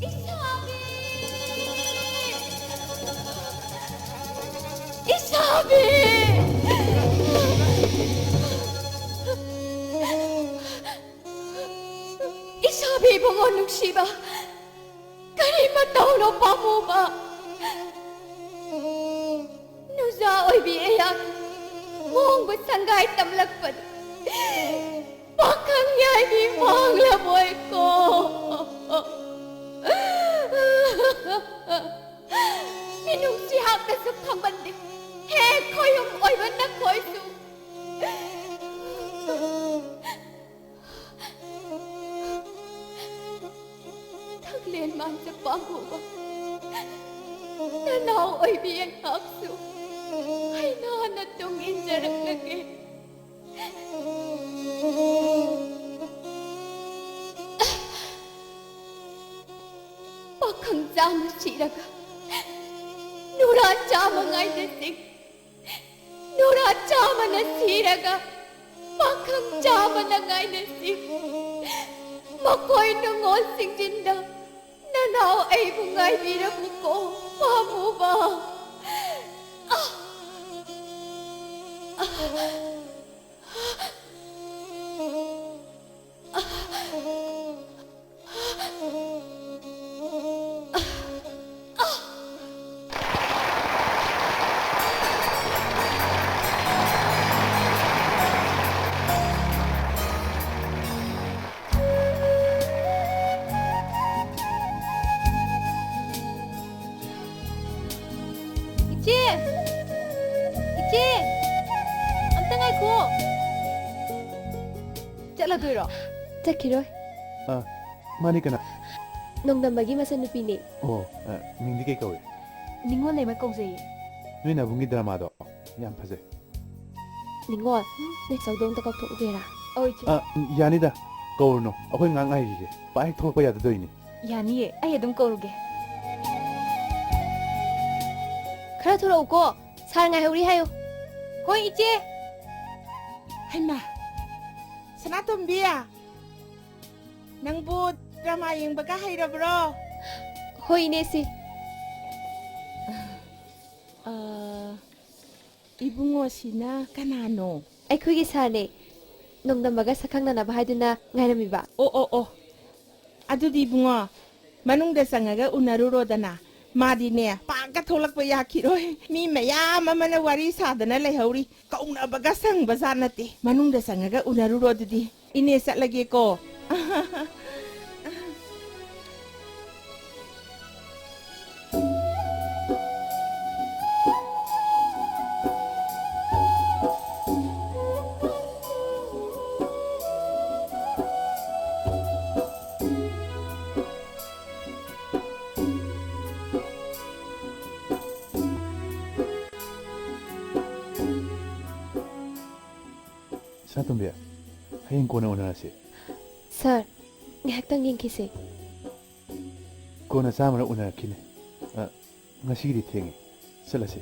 ꯏꯁꯥꯕꯤ! ꯏꯁꯥꯕꯤ! ꯏꯁꯥꯕꯤ ꯏꯕꯨꯡꯉꯣ ꯅꯨꯡꯁꯤꯕ, ꯀꯔꯤ ꯃꯇꯧꯅꯣ ꯄꯥꯝꯃꯨꯕ? ꯅꯨꯖꯥ ꯑꯣꯏꯕꯤ ꯑꯩꯍꯥꯛ ꯃꯣꯡꯕ ꯁꯪꯒꯥꯏ ꯇꯝꯂꯛꯄꯗ ꯄꯥꯈꯪ ꯌꯥꯏꯕꯤ ꯃꯥꯡꯂꯕꯣꯏꯀꯣ꯫ ꯃꯤꯅꯨꯡꯁꯤ ꯍꯥꯞꯅꯁꯨ ꯈꯪꯃꯟꯗꯦ꯫ ꯍꯦ ꯈꯣꯌꯨꯝ ꯑꯣꯏꯕ ꯅꯈꯣꯏꯁꯨ꯫ ꯊꯛꯂꯦꯟ ꯃꯥꯟꯖ ꯄꯥꯝꯃꯨꯕ ꯅꯅꯥꯎ ꯑꯣꯏꯕꯤ ꯑꯩꯍꯥꯛꯁꯨ ꯍꯩꯅꯥꯅ ꯇꯨꯡ ꯏꯟꯖꯔꯛꯂꯒꯦ꯫ ꯄꯥꯈꯪ ꯆꯥꯝꯃ ꯁꯤꯔꯒ ꯅꯨꯔꯥ ꯆꯥꯝꯃ ꯉꯥꯏꯅꯁꯤ꯫ ꯅꯨꯔꯥ ꯆꯥꯝꯃꯅ ꯁꯤꯔꯒ ꯄꯥꯈꯪ ꯆꯥꯝꯃꯅ ꯉꯥꯏꯅꯁꯤ꯫ ꯃꯈꯣꯏ ꯅꯨꯡꯉꯣꯜꯁꯤꯡꯁꯤꯅ ꯅꯅꯥꯎ ꯑꯩꯕꯨ ꯉꯥꯏꯕꯤꯔꯝꯃꯨꯀꯣ, ꯄꯥꯝꯃꯨꯕ꯫ ꯑꯥ! ꯑꯥ! ꯏꯆꯦ! ꯏꯆꯦ! ꯑꯝꯇ ꯉꯥꯏꯈꯣ! ꯆꯠꯂꯗꯣꯏꯔꯣ? ꯆꯠꯈꯤꯔꯣꯏ꯫ ꯑ, ꯃꯥꯅꯤ ꯀꯅꯥ? ꯅꯣꯡꯗꯝꯕꯒꯤ ꯃꯆꯟꯅꯨꯄꯤꯅꯦ꯫ ꯑꯣ, ꯑ, ꯃꯤꯡꯗꯤ ꯀꯩ ꯀꯧꯏ? ꯅꯤꯉꯣꯜ ꯂꯩꯃ ꯀꯧꯖꯩꯌꯦ꯫ ꯅꯣꯏ ꯅꯕꯨꯡꯒꯤ ꯗ꯭ꯔꯃꯥꯗꯣ ꯌꯥꯝ ꯐꯖꯩ꯫ ꯅꯤꯉꯣꯜ, ꯅꯣꯏ ꯆꯧꯗꯣ ꯑꯝꯇ ꯀꯧꯊꯣꯛꯎꯒꯦꯔꯥ? ꯑꯧ, ꯏꯆꯦ꯫ ꯑ, ꯌꯥꯅꯤꯗ, ꯀꯧꯔꯨꯅꯨ, ꯑꯩꯈꯣꯏ ꯉꯥꯏꯍꯥꯛ ꯉꯥꯏꯈꯤꯒꯦ, ꯄꯥꯛ ꯍꯦꯛ ꯊꯣꯛꯂꯛꯄ ꯌꯥꯗꯗꯣꯏꯅꯤ꯫ ꯌꯥꯅꯤꯌꯦ, ꯑꯩ ꯑꯗꯨꯝ ꯀꯧꯔꯨꯒꯦ꯫ ꯈꯔ ꯊꯣꯔꯛꯎꯀꯣ, ꯁꯥꯔ ꯉꯥꯏꯍꯧꯔꯤ ꯍꯥꯏꯌꯨ꯫ ꯍꯣꯏ, ꯏꯆꯦ꯫ ꯍꯩꯃꯥ, ꯁꯅꯥꯇꯣꯝꯕꯤ, ꯅꯪꯕꯨ ꯗ꯭ꯔꯃꯥ ꯌꯦꯡꯕꯒ ꯍꯩꯔꯕ꯭ꯔꯣ? ꯍꯣꯏ, ꯏꯅꯦꯁꯤ꯫ ꯑ, ꯏꯕꯨꯡꯉꯣꯁꯤꯅ ꯀꯅꯥꯅꯣ? ꯑꯩꯈꯣꯏꯒꯤ ꯁꯥꯔꯅꯦ꯫ ꯅꯣꯡꯗꯝꯕꯒ ꯁꯛꯈꯪꯅꯅꯕ ꯍꯥꯏꯗꯨꯅ ꯉꯥꯏꯔꯝꯃꯤꯕ꯫ ꯑꯣ, ꯑꯣ, ꯑꯣ꯫ ꯑꯗꯨꯗꯤ ꯏꯕꯨꯡꯉꯣ, ꯃꯅꯨꯡꯗ ꯆꯪꯉꯒ ꯎꯅꯔꯨꯔꯣꯗꯅ꯫ ꯃꯥꯗꯤꯅꯦ, ꯄꯥꯛ ꯀꯠꯊꯣꯛꯂꯛꯄ ꯌꯥꯈꯤꯔꯣꯏ꯫ ꯃꯤ ꯃꯌꯥꯝ ꯑꯃꯅ ꯋꯥꯔꯤ ꯁꯥꯗꯅ ꯂꯩꯍꯧꯔꯤ꯫ ꯀꯧꯅꯕꯒ ꯁꯪꯕꯖꯥꯠ ꯅꯠꯇꯦ꯫ ꯃꯅꯨꯡꯗ ꯆꯪꯉꯒ ꯎꯅꯔꯨꯔꯣ ꯑꯗꯨꯗꯤ꯫ ꯏꯅꯦ, ꯆꯠꯂꯒꯦꯀꯣ꯫ ꯁꯅꯥꯇꯣꯝꯕꯤ, ꯍꯌꯦꯡ ꯀꯣꯟꯅ ꯎꯅꯔꯁꯤ꯫ ꯁꯥꯔ, ꯉꯥꯏꯍꯥꯛꯇꯪ ꯌꯦꯡꯈꯤꯁꯦ꯫ ꯀꯣꯟꯅ ꯆꯥꯝꯃꯔꯛ ꯎꯅꯔꯛꯈꯤꯅꯤ꯫ ꯑ, ꯉꯁꯤꯒꯤꯗꯤ ꯊꯦꯡꯉꯦ꯫ ꯆꯠꯂꯁꯤ꯫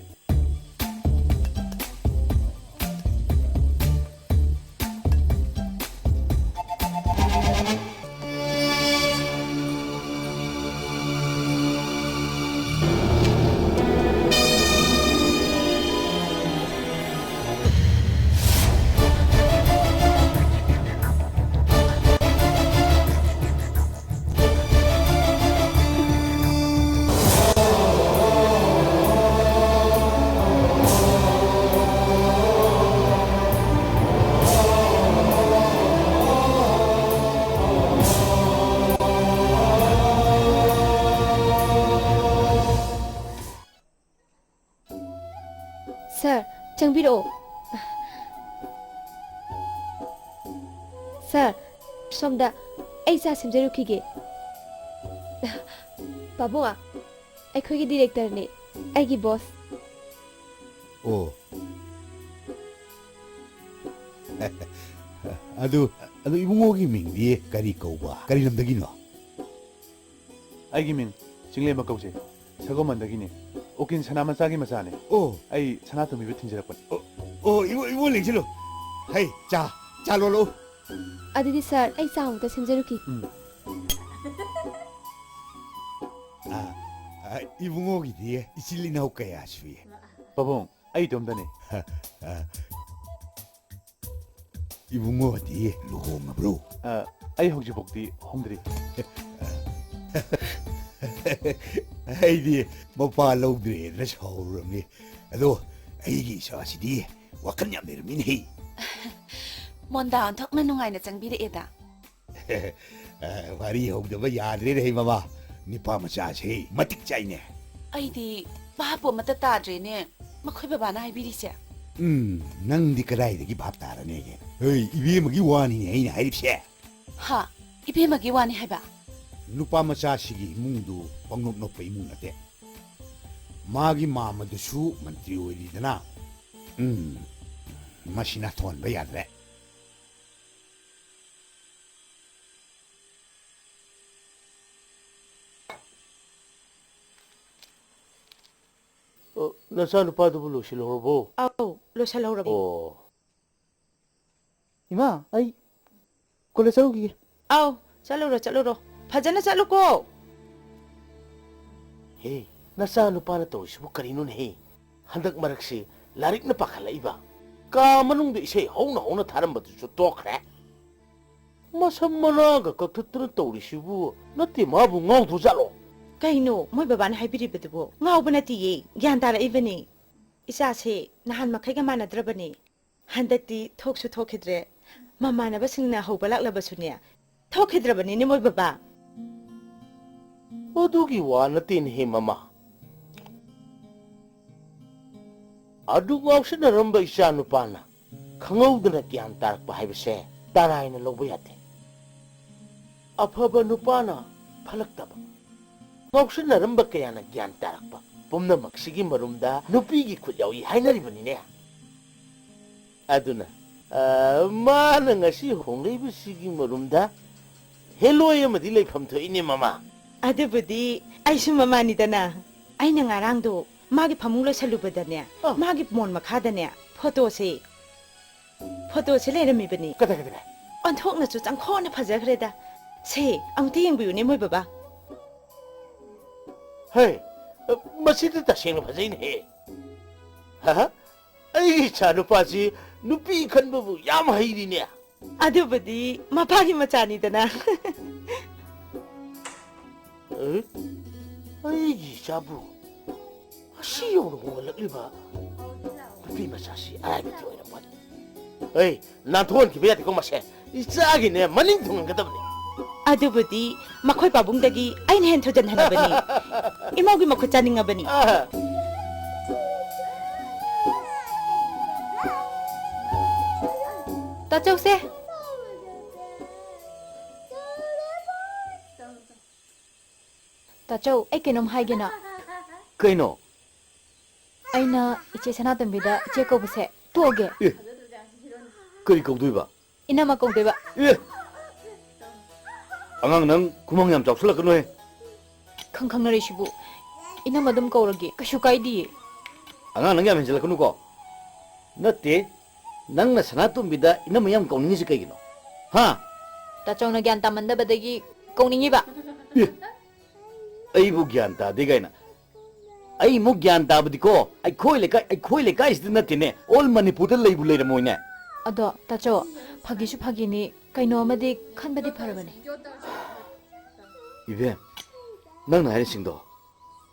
ꯁꯥꯔ, ꯆꯪꯕꯤꯔꯛꯑꯣ꯫ ꯁꯥꯔ, ꯁꯣꯝꯗ ꯑꯩ ꯆꯥ ꯁꯦꯝꯖꯔꯨꯈꯤꯒꯦ꯫ ꯄꯥꯕꯨꯡ, ꯑꯩꯈꯣꯏꯒꯤ ꯗꯤꯔꯦꯛꯇꯔꯅꯦ, ꯑꯩꯒꯤ ꯕꯣꯁ꯫ ꯑꯣ꯫ ꯑꯗꯨ, ꯑꯗꯨ ꯏꯕꯨꯡꯉꯣꯒꯤ ꯃꯤꯡꯗꯤ ꯀꯔꯤ ꯀꯧꯕ? ꯀꯔꯤ ꯂꯝꯗꯒꯤꯅꯣ? ꯑꯩꯒꯤ ꯃꯤꯡ ꯆꯤꯡꯂꯦꯝꯕ ꯀꯧꯖꯩ꯫ ꯁꯒꯣꯜꯕꯟꯗꯒꯤꯅꯤ꯫ ꯎꯀꯤꯜ ꯁꯅꯥꯃꯆꯥꯒꯤ ꯃꯆꯥꯅꯦ꯫ ꯑꯣ꯫ ꯑꯩ ꯁꯅꯥꯇꯣꯝꯕꯤꯕꯨ ꯊꯤꯟꯖꯔꯛꯄꯅꯤ꯫ ꯑꯣ, ꯑꯣ, ꯏꯕꯨ-, ꯏꯕꯨꯡꯉꯣ ꯂꯦꯡꯁꯤꯜꯂꯨ꯫ ꯍꯩ, ꯆꯥ, ꯆꯥ ꯂꯣꯜꯂꯛꯎ꯫ ꯑꯗꯨꯗꯤ ꯁꯥꯔ, ꯑꯩ ꯆꯥ ꯑꯃꯨꯛꯇ ꯁꯦꯝꯖꯔꯨꯈꯤ꯫ ꯎꯝ꯫ ꯑ, ꯑ, ꯏꯕꯨꯡꯉꯣꯒꯤꯗꯤ ꯏꯆꯤꯜ ꯏꯅꯥꯎ ꯀꯌꯥ ꯁꯨꯏ? ꯄꯥꯕꯨꯡ, ꯑꯩ ꯏꯇꯣꯝꯇꯅꯤ꯫ ꯑ, ꯏꯕꯨꯡꯉꯣꯗꯤ ꯂꯨꯍꯣꯡꯉꯕ꯭ꯔꯣ? ꯑ, ꯑꯩ ꯍꯧꯖꯤꯛꯐꯥꯎꯗꯤ ꯍꯣꯡꯗ꯭ꯔꯤ꯫ ꯑꯩꯗꯤ ꯃꯄꯥ ꯂꯧꯗ꯭ꯔꯦꯗꯅ ꯁꯥꯎꯔꯨꯔꯝꯅꯤ꯫ ꯑꯗꯣ ꯑꯩꯒꯤ ꯏꯆꯥꯁꯤꯗꯤ ꯋꯥꯈꯜ ꯌꯥꯝ ꯂꯩꯔꯝꯃꯤꯅꯦꯍꯦ꯫ ꯃꯣꯟꯗꯥ ꯑꯣꯟꯊꯣꯛꯅ ꯅꯨꯡꯉꯥꯏꯅ ꯆꯪꯕꯤꯔꯛꯑꯦꯗ꯫ ꯑ, ꯋꯥꯔꯤ ꯍꯧꯗꯕ ꯌꯥꯗ꯭ꯔꯦꯅꯦꯍꯦ ꯃꯃꯥ꯫ ꯅꯨꯄꯥ ꯃꯆꯥꯁꯦ ꯃꯇꯤꯛ ꯆꯥꯏꯅꯦ꯫ ꯑꯩꯗꯤ ꯚꯥꯞꯄꯨ ꯑꯃꯠꯇ ꯇꯥꯗ꯭ꯔꯦꯅꯦ, ꯃꯈꯣꯏ ꯕꯕꯥꯅ ꯍꯥꯏꯕꯤꯔꯤꯁꯦ꯫ ꯎꯝ, ꯅꯪꯗꯤ ꯀꯗꯥꯏꯗꯒꯤ ꯚꯥꯞ ꯇꯥꯔꯅꯦꯒꯦ? ꯍꯩ, ꯏꯕꯦꯝꯃꯒꯤ ꯋꯥꯅꯤꯅꯦ ꯑꯩꯅ ꯍꯥꯏꯔꯤꯕꯁꯦ꯫ ꯍꯥ? ꯏꯕꯦꯝꯃꯒꯤ ꯋꯥꯅꯤ ꯍꯥꯏꯕ? ꯅꯨꯄꯥ ꯃꯆꯥꯁꯤꯒꯤ ꯏꯃꯨꯡꯗꯨ ꯄꯪꯅꯣꯞ ꯅꯣꯞꯄ ꯏꯃꯨꯡ ꯅꯠꯇꯦ꯫ ꯃꯥꯒꯤ ꯃꯥꯃꯗꯨꯁꯨ ꯃꯟꯇ꯭ꯔꯤ ꯑꯣꯏꯔꯤꯗꯅ꯫ ꯎꯝ, ꯃꯁꯤꯅ ꯊꯣꯟꯕ ꯌꯥꯗ꯭ꯔꯦ꯫ ꯑꯣ, ꯅꯆꯥꯅꯨꯄꯥꯗꯨꯕꯨ ꯂꯣꯏꯁꯤꯜꯍꯧꯔꯕꯣ? ꯑꯧ, ꯂꯣꯏꯁꯤꯜꯍꯧꯔꯕꯅꯤ꯫ ꯑꯣ꯫ ꯏꯃꯥ, ꯑꯩ ꯀꯣꯂꯦꯖ ꯆꯠꯂꯨꯈꯤꯒꯦ꯫ ꯑꯧ, ꯆꯠꯂꯨꯔꯣ, ꯆꯠꯂꯨꯔꯣ꯫ ꯐꯖꯅ ꯆꯠꯂꯨꯀꯣ꯫ ꯍꯦ, ꯅꯆꯥꯅꯨꯄꯥꯅ ꯇꯧꯔꯤꯁꯤꯕꯨ ꯀꯔꯤꯅꯣꯅꯦꯍꯦ? ꯍꯟꯗꯛ ꯃꯔꯛꯁꯤ ꯂꯥꯏꯔꯤꯛꯅ ꯄꯥꯈꯠꯂꯛꯏꯕ? ꯀꯥ ꯃꯅꯨꯡꯗ ꯏꯁꯩ ꯍꯧꯅ ꯍꯧꯅ ꯊꯥꯔꯝꯕꯗꯨꯁꯨ ꯇꯣꯛꯈ꯭ꯔꯦ꯫ ꯃꯁꯝ ꯃꯅꯥꯒ ꯀꯛꯊꯠꯇꯅ ꯇꯧꯔꯤꯁꯤꯕꯨ ꯅꯠꯇꯦ ꯃꯥꯕꯨ ꯉꯥꯎꯗ꯭ꯔꯣꯖꯥꯠꯂꯣ? ꯀꯩꯅꯣ ꯃꯣꯏ ꯕꯕꯥꯅ ꯍꯥꯏꯕꯤꯔꯤꯕꯗꯨꯕꯨ? ꯉꯥꯎꯕ ꯅꯠꯇꯤꯌꯦ, ꯒ꯭ꯌꯥꯟ ꯇꯥꯔꯛꯏꯕꯅꯤ꯫ ꯏꯆꯥꯁꯦ ꯅꯍꯥꯟ ꯃꯈꯩꯒ ꯃꯥꯟꯅꯗ꯭ꯔꯕꯅꯤ꯫ ꯍꯟꯗꯛꯇꯤ ꯊꯣꯛꯁꯨ ꯊꯣꯛꯈꯤꯗ꯭ꯔꯦ꯫ ꯃꯃꯥꯟꯅꯕꯁꯤꯡꯅ ꯍꯧꯕ ꯂꯥꯛꯂꯕꯁꯨꯅꯦ, ꯊꯣꯛꯈꯤꯗ꯭ꯔꯕꯅꯤꯅꯦ ꯃꯣꯏ ꯕꯕꯥ꯫ ꯑꯗꯨꯒꯤ ꯋꯥ ꯅꯠꯇꯦꯅꯦꯍꯦ ꯃꯃꯥ꯫ ꯑꯗꯨ ꯉꯥꯎꯁꯤꯟꯅꯔꯝꯕ ꯏꯆꯥ ꯅꯨꯄꯥꯅ ꯈꯪꯍꯧꯗꯅ ꯒ꯭ꯌꯥꯟ ꯇꯥꯔꯛꯄ ꯍꯥꯏꯕꯁꯦ ꯇꯔꯥꯏꯅ ꯂꯧꯕ ꯌꯥꯗꯦ꯫ ꯑꯐꯕ ꯅꯨꯄꯥꯅ ꯐꯠꯂꯛꯇꯕ, ꯉꯥꯎꯁꯤꯟꯅꯔꯝꯕ ꯀꯌꯥꯅ ꯒ꯭ꯌꯥꯟ ꯇꯥꯔꯛꯄ, ꯄꯨꯝꯅꯃꯛꯁꯤꯒꯤ ꯃꯔꯨꯝꯗ ꯅꯨꯄꯤꯒꯤ ꯈꯨꯠ ꯌꯥꯎꯏ ꯍꯥꯏꯅꯔꯤꯕꯅꯤꯅꯦ꯫ ꯑꯗꯨꯅ, ꯑ, ꯃꯥꯅ ꯉꯁꯤ ꯍꯣꯡꯂꯛꯏꯕꯁꯤꯒꯤ ꯃꯔꯨꯝꯗ ꯍꯦꯂꯣꯏ ꯑꯃꯗꯤ ꯂꯩꯐꯝ ꯊꯣꯛꯏꯅꯦ, ꯃꯃꯥ꯫ ꯑꯗꯨꯕꯨꯗꯤ ꯑꯩꯁꯨ ꯃꯃꯥꯅꯤꯗꯅ꯫ ꯑꯩꯅ ꯉꯔꯥꯡꯗꯣ ꯃꯥꯒꯤ ꯐꯃꯨꯡ ꯂꯣꯏꯁꯜꯂꯨꯕꯗꯅꯦ, ꯑ꯫ ꯃꯥꯒꯤ ꯃꯣꯟ ꯃꯈꯥꯗꯅꯦ ꯐꯣꯇꯣꯁꯦ, ꯐꯣꯇꯣꯁꯦ ꯂꯩꯔꯝꯃꯤꯕꯅꯤ꯫ ꯀꯗꯥꯏ, ꯀꯗꯥꯏ, ꯀꯗꯥꯏ? ꯑꯣꯟꯊꯣꯛꯅꯁꯨ ꯆꯪꯈꯣꯟꯅ ꯐꯖꯈ꯭ꯔꯦꯗ꯫ ꯁꯦ, ꯑꯃꯨꯛꯇ ꯌꯦꯡꯕꯤꯌꯨꯅꯦ, ꯃꯣꯏ ꯕꯕꯥ꯫ ꯍꯦ, ꯃꯁꯤꯗꯤ ꯇꯁꯦꯡꯅ ꯐꯖꯩꯅꯦꯍꯦ꯫ ꯍꯥ? ꯑꯩꯒꯤ ꯏꯆꯥ ꯅꯨꯄꯥꯁꯤ ꯅꯨꯄꯤ ꯈꯟꯕꯕꯨ ꯌꯥꯝ ꯍꯩꯔꯤꯅꯦ꯫ ꯑꯗꯨꯕꯨꯗꯤ ꯃꯄꯥꯒꯤ ꯃꯆꯥꯅꯤꯗꯅ꯫ ꯑꯦ? ꯑꯩꯒꯤ ꯏꯆꯥꯕꯨ ꯑꯁꯤ ꯌꯧꯅ ꯍꯣꯡꯍꯜꯂꯛꯂꯤꯕ ꯅꯨꯄꯤ ꯃꯆꯥꯁꯤ ꯑꯔꯥꯏꯕꯗꯤ ꯑꯣꯏꯔꯝꯃꯣꯏ꯫ ꯑꯩ ꯅꯥꯟꯊꯣꯛꯍꯟꯈꯤꯕ ꯌꯥꯗꯦꯀꯣ ꯃꯁꯦ꯫ ꯏꯆꯥꯒꯤꯅꯦ ꯃꯅꯤꯡ ꯊꯨꯡꯍꯟꯒꯗꯕꯅꯤ꯫ ꯑꯗꯨꯕꯨꯗꯤ ꯃꯈꯣꯏ ꯄꯥꯕꯨꯡꯗꯒꯤ ꯑꯩꯅ ꯍꯦꯟ ꯊꯨꯖꯟꯍꯜꯂꯕꯅꯤ꯫ ꯏꯃꯧꯒꯤ ꯃꯈꯨꯠ ꯆꯥꯅꯤꯡꯉꯕꯅꯤ꯫ ꯑꯥ꯫ ꯇꯥꯆꯧꯁꯦ꯫ ꯇꯥꯆꯧ, ꯑꯩ ꯀꯩꯅꯣꯝ ꯍꯥꯏꯒꯦꯅ꯫ ꯀꯩꯅꯣ? ꯑꯩꯅ ꯏꯆꯦ ꯁꯅꯥꯇꯣꯝꯕꯤꯗ ꯏꯆꯦ ꯀꯧꯕꯁꯦ ꯇꯣꯛꯑꯒꯦ꯫ ꯑꯦ, ꯀꯔꯤ ꯀꯧꯗꯣꯏꯕ? ꯏꯅꯝꯃ ꯀꯧꯗꯣꯏꯕ꯫ ꯑꯦ! ꯑꯉꯥꯡ ꯅꯪ ꯈꯨꯃꯥꯡ ꯌꯥꯝ ꯆꯥꯎꯁꯜꯂꯛꯀꯅꯨꯍꯦ꯫ ꯈꯪ ꯈꯪꯅꯔꯤꯁꯤꯕꯨ꯫ ꯏꯅꯝꯃ ꯑꯗꯨꯝ ꯀꯧꯔꯒꯦ, ꯀꯩꯁꯨ ꯀꯥꯏꯗꯤꯌꯦ꯫ ꯑꯉꯥꯡ ꯅꯪ ꯌꯥꯝ ꯍꯦꯟꯖꯜꯂꯛꯀꯅꯨꯀꯣ꯫ ꯅꯠꯇꯦ, ꯅꯪꯅ ꯁꯅꯥꯇꯣꯝꯕꯤꯗ ꯏꯅꯝꯃ ꯌꯥꯝ ꯀꯧꯅꯤꯡꯉꯤꯁꯤ ꯀꯩꯒꯤꯅꯣ? ꯍꯥ? ꯇꯥꯆꯧꯅ ꯒ꯭ꯌꯥꯟ ꯇꯥꯃꯟꯗꯕꯗꯒꯤ ꯀꯧꯅꯤꯡꯉꯤꯕ꯫ ꯑꯦ! ꯑꯩꯕꯨ ꯒ꯭ꯌꯥꯟ ꯇꯥꯗꯦ ꯀꯥꯏꯅ꯫ ꯑꯩꯃꯨꯛ ꯒ꯭ꯌꯥꯟ ꯇꯥꯕꯗꯤꯀꯣ, ꯑꯩꯈꯣꯏ ꯂꯩꯀꯥꯏ, ꯑꯩꯈꯣꯏ ꯂꯩꯀꯥꯏꯁꯤꯗ ꯅꯠꯇꯦꯅꯦ, all ꯃꯅꯤꯄꯨꯔꯗ ꯂꯩꯕꯨ ꯂꯩꯔꯝꯃꯣꯏꯅꯦ꯫ ꯑꯗꯣ ꯇꯥꯆꯧ, ꯐꯥꯒꯤꯁꯨ ꯐꯥꯒꯤꯅꯤ, ꯀꯩꯅꯣ ꯑꯃꯗꯤ ꯈꯟꯕꯗꯤ ꯐꯔꯕꯅꯤ꯫ ꯏꯕꯦꯝ, ꯅꯪꯅ ꯍꯥꯏꯔꯤꯁꯤꯡꯗꯣ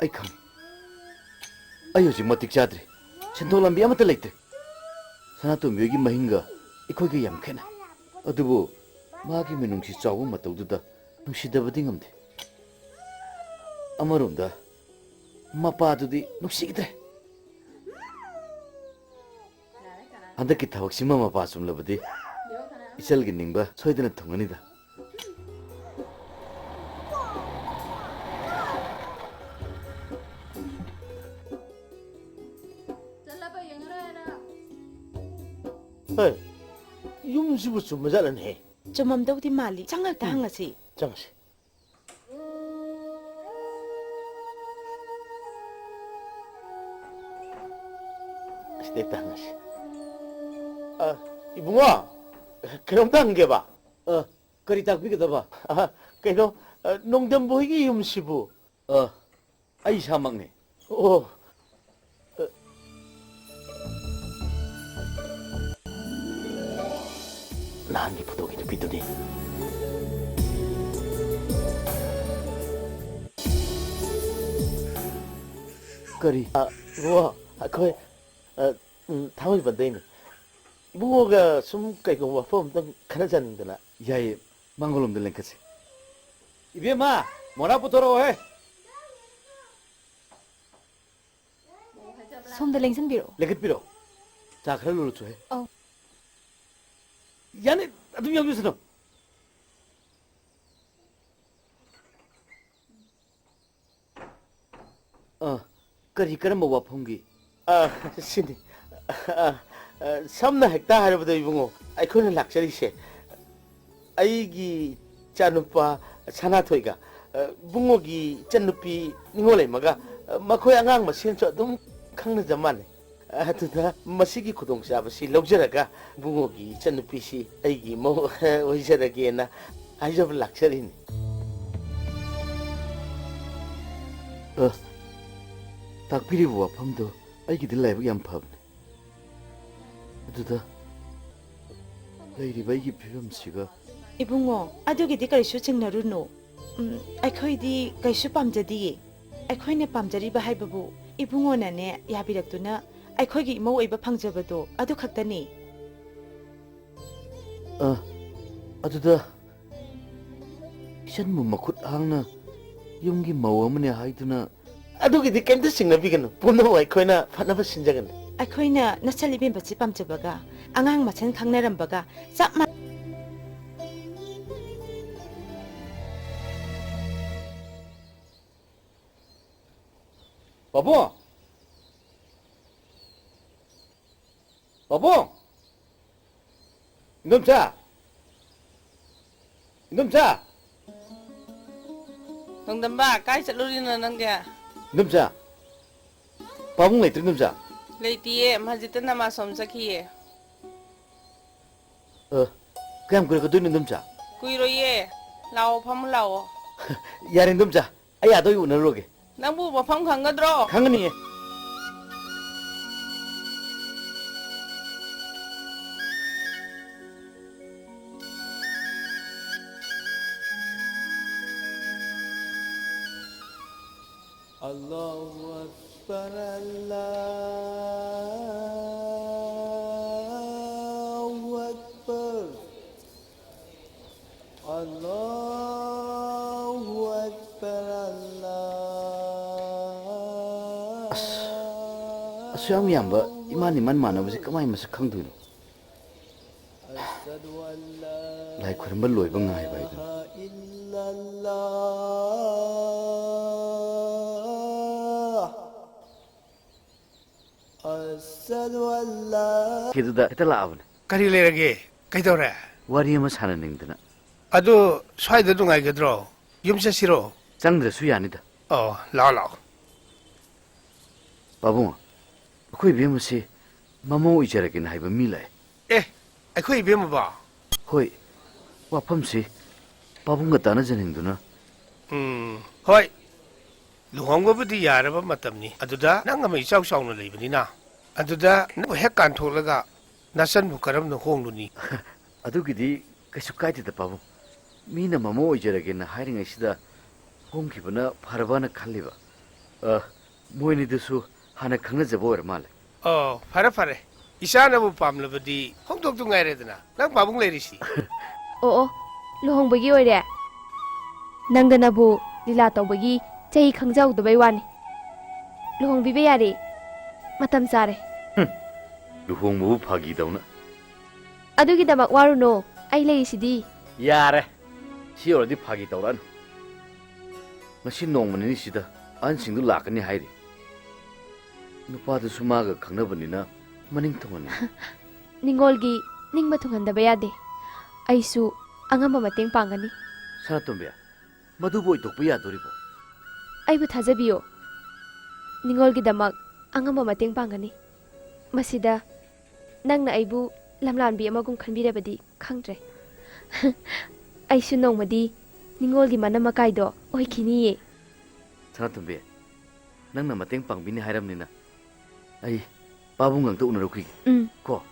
ꯑꯩ ꯈꯪꯉꯤ꯫ ꯑꯩ ꯍꯧꯖꯤꯛ ꯃꯇꯤꯛ ꯆꯥꯗ꯭ꯔꯦ꯫ ꯁꯦꯟꯊꯣꯛ ꯂꯝꯕꯤ ꯑꯃꯠꯇ ꯂꯩꯇ꯭ꯔꯦ꯫ ꯁꯅꯥꯇꯣꯝꯕꯤ ꯍꯣꯏꯒꯤ ꯃꯍꯤꯡꯒ ꯑꯩꯈꯣꯏꯒ ꯌꯥꯝ ꯈꯦꯠꯅꯩ꯫ ꯑꯗꯨꯕꯨ ꯃꯥꯒꯤ ꯃꯤꯅꯨꯡꯁꯤ ꯆꯥꯎꯕ ꯃꯇꯧꯗꯨꯗ ꯅꯨꯡꯁꯤꯗꯕꯗꯤ ꯉꯝꯗꯦ꯫ ꯑꯃꯔꯣꯝꯗ ꯃꯄꯥꯗꯨꯗꯤ ꯅꯨꯡꯁꯤꯈꯤꯗ꯭ꯔꯦ꯫ ꯍꯟꯗꯛꯀꯤ ꯊꯕꯛꯁꯤꯃ ꯃꯄꯥ ꯆꯨꯝꯂꯕꯗꯤ ꯏꯆꯜꯒꯤ ꯅꯤꯡꯕ ꯁꯣꯏꯗꯅ ꯊꯨꯡꯒꯅꯤꯗ꯫ ꯍꯦ, ꯌꯨꯝꯁꯤꯕꯨ ꯆꯨꯝꯕꯖꯥꯠꯂꯅꯦꯍꯦ? ꯆꯨꯝꯃꯝꯗꯧꯗꯤ ꯃꯥꯜꯂꯤ꯫ ꯆꯪꯉꯛꯇ ꯎꯝ꯫ ꯍꯪꯉꯁꯤ꯫ ꯆꯪꯉꯁꯤ꯫ ꯑꯁꯤꯗ ꯍꯦꯛꯇ ꯍꯪꯉꯁꯤ꯫ ꯑ, ꯏꯕꯨꯡꯉꯣ, ꯀꯩꯅꯣꯝꯇ ꯍꯪꯒꯦꯕ꯫ ꯑ, ꯀꯔꯤ ꯇꯥꯛꯄꯤꯒꯗꯕ? ꯑ, ꯀꯩꯅꯣ, ꯑ, ꯅꯣꯡꯗꯝꯕ ꯍꯣꯏꯒꯤ ꯌꯨꯝꯁꯤꯕꯨ? ꯑ, ꯑꯩ ꯏꯁꯥꯃꯛꯅꯤ꯫ ꯑꯣ꯫ ꯅꯍꯥꯟꯒꯤ ꯐꯣꯇꯣꯒꯤ ꯅꯨꯄꯤꯗꯨꯅꯤ꯫ ꯀꯔꯤ? ꯑ, ꯏꯕꯨꯡꯉꯣ, ꯑꯩꯈꯣꯏ, ꯑ, ꯎꯝ, ꯊꯥꯡꯃꯩꯕꯟꯗꯩꯅꯦ꯫ ꯏꯕꯨꯡꯉꯣꯒ ꯁꯨꯝ ꯀꯩꯒꯨꯝꯕ ꯋꯥꯐꯝ ꯑꯝꯇꯪ ꯈꯟꯅꯖꯅꯤꯡꯗꯅ꯫ ꯌꯥꯏꯌꯦ, ꯃꯥꯡꯒꯣꯜꯂꯣꯝꯗ ꯂꯦꯡꯈꯠꯁꯤ꯫ ꯏꯕꯦꯝꯃ, ꯃꯣꯔꯥ ꯄꯨꯊꯣꯔꯛꯑꯣꯍꯦ꯫ ꯁꯣꯝꯗ ꯂꯦꯡꯁꯤꯟꯕꯤꯔꯛꯑꯣ꯫ ꯂꯦꯡꯈꯠꯄꯤꯔꯣ꯫ ꯆꯥ ꯈꯔ ꯂꯣꯜꯂꯨꯆꯣꯍꯦ꯫ ꯑꯧ꯫ ꯌꯥꯅꯤ, ꯑꯗꯨꯝ ꯌꯥꯎꯖꯁꯅꯨ꯫ ꯑ, ꯀꯔꯤ, ꯀꯔꯝꯕ ꯋꯥꯐꯝꯒꯤ? ꯑ, ꯁꯤꯅꯤ꯫ ꯑ, ꯑ, ꯁꯝꯅ ꯍꯦꯛꯇ ꯍꯥꯏꯔꯕꯗ, ꯏꯕꯨꯡꯉꯣ, ꯑꯩꯈꯣꯏꯅ ꯂꯥꯛꯆꯔꯤꯁꯦ, ꯑꯩꯒꯤ ꯏꯆꯥꯅꯨꯄꯥ ꯁꯅꯥꯊꯣꯏꯒ, ꯑ, ꯏꯕꯨꯡꯉꯣꯒꯤ ꯏꯆꯟꯅꯨꯄꯤ ꯅꯤꯉꯣꯜꯂꯩꯃꯒ, ꯑ, ꯃꯈꯣꯏ ꯑꯉꯥꯡ ꯃꯁꯦꯟꯁꯨ ꯑꯗꯨꯝ ꯈꯪꯅꯖ ꯃꯥꯟꯅꯩ꯫ ꯑꯗꯨꯗ ꯃꯁꯤꯒꯤ ꯈꯨꯗꯣꯡꯆꯥꯕꯁꯤ ꯂꯧꯖꯔꯒ, ꯏꯕꯨꯡꯉꯣꯒꯤ ꯏꯆꯟꯅꯨꯄꯤꯁꯤ ꯑꯩꯒꯤ ꯃꯧ ꯑꯣꯏꯖꯔꯒꯦꯅ ꯍꯥꯏꯖꯕ ꯂꯥꯛꯆꯔꯤꯅꯤ꯫ ꯑ, ꯇꯥꯛꯄꯤꯔꯤꯕ ꯋꯥꯐꯝꯗꯣ ꯑꯩꯒꯤꯗꯤ ꯂꯥꯏꯕꯛ ꯌꯥꯝ ꯐꯕꯅꯤ꯫ ꯑꯗꯨꯗ ꯂꯩꯔꯤꯕ ꯑꯩꯒꯤ ꯐꯤꯕꯝꯁꯤꯒ꯫ ꯏꯕꯨꯡꯉꯣ, ꯑꯗꯨꯒꯤꯗꯤ ꯀꯔꯤꯁꯨ ꯆꯤꯡꯅꯔꯨꯅꯨ꯫ ꯎꯝ, ꯑꯩꯈꯣꯏꯗꯤ ꯀꯩꯁꯨ ꯄꯥꯝꯖꯗꯤꯌꯦ꯫ ꯑꯩꯈꯣꯏꯅ ꯄꯥꯝꯖꯔꯤꯕ ꯍꯥꯏꯕꯕꯨ ꯏꯕꯨꯡꯉꯣꯅꯅꯦ ꯌꯥꯕꯤꯔꯛꯇꯨꯅ ꯑꯩꯈꯣꯏꯒꯤ ꯏꯃꯧ ꯑꯣꯏꯕ ꯐꯪꯖꯕꯗꯣ ꯑꯗꯨ ꯈꯛꯇꯅꯤ꯫ ꯑ, ꯑꯗꯨꯗ ꯏꯆꯟꯕꯨ ꯃꯈꯨꯠ ꯍꯥꯡꯅ ꯌꯨꯝꯒꯤ ꯃꯧ ꯑꯃꯅꯦ ꯍꯥꯏꯗꯨꯅ꯫ ꯑꯗꯨꯒꯤꯗꯤ ꯀꯩꯝꯇ ꯆꯤꯡꯅꯕꯤꯒꯅꯨ, ꯄꯨꯝꯅꯃꯛ ꯑꯩꯈꯣꯏꯅ ꯐꯅꯕ ꯁꯤꯟꯖꯒꯅꯤ꯫ ꯑꯩꯈꯣꯏꯅ ꯅꯆꯜ ꯏꯕꯦꯝꯕꯁꯤ ꯄꯥꯝꯖꯕꯒ ꯑꯉꯥꯡ ꯃꯁꯦꯟ ꯈꯪꯅꯔꯝꯕꯒ ꯆꯞ ꯃꯥꯟ- ꯄꯥꯕꯨꯡ! ꯄꯥꯕꯨꯡ! ꯏꯟꯗꯣꯝꯆꯥ! ꯏꯟꯗꯣꯝꯆꯥ! ꯅꯣꯡꯗꯝꯕ, ꯀꯥꯏ ꯆꯠꯂꯨꯔꯤꯅꯣ ꯅꯪꯗꯤ? ꯏꯟꯗꯣꯝꯆꯥ! ꯄꯥꯕꯨꯡ ꯂꯩꯇ꯭ꯔꯣ, ꯏꯟꯗꯣꯝꯆꯥ? ꯂꯩꯇꯤꯌꯦ, ꯃꯁꯖꯤꯠꯇ ꯅꯃꯥꯖ ꯁꯣꯟ ꯆꯠꯈꯤꯌꯦ꯫ ꯑ, ꯀꯌꯥꯝ ꯀꯨꯏꯔꯛꯀꯗꯣꯏꯅꯣ, ꯏꯟꯗꯣꯝꯆꯥ? ꯀꯨꯏꯔꯣꯏꯌꯦ, ꯂꯥꯛꯑꯣ, ꯐꯝꯃꯨ ꯂꯥꯛꯑꯣ꯫ ꯌꯥꯔꯦ, ꯏꯟꯗꯣꯝꯆꯥ, ꯑꯩ ꯑꯥꯗ ꯑꯣꯏ ꯎꯅꯔꯨꯔꯒꯦ꯫ ꯅꯪꯕꯨ ꯃꯐꯝ ꯈꯪꯒꯗ꯭ꯔꯣ? ꯈꯪꯒꯅꯤꯌꯦ꯫ الله أكبر. أكبر، الله أكبر، الله أكبر، الله. ꯑꯁ, ꯑꯁꯨꯛ ꯌꯥꯝ ꯌꯥꯝꯕ ꯏꯃꯥꯟ ꯏꯃꯥꯟ ꯃꯥꯟꯅꯕꯁꯦ ꯀꯃꯥꯏꯅ ꯃꯁꯛ ꯈꯪꯗꯣꯏꯅꯣ? ꯂꯥꯏ ꯈꯨꯔꯨꯝꯕ ꯂꯣꯏꯕ ꯉꯥꯏꯕ ꯍꯥꯏꯗꯨꯅꯤ꯫ ꯁꯤꯗꯨꯗ ꯍꯦꯛꯇ ꯂꯥꯛꯑꯕꯅꯦ꯫ ꯀꯔꯤ ꯂꯩꯔꯒꯦ? ꯀꯩꯗꯧꯔꯦ? ꯋꯥꯔꯤ ꯑꯃ ꯁꯥꯟꯅꯅꯤꯡꯗꯅ꯫ ꯑꯗꯨ ꯁ꯭ꯋꯥꯏꯗ ꯅꯨꯡꯉꯥꯏꯒꯗ꯭ꯔꯣ? ꯌꯨꯝ ꯆꯠꯁꯤꯔꯣ? ꯆꯪꯗ꯭ꯔꯁꯨ ꯌꯥꯅꯤꯗ꯫ ꯑꯣ, ꯂꯥꯛꯑꯣ, ꯂꯥꯛꯑꯣ꯫ ꯄꯥꯕꯨꯡ, ꯑꯩꯈꯣꯏ ꯏꯕꯦꯝꯃꯁꯤ ꯃꯃꯧ ꯑꯣꯏꯖꯔꯒꯦꯅ ꯍꯥꯏꯕ ꯃꯤ ꯂꯥꯛꯑꯦ꯫ ꯑꯦ, ꯑꯩꯈꯣꯏ ꯏꯕꯦꯝꯃꯕꯣ? ꯍꯣꯏ, ꯋꯥꯐꯝꯁꯤ ꯄꯥꯕꯨꯡꯒ ꯇꯥꯟꯅꯖꯅꯤꯡꯗꯨꯅ꯫ ꯎꯝ, ꯍꯣꯏ, ꯂꯨꯍꯣꯡꯕꯕꯨꯗꯤ ꯌꯥꯔꯕ ꯃꯇꯝꯅꯤ꯫ ꯑꯗꯨꯗ ꯅꯪ ꯑꯃ ꯏꯆꯥꯎ ꯆꯥꯎꯅ ꯂꯩꯕꯅꯤꯅ, ꯑꯗꯨꯗ ꯅꯪꯕꯨ ꯍꯦꯛ ꯀꯥꯟꯊꯣꯛꯂꯒ ꯅꯆꯟꯕꯨ ꯀꯔꯝꯅ ꯍꯣꯡꯂꯨꯅꯤ? ꯑꯗꯨꯒꯤꯗꯤ ꯀꯩꯁꯨ ꯀꯥꯏꯗꯦꯗ, ꯄꯥꯕꯨꯡ꯫ ꯃꯤꯅ ꯃꯃꯧ ꯑꯣꯏꯖꯔꯒꯦꯅ ꯍꯥꯏꯔꯤꯉꯩꯁꯤꯗ ꯍꯣꯡꯈꯤꯕꯅ ꯐꯔꯕꯅ ꯈꯜꯂꯤꯕ꯫ ꯑ, ꯃꯣꯏꯅꯤꯗꯨꯁꯨ ꯍꯥꯟꯅ ꯈꯪꯅꯖꯕ ꯑꯣꯏꯔ ꯃꯥꯜꯂꯦ꯫ ꯑꯣ, ꯐꯔꯦ, ꯐꯔꯦ꯫ ꯏꯆꯥꯅꯕꯨ ꯄꯥꯝꯂꯕꯗꯤ ꯍꯣꯡꯗꯣꯛꯇꯨ ꯉꯥꯏꯔꯦꯗꯅ꯫ ꯅꯪ ꯄꯥꯕꯨꯡ ꯂꯩꯔꯤꯁꯤ꯫ ꯑꯣ, ꯑꯣ, ꯂꯨꯍꯣꯡꯕꯒꯤ ꯑꯣꯏꯔꯦ? ꯅꯪꯗꯅꯕꯨ ꯂꯤꯂꯥ ꯇꯧꯕꯒꯤ ꯆꯍꯤ ꯈꯪꯖꯍꯧꯗꯕꯩ ꯋꯥꯅꯤ꯫ ꯂꯨꯍꯣꯡꯕꯤꯕ ꯌꯥꯔꯦ꯫ ꯃꯇꯝ ꯆꯥꯔꯦ꯫ ꯍꯨꯝ, ꯂꯨꯍꯣꯡꯕꯕꯨ ꯐꯥꯒꯤꯗꯧꯅ꯫ ꯑꯗꯨꯒꯤꯗꯃꯛ ꯋꯥꯔꯨꯅꯣ, ꯑꯩ ꯂꯩꯔꯤꯁꯤꯗꯤ꯫ ꯌꯥꯔꯦ, ꯁꯤ ꯌꯧꯔꯗꯤ ꯐꯥꯒꯤ ꯇꯧꯔꯛꯑꯅꯨ꯫ ꯉꯁꯤ ꯅꯣꯡꯃ ꯅꯤꯅꯤꯁꯤꯗ ꯑꯍꯟꯁꯤꯡꯗꯨ ꯂꯥꯛꯀꯅꯤ ꯍꯥꯏꯔꯤ꯫ ꯅꯨꯄꯥꯗꯨꯁꯨ ꯃꯥꯒ ꯈꯪꯅꯕꯅꯤꯅ ꯃꯅꯤꯡ ꯊꯨꯡꯍꯟꯅꯤꯡꯉꯤ꯫ ꯅꯤꯡꯉꯣꯜꯒꯤ ꯅꯤꯡꯕ ꯊꯨꯡꯍꯟꯗꯕ ꯌꯥꯗꯦ꯫ ꯑꯩꯁꯨ ꯑꯉꯝꯕ ꯃꯇꯦꯡ ꯄꯥꯡꯒꯅꯤ꯫ ꯁꯅꯥꯇꯣꯝꯕꯤ, ꯃꯗꯨꯕꯨ ꯑꯣꯏꯊꯣꯛꯄ ꯌꯥꯗꯣꯔꯤꯕꯣ? ꯑꯩꯕꯨ ꯊꯥꯖꯕꯤꯌꯨ꯫ ꯅꯤꯡꯉꯣꯜꯒꯤꯗꯃꯛ ꯑꯉꯝꯕ ꯃꯇꯦꯡ ꯄꯥꯡꯒꯅꯤ꯫ ꯃꯁꯤꯗ ꯅꯪꯅ ꯑꯩꯕꯨ ꯂꯝꯂꯥꯟꯕꯤ ꯑꯃꯒꯨꯝ ꯈꯟꯕꯤꯔꯕꯗꯤ ꯈꯪꯗ꯭ꯔꯦ꯫ ꯑꯩꯁꯨ ꯅꯣꯡꯃꯗꯤ ꯅꯤꯡꯉꯣꯜꯒꯤ ꯃꯅꯝ ꯃꯀꯥꯏꯗꯣ ꯑꯣꯏꯈꯤꯅꯤꯌꯦ꯫ ꯁꯅꯥꯇꯣꯝꯕꯤ, ꯅꯪꯅ ꯃꯇꯦꯡ ꯄꯥꯡꯕꯤꯅꯤ ꯍꯥꯏꯔꯝꯅꯤꯅ ꯑꯩ ꯄꯥꯕꯨꯡꯒ ꯑꯝꯇ ꯎꯅꯔꯨꯈꯤꯒꯦ꯫ ꯎꯝ꯫ ꯀꯣ?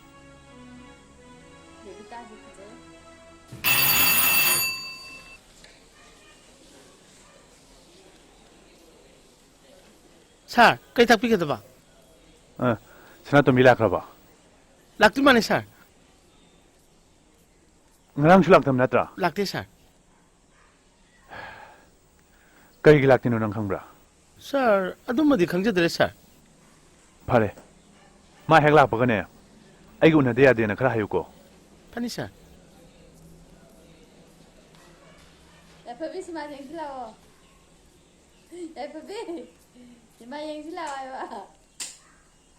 ꯁꯥꯔ, ꯀꯩ ꯇꯥꯛꯄꯤꯒꯗꯕ? ꯑ, ꯁꯅꯥꯇꯣꯝꯕꯤ ꯂꯥꯛꯈ꯭ꯔꯕꯣ? ꯂꯥꯛꯇ꯭ꯔꯤ ꯃꯥꯜꯂꯦ, ꯁꯥꯔ꯫ ꯉꯔꯥꯡꯁꯨ ꯂꯥꯛꯇꯕ ꯅꯠꯇ꯭ꯔꯥ? ꯂꯥꯛꯇꯦ, ꯁꯥꯔ꯫ ꯀꯔꯤꯒꯤ ꯂꯥꯛꯇꯦꯅꯣ ꯅꯪ ꯈꯪꯕ꯭ꯔꯥ? ꯁꯥꯔ, ꯑꯗꯨꯃꯗꯤ ꯈꯪꯖꯗ꯭ꯔꯦ, ꯁꯥꯔ꯫ ꯐꯔꯦ꯫ ꯃꯥ ꯍꯦꯛ ꯂꯥꯛꯄꯒꯅꯦ, ꯑꯩꯒ ꯎꯅꯗ ꯌꯥꯗꯦꯅ ꯈꯔ ꯍꯥꯏꯌꯨꯀꯣ꯫ ꯐꯅꯤ, ꯁꯥꯔ꯫ ꯌꯥꯏꯐꯕꯤ, ꯁꯤꯃꯥ ꯌꯦꯡꯁꯤ ꯂꯥꯛꯑꯣ꯫ ꯌꯥꯏꯐꯕꯤ, ꯁꯤꯃꯥ ꯌꯦꯡꯁꯤ ꯂꯥꯛꯑꯣ ꯍꯥꯏꯕ꯫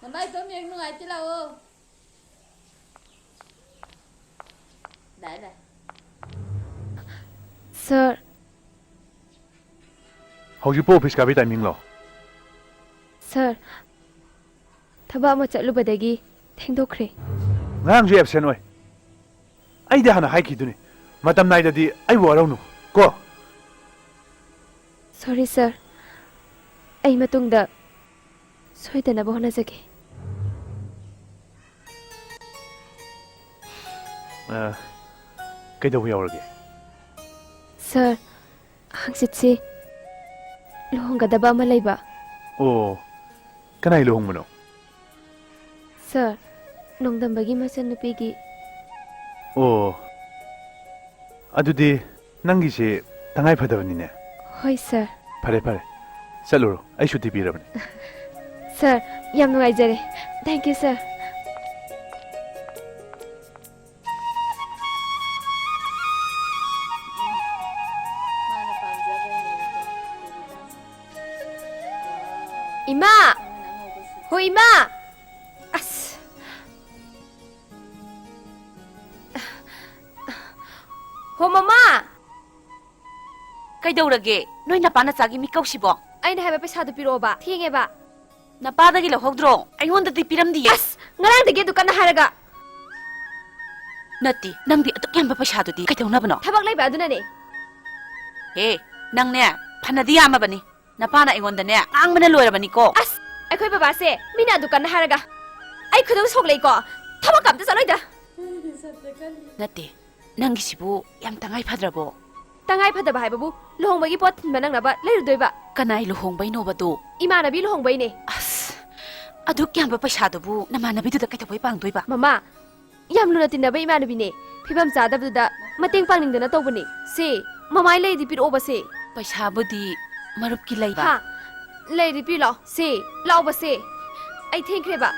ꯃꯃꯥ ꯏꯇꯣꯝ ꯌꯦꯡ ꯅꯨꯡꯉꯥꯏꯇꯦ, ꯂꯥꯛꯑꯣ꯫ ꯂꯥꯛꯑꯦ, ꯂꯥꯛꯑꯦ꯫ ꯁꯥꯔ꯫ ꯍꯧꯖꯤꯛꯄꯨ ꯑꯣꯐꯤꯁ ꯀꯥꯕꯤ ꯇꯥꯏꯃꯤꯡꯂꯣ? ꯁꯥꯔ, ꯊꯕꯛ ꯑꯃ ꯆꯠꯂꯨꯕꯗꯒꯤ ꯊꯦꯡꯗꯣꯛꯈ꯭ꯔꯦ꯫ ꯉꯔꯥꯡꯁꯨ ꯑꯦꯕꯁꯦꯟ ꯑꯣꯏ꯫ ꯑꯩꯗꯤ ꯍꯥꯟꯅ ꯍꯥꯏꯈꯤꯗꯨꯅꯤ, ꯃꯇꯝ ꯅꯥꯏꯗꯗꯤ ꯑꯩꯕꯨ ꯋꯥꯔꯧꯅꯨ ꯀꯣ꯫ ꯁꯣꯔꯤ ꯁꯥꯔ, ꯑꯩ ꯃꯇꯨꯡꯗ ꯁꯣꯏꯗꯅꯕ ꯍꯣꯠꯅꯖꯒꯦ꯫ ꯑ, ꯀꯩꯗꯧꯕ ꯌꯥꯎꯔꯒꯦ? ꯁꯥꯔ, ꯍꯪꯆꯤꯠꯁꯤ ꯂꯨꯍꯣꯡꯒꯗꯕ ꯑꯃ ꯂꯩꯕ꯫ ꯑꯣ, ꯀꯅꯥꯏ ꯂꯨꯍꯣꯡꯕꯅꯣ? ꯁꯥꯔ, ꯅꯣꯡꯗꯝꯕꯒꯤ ꯃꯆꯟꯅꯨꯄꯤꯒꯤ꯫ ꯑꯣ, ꯑꯗꯨꯗꯤ ꯅꯪꯒꯤꯁꯦ ꯇꯉꯥꯏ ꯐꯗꯕꯅꯤꯅꯦ꯫ ꯍꯣꯏ, ꯁꯥꯔ꯫ ꯐꯔꯦ, ꯐꯔꯦ, ꯆꯠꯂꯨꯔꯣ, ꯑꯩ ꯁꯨꯇꯤ ꯄꯤꯔꯕꯅꯤ꯫ ꯁꯥꯔ, ꯌꯥꯝ ꯅꯨꯡꯉꯥꯏꯖꯔꯦ꯫ Thank you, ꯁꯥꯔ꯫ ꯏꯃꯥ! ꯍꯣ, ꯏꯃꯥ! ꯑꯁ! ꯍꯣ, ꯃꯃꯥ! ꯀꯩꯗꯧꯔꯒꯦ? ꯅꯣꯏ ꯅꯄꯥ ꯅꯆꯥꯒꯤ ꯃꯤꯀꯧꯁꯤꯕꯣ? ꯑꯩꯅ ꯍꯥꯏꯕ ꯄꯩꯁꯥꯗꯨ ꯄꯤꯔꯛꯑꯣꯕ꯫ ꯊꯦꯡꯉꯦꯕ꯫ ꯅꯄꯥꯗꯒꯤ ꯂꯧꯍꯧꯗ꯭ꯔꯣ? ꯑꯩꯉꯣꯟꯗꯗꯤ ꯄꯤꯔꯝꯗꯤꯌꯦ꯫ ꯑꯁ! ꯉꯔꯥꯡꯗꯒꯤ ꯑꯗꯨ ꯀꯟꯅ ꯍꯥꯏꯔꯒ꯫ ꯅꯠꯇꯦ, ꯅꯪꯗꯤ ꯑꯗꯨꯛ ꯌꯥꯝꯕ ꯄꯩꯁꯥꯗꯨꯗꯤ ꯀꯩꯗꯧꯅꯕꯅꯣ? ꯊꯕꯛ ꯂꯩꯕ ꯑꯗꯨꯅꯅꯦ꯫ ꯍꯦ, ꯅꯪꯅꯦ, ꯐꯅꯗꯤ ꯌꯥꯝꯃꯕꯅꯤ꯫ ꯅꯄꯥꯅ ꯑꯩꯉꯣꯟꯗꯅꯦ ꯉꯥꯡꯕꯅ ꯂꯣꯏꯔꯕꯅꯤꯀꯣ꯫ ꯑꯁ! ꯑꯩꯈꯣꯏ ꯕꯕꯥꯁꯦ ꯃꯤꯅ ꯑꯗꯨ ꯀꯟꯅ ꯍꯥꯏꯔꯒ ꯑꯩ ꯈꯨꯗꯧ ꯁꯥꯎꯒꯠꯂꯛꯏꯀꯣ꯫ ꯊꯕꯛꯀ ꯑꯝꯇ ꯆꯠꯂꯣꯏꯗ꯫ ꯅꯠꯇꯦ, ꯅꯪꯒꯤꯁꯤꯕꯨ ꯌꯥꯝ ꯇꯉꯥꯏ ꯐꯗ꯭ꯔꯕꯣ? ꯇꯉꯥꯏ ꯐꯗꯕ ꯍꯥꯏꯕꯕꯨ ꯂꯨꯍꯣꯡꯕꯒꯤ ꯄꯣꯠ ꯊꯤꯟꯕ ꯅꯪꯅꯕ ꯂꯩꯔꯨꯗꯣꯏꯕ꯫ ꯀꯅꯥꯏ ꯂꯨꯍꯣꯡꯕꯩꯅꯣꯕꯗꯣ? ꯏꯃꯥꯟꯅꯕꯤ ꯂꯨꯍꯣꯡꯕꯩꯅꯦ꯫ ꯑꯁ, ꯑꯗꯨꯛ ꯌꯥꯝꯕ ꯄꯩꯁꯥꯗꯨꯕꯨ ꯅꯃꯥꯟꯅꯕꯤꯗꯨꯗ ꯀꯩꯗꯧꯕꯩ ꯄꯥꯡꯗꯣꯏꯕ? ꯃꯃꯥ, ꯌꯥꯝ ꯂꯨꯅ ꯇꯤꯟꯅꯕ ꯏꯃꯥꯟꯅꯕꯤꯅꯦ꯫ ꯐꯤꯕꯝ ꯆꯥꯗꯕꯗꯨꯗ ꯃꯇꯦꯡ ꯄꯥꯡꯅꯤꯡꯗꯅ ꯇꯧꯕꯅꯦ꯫ ꯁꯦ, ꯃꯃꯥꯏ ꯂꯩꯗꯤ ꯄꯤꯔꯛꯑꯣꯕ ꯁꯦ꯫ ꯄꯩꯁꯥꯕꯨꯗꯤ ꯃꯔꯨꯞꯀꯤ ꯂꯩꯕ꯫ ꯍꯥ? ꯂꯩꯗꯤ ꯄꯤꯔꯛꯑꯣ ꯁꯦ꯫ ꯂꯥꯛꯑꯣꯕ ꯁꯦ꯫ ꯑꯩ ꯊꯦꯡꯈ꯭ꯔꯦꯕ꯫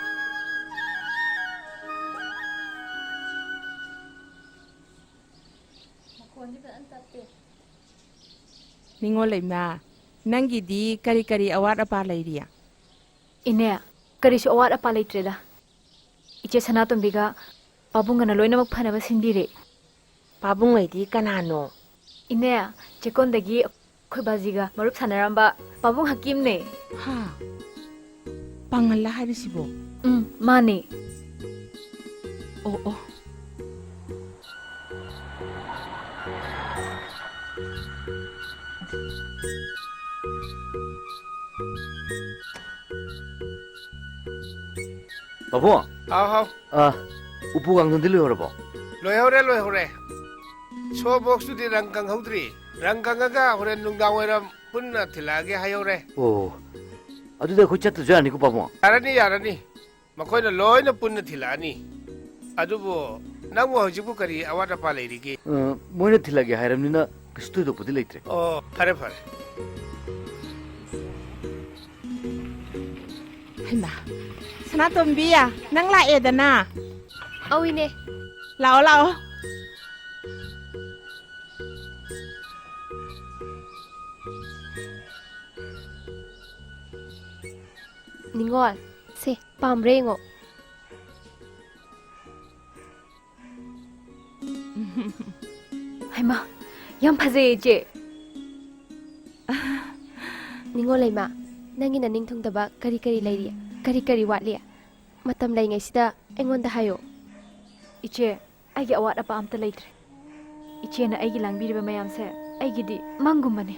ꯅꯤꯡꯉꯣꯜ ꯂꯩꯃ, ꯅꯪꯒꯤꯗꯤ ꯀꯔꯤ ꯀꯔꯤ ꯑꯋꯥꯠ ꯑꯄꯥ ꯂꯩꯔꯤ? ꯏꯅꯦ, ꯀꯔꯤꯁꯨ ꯑꯋꯥꯠ ꯑꯄꯥ ꯂꯩꯇ꯭ꯔꯦꯗ꯫ ꯏꯆꯦ ꯁꯅꯥꯇꯣꯝꯕꯤꯒ ꯄꯥꯕꯨꯡꯒꯅ ꯂꯣꯏꯅꯃꯛ ꯐꯅꯕ ꯁꯤꯟꯕꯤꯔꯦ꯫ ꯄꯥꯕꯨꯡ ꯍꯥꯏꯗꯤ ꯀꯅꯥꯅꯣ? ꯏꯅꯦ, ꯆꯦꯛꯀꯣꯟꯗꯒꯤ ꯑꯩꯈꯣꯏ ꯕꯥꯖꯤꯒ ꯃꯔꯨꯞ ꯁꯥꯟꯅꯔꯝꯕ ꯄꯥꯕꯨꯡ ꯍꯀꯤꯝꯅꯦ꯫ ꯍꯥ? ꯄꯥꯡꯒꯜꯂ ꯍꯥꯏꯔꯤꯁꯤꯕꯣ? ꯎꯝ, ꯃꯥꯅꯦ꯫ ꯑꯣ, ꯑꯣ꯫ ꯄꯥꯕꯨꯡ꯫ ꯍꯥꯎ, ꯍꯥꯎ꯫ ꯑ, ꯎꯄꯨ ꯀꯥꯡꯊꯣꯟꯗꯤ ꯂꯣꯏꯍꯧꯔꯕꯣ? ꯂꯣꯏꯍꯧꯔꯦ, ꯂꯣꯏꯍꯧꯔꯦ꯫ ꯁꯣ ꯕꯣꯛꯁꯇꯨꯗꯤ ꯔꯪ ꯀꯪꯍꯧꯗ꯭ꯔꯤ꯫ ꯔꯪ ꯀꯪꯉꯒ ꯍꯣꯔꯦꯟ ꯅꯨꯡꯗꯥꯡ ꯋꯥꯏꯔꯝ ꯄꯨꯟꯅ ꯊꯤꯜꯂꯛꯑꯒꯦ ꯍꯥꯏꯍꯧꯔꯦ꯫ ꯑꯣ, ꯑꯗꯨꯗꯤ ꯑꯩꯈꯣꯏ ꯆꯠꯇ꯭ꯔꯁꯨ ꯌꯥꯅꯤꯀꯣ, ꯄꯥꯕꯨꯡ? ꯌꯥꯔꯅꯤ, ꯌꯥꯔꯅꯤ꯫ ꯃꯈꯣꯏꯅ ꯂꯣꯏꯅ ꯄꯨꯟꯅ ꯊꯤꯜꯂꯛꯑꯅꯤ꯫ ꯑꯗꯨꯕꯨ ꯅꯪꯕꯨ ꯍꯧꯖꯤꯛꯄꯨ ꯀꯔꯤ ꯑꯋꯥꯠ ꯑꯄꯥ ꯂꯩꯔꯤꯒꯦ? ꯑ, ꯃꯣꯏꯅ ꯊꯤꯜꯂꯛꯑꯒꯦ ꯍꯥꯏꯔꯕꯅꯤꯅ ꯀꯩꯁꯨ ꯊꯣꯏꯗꯣꯛꯄꯗꯤ ꯂꯩꯇ꯭ꯔꯦ꯫ ꯑꯣ, ꯐꯔꯦ, ꯐꯔꯦ꯫ ꯍꯩꯃꯥ, ꯁꯅꯥꯇꯣꯝꯕꯤ, ꯅꯪ ꯂꯥꯛꯑꯦꯗꯅ꯫ ꯑꯧ, ꯏꯅꯦ꯫ ꯂꯥꯛꯑꯣ, ꯂꯥꯛꯑꯣ꯫ ꯅꯤꯉꯣꯜ, ꯁꯦ, ꯄꯥꯝꯕ꯭ꯔꯥ ꯌꯦꯡꯉꯣ꯫ ꯍꯩꯃꯥ, ꯌꯥꯝ ꯐꯖꯩꯌꯦ, ꯏꯆꯦ꯫ ꯅꯤꯉꯣꯜ ꯂꯩꯃ, ꯅꯪꯒꯤ ꯅꯅꯤꯡ ꯊꯨꯡꯗꯕ ꯀꯔꯤ ꯀꯔꯤ ꯂꯩꯔꯤ? ꯀꯔꯤ ꯀꯔꯤ ꯋꯥꯠꯂꯤ? ꯃꯇꯝ ꯂꯩꯉꯩꯁꯤꯗ ꯑꯩꯉꯣꯟꯗ ꯍꯥꯏꯌꯣ꯫ ꯏꯆꯦ, ꯑꯩꯒꯤ ꯑꯋꯥꯠ ꯑꯄꯥ ꯑꯝꯇ ꯂꯩꯇ꯭ꯔꯦ꯫ ꯏꯆꯦꯅ ꯑꯩꯒꯤ ꯂꯥꯡꯕꯤꯔꯤꯕ ꯃꯌꯥꯝꯁꯦ ꯑꯩꯒꯤꯗꯤ ꯃꯪꯒꯨꯝꯕꯅꯤ꯫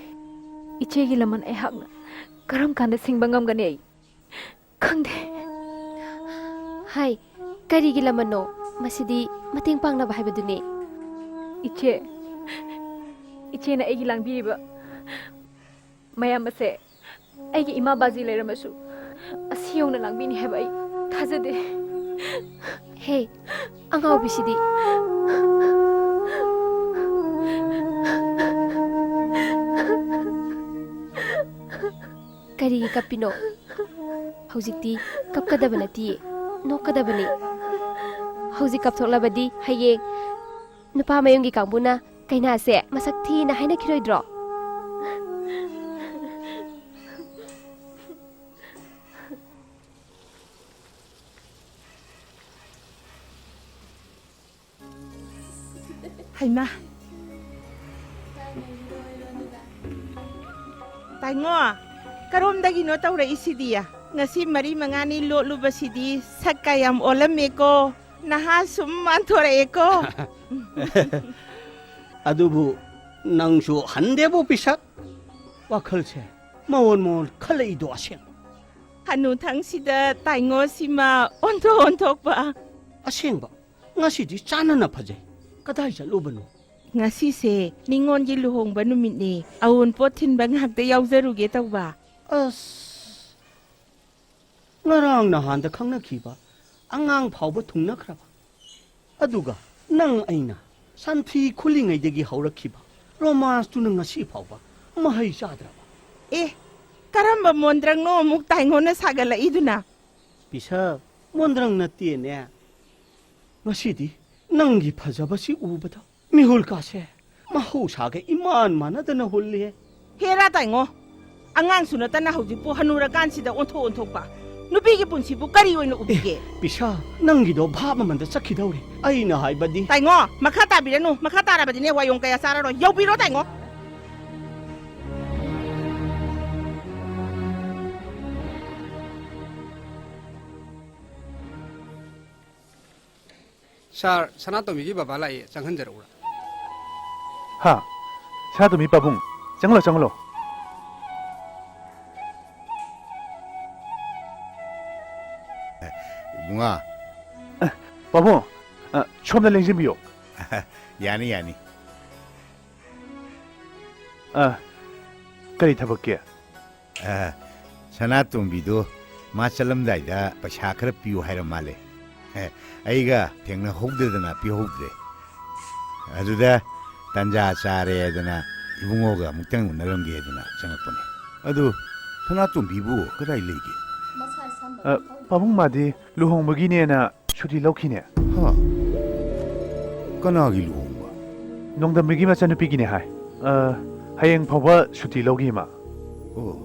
ꯏꯆꯦꯒꯤ ꯂꯃꯟ ꯑꯩꯍꯥꯛꯅ ꯀꯔꯝ ꯀꯥꯟꯗ ꯁꯤꯡꯕ ꯉꯝꯒꯅꯤ ꯑꯩ? ꯈꯪꯗꯦ꯫ ꯍꯥꯏ, ꯀꯔꯤꯒꯤ ꯂꯃꯟꯅꯣ? ꯃꯁꯤꯗꯤ ꯃꯇꯦꯡ ꯄꯥꯡꯅꯕ ꯍꯥꯏꯕꯗꯨꯅꯤ꯫ ꯏꯆꯦ, ꯏꯆꯦꯅ ꯑꯩꯒꯤ ꯂꯥꯡꯕꯤꯔꯤꯕ ꯃꯌꯥꯝ ꯑꯁꯦ ꯑꯩꯒꯤ ꯏꯃꯥ ꯕꯥꯖꯤ ꯂꯩꯔꯝꯃꯁꯨ ꯑꯁꯤ ꯌꯧꯅ ꯂꯥꯡꯕꯤꯅꯤ ꯍꯥꯏꯕ ꯑꯩ ꯊꯥꯖꯗꯦ꯫ ꯍꯦ, ꯑꯉꯥꯎꯕꯤꯁꯤꯗꯤ꯫ ꯀꯔꯤꯒꯤ ꯀꯞꯄꯤꯅꯣ? ꯍꯧꯖꯤꯛꯇꯤ ꯀꯞꯀꯗꯕ ꯅꯠꯇꯤꯌꯦ, ꯅꯣꯛꯀꯗꯕꯅꯤ꯫ ꯍꯧꯖꯤꯛ ꯀꯞꯊꯣꯛꯂꯕꯗꯤ ꯍꯌꯦꯡ ꯅꯨꯄꯥ ꯃꯌꯨꯝꯒꯤ ꯀꯥꯡꯕꯨꯅ ꯀꯩꯅꯥꯁꯦ ꯃꯁꯛ ꯊꯤꯅ ꯍꯥꯏꯅꯈꯤꯔꯣꯏꯗ꯭ꯔꯣ? ꯍꯩꯃꯥ! ꯇꯥꯏꯉꯣ, ꯀꯔꯣꯝꯗꯒꯤꯅꯣ ꯇꯧꯔꯛꯏꯁꯤꯗꯤ? ꯉꯁꯤ ꯃꯔꯤ ꯃꯉꯥꯅꯤ ꯂꯣꯠꯂꯨꯕꯁꯤꯗꯤ ꯁꯛꯀ ꯌꯥꯝ ꯑꯣꯜꯂꯝꯃꯦꯀꯣ꯫ ꯅꯍꯥ ꯁꯨꯝ ꯃꯥꯟꯊꯣꯔꯛꯑꯦꯀꯣ꯫ ꯑꯗꯨꯕꯨ ꯅꯪꯁꯨ ꯍꯟꯗꯦꯕꯨ ꯄꯤꯁꯛ꯫ ꯋꯥꯈꯜꯁꯦ ꯃꯑꯣꯟ ꯃꯑꯣꯟ ꯈꯜꯂꯛꯏꯗꯣ ꯑꯁꯦꯡꯕ꯫ ꯍꯅꯨꯊꯪꯁꯤꯗ ꯇꯥꯏꯉꯣꯁꯤꯃ ꯑꯣꯟꯊꯣꯛ ꯑꯣꯟꯊꯣꯛꯄ꯫ ꯑꯁꯦꯡꯕ, ꯉꯁꯤꯗꯤ ꯆꯥꯟꯅꯅ ꯐꯖꯩ꯫ ꯀꯗꯥꯏ ꯆꯠꯂꯨꯕꯅꯣ? ꯉꯁꯤꯁꯦ ꯅꯤꯉꯣꯜꯒꯤ ꯂꯨꯍꯣꯡꯕ ꯅꯨꯃꯤꯠꯅꯦ꯫ ꯑꯋꯨꯟꯄꯣꯠ ꯊꯤꯟꯕ ꯉꯥꯛꯇ ꯌꯥꯎꯖꯔꯨꯒꯦ ꯇꯧꯕ꯫ ꯑꯁ, ꯉꯔꯥꯡ ꯅꯍꯥꯟꯗ ꯈꯪꯅꯈꯤꯕ ꯑꯉꯥꯡ ꯐꯥꯎꯕ ꯊꯨꯡꯅꯈ꯭ꯔꯕ꯫ ꯑꯗꯨꯒ ꯅꯪ ꯑꯩꯅ ꯁꯟꯊꯤ ꯈꯨꯜꯂꯤꯉꯩꯗꯒꯤ ꯍꯧꯔꯛꯈꯤꯕ ꯔꯣꯃꯥꯟꯁꯇꯨꯅ ꯉꯁꯤ ꯐꯥꯎꯕ ꯃꯍꯩ ꯆꯥꯗ꯭ꯔꯕ꯫ ꯑꯦ, ꯀꯔꯝꯕ ꯃꯣꯟꯗ꯭ꯔꯪꯅꯣ ꯑꯃꯨꯛ ꯇꯥꯏꯉꯣꯟꯅ ꯁꯥꯒꯠꯂꯛꯏꯗꯨꯅ? ꯄꯤꯁꯛ, ꯃꯣꯟꯗ꯭ꯔꯪ ꯅꯠꯇꯦꯅꯦ꯫ ꯉꯁꯤꯗꯤ ꯅꯪꯒꯤ ꯐꯖꯕꯁꯤ ꯎꯕꯗ ꯃꯤꯍꯨꯜꯀꯥꯁꯦ ꯃꯍꯧꯁꯥꯒ ꯏꯃꯥꯟ ꯃꯥꯟꯅꯗꯅ ꯍꯨꯜꯂꯤꯍꯦ꯫ ꯍꯦꯔꯥ ꯇꯥꯏꯉꯣ, ꯑꯉꯥꯡꯁꯨ ꯅꯠꯇꯅ ꯍꯧꯖꯤꯛꯄꯨ ꯍꯅꯨꯔꯀꯥꯟꯁꯤꯗ ꯑꯣꯟꯊꯣꯛ ꯑꯣꯟꯊꯣꯛꯄ꯫ ꯅꯨꯄꯤꯒꯤ ꯄꯨꯟꯁꯤꯕꯨ ꯀꯔꯤ ꯑꯣꯏꯅ ꯎꯕꯤꯒꯦ? ꯄꯤꯁꯥ, ꯅꯪꯒꯤꯗꯣ ꯚꯥꯞ ꯑꯃꯗ ꯆꯠꯈꯤꯗꯧꯔꯦ꯫ ꯑꯩꯅ ꯍꯥꯏꯕꯗꯤ ꯇꯥꯏꯉꯣ, ꯃꯈꯥ ꯇꯥꯕꯤꯔꯅꯨ꯫ ꯃꯈꯥ ꯇꯥꯔꯕꯗꯤꯅꯦ ꯋꯥꯌꯣꯡ ꯀꯌꯥ ꯆꯥꯔꯔꯣꯏ꯫ ꯌꯧꯕꯤꯔꯣ ꯇꯥꯏꯉꯣ꯫ ꯁꯥꯔ, ꯁꯅꯥꯇꯣꯝꯕꯤꯒꯤ ꯕꯕꯥ ꯂꯥꯛꯏ, ꯆꯪꯍꯟꯖꯔꯛꯎꯔꯥ? ꯍꯥ? ꯁꯅꯥꯇꯣꯝꯕꯤ ꯄꯥꯕꯨꯡ, ꯆꯪꯍꯜꯂꯣ, ꯆꯪꯍꯜꯂꯣ꯫ ꯏꯕꯨꯡꯉꯣ꯫ ꯑ, ꯄꯥꯕꯨꯡ, ꯑ, ꯁꯣꯝꯗ ꯂꯦꯡꯁꯤꯟꯕꯤꯌꯣ꯫ ꯌꯥꯅꯤ, ꯌꯥꯅꯤ꯫ ꯑ, ꯀꯔꯤ ꯊꯕꯛꯀꯤ? ꯑ, ꯁꯅꯥꯇꯣꯝꯕꯤꯗꯣ ꯃꯥ ꯆꯠꯂꯝꯗꯥꯏꯗ ꯄꯩꯁꯥ ꯈꯔ ꯄꯤꯌꯨ ꯍꯥꯏꯔ ꯃꯥꯜꯂꯦ꯫ ꯑꯦ, ꯑꯩꯒ ꯊꯦꯡꯅꯍꯧꯗꯗꯅ ꯄꯤꯍꯧꯗ꯭ꯔꯦ꯫ ꯑꯗꯨꯗ ꯇꯟꯖꯥ ꯆꯥꯔꯦꯗꯅ ꯏꯕꯨꯡꯉꯣꯒ ꯑꯃꯨꯛꯇꯪ ꯎꯅꯔꯝꯒꯦꯗꯅ ꯆꯪꯉꯛꯄꯅꯦ꯫ ꯑꯗꯨ ꯁꯅꯥꯇꯣꯝꯕꯤꯕꯨ ꯀꯗꯥꯏ ꯂꯩꯒꯦ? ꯑ, ꯄꯥꯕꯨꯡ ꯃꯥꯗꯤ ꯂꯨꯍꯣꯡꯕꯒꯤꯅꯦꯅ ꯁꯨꯇꯤ ꯂꯧꯈꯤꯅꯦ꯫ ꯍꯥ? ꯀꯅꯥꯒꯤ ꯂꯨꯍꯣꯡꯕ? ꯅꯣꯡꯗꯝꯕꯒꯤ ꯃꯆꯥꯅꯨꯄꯤꯒꯤꯅꯦ ꯍꯥꯏ꯫ ꯑ, ꯍꯌꯦꯡ ꯐꯥꯎꯕ ꯁꯨꯇꯤ ꯂꯧꯈꯤ ꯃꯥ꯫ ꯑꯣ,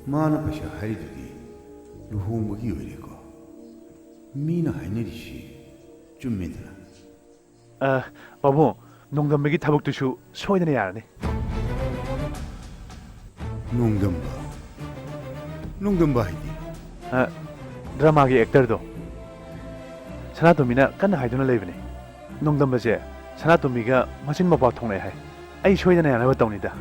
ꯃꯥꯅ ꯄꯩꯁꯥ ꯍꯥꯏꯔꯤꯗꯨꯗꯤ ꯂꯨꯍꯣꯡꯕꯒꯤ ꯑꯣꯏꯔꯦꯀꯣ꯫ ꯃꯤꯅ ꯍꯥꯏꯅꯔꯤꯁꯤ ꯆꯨꯝꯃꯦꯗꯅ꯫ ꯑ, ꯄꯥꯕꯨꯡ, ꯅꯣꯡꯗꯝꯕꯒꯤ ꯊꯕꯛꯇꯨꯁꯨ ꯁꯣꯏꯗꯅ ꯌꯥꯔꯅꯤ꯫ ꯅꯣꯡꯗꯝꯕ? ꯅꯣꯡꯗꯝꯕ ꯍꯥꯏꯗꯤ? ꯑ, ꯗ꯭ꯔꯃꯥꯒꯤ ꯑꯦꯛꯇꯔꯗꯣ꯫ ꯁꯅꯥꯇꯣꯝꯕꯤꯅ ꯀꯟꯅ ꯍꯥꯏꯗꯨꯅ ꯂꯩꯕꯅꯦ꯫ ꯅꯣꯡꯗꯝꯕꯁꯦ ꯁꯅꯥꯇꯣꯝꯕꯤꯒ ꯃꯆꯤꯟ ꯃꯧꯄꯥ ꯊꯣꯛꯅꯩ ꯍꯥꯏ꯫ ꯑꯩ ꯁꯣꯏꯗꯅ ꯌꯥꯅꯕ ꯇꯧꯅꯤꯗ꯫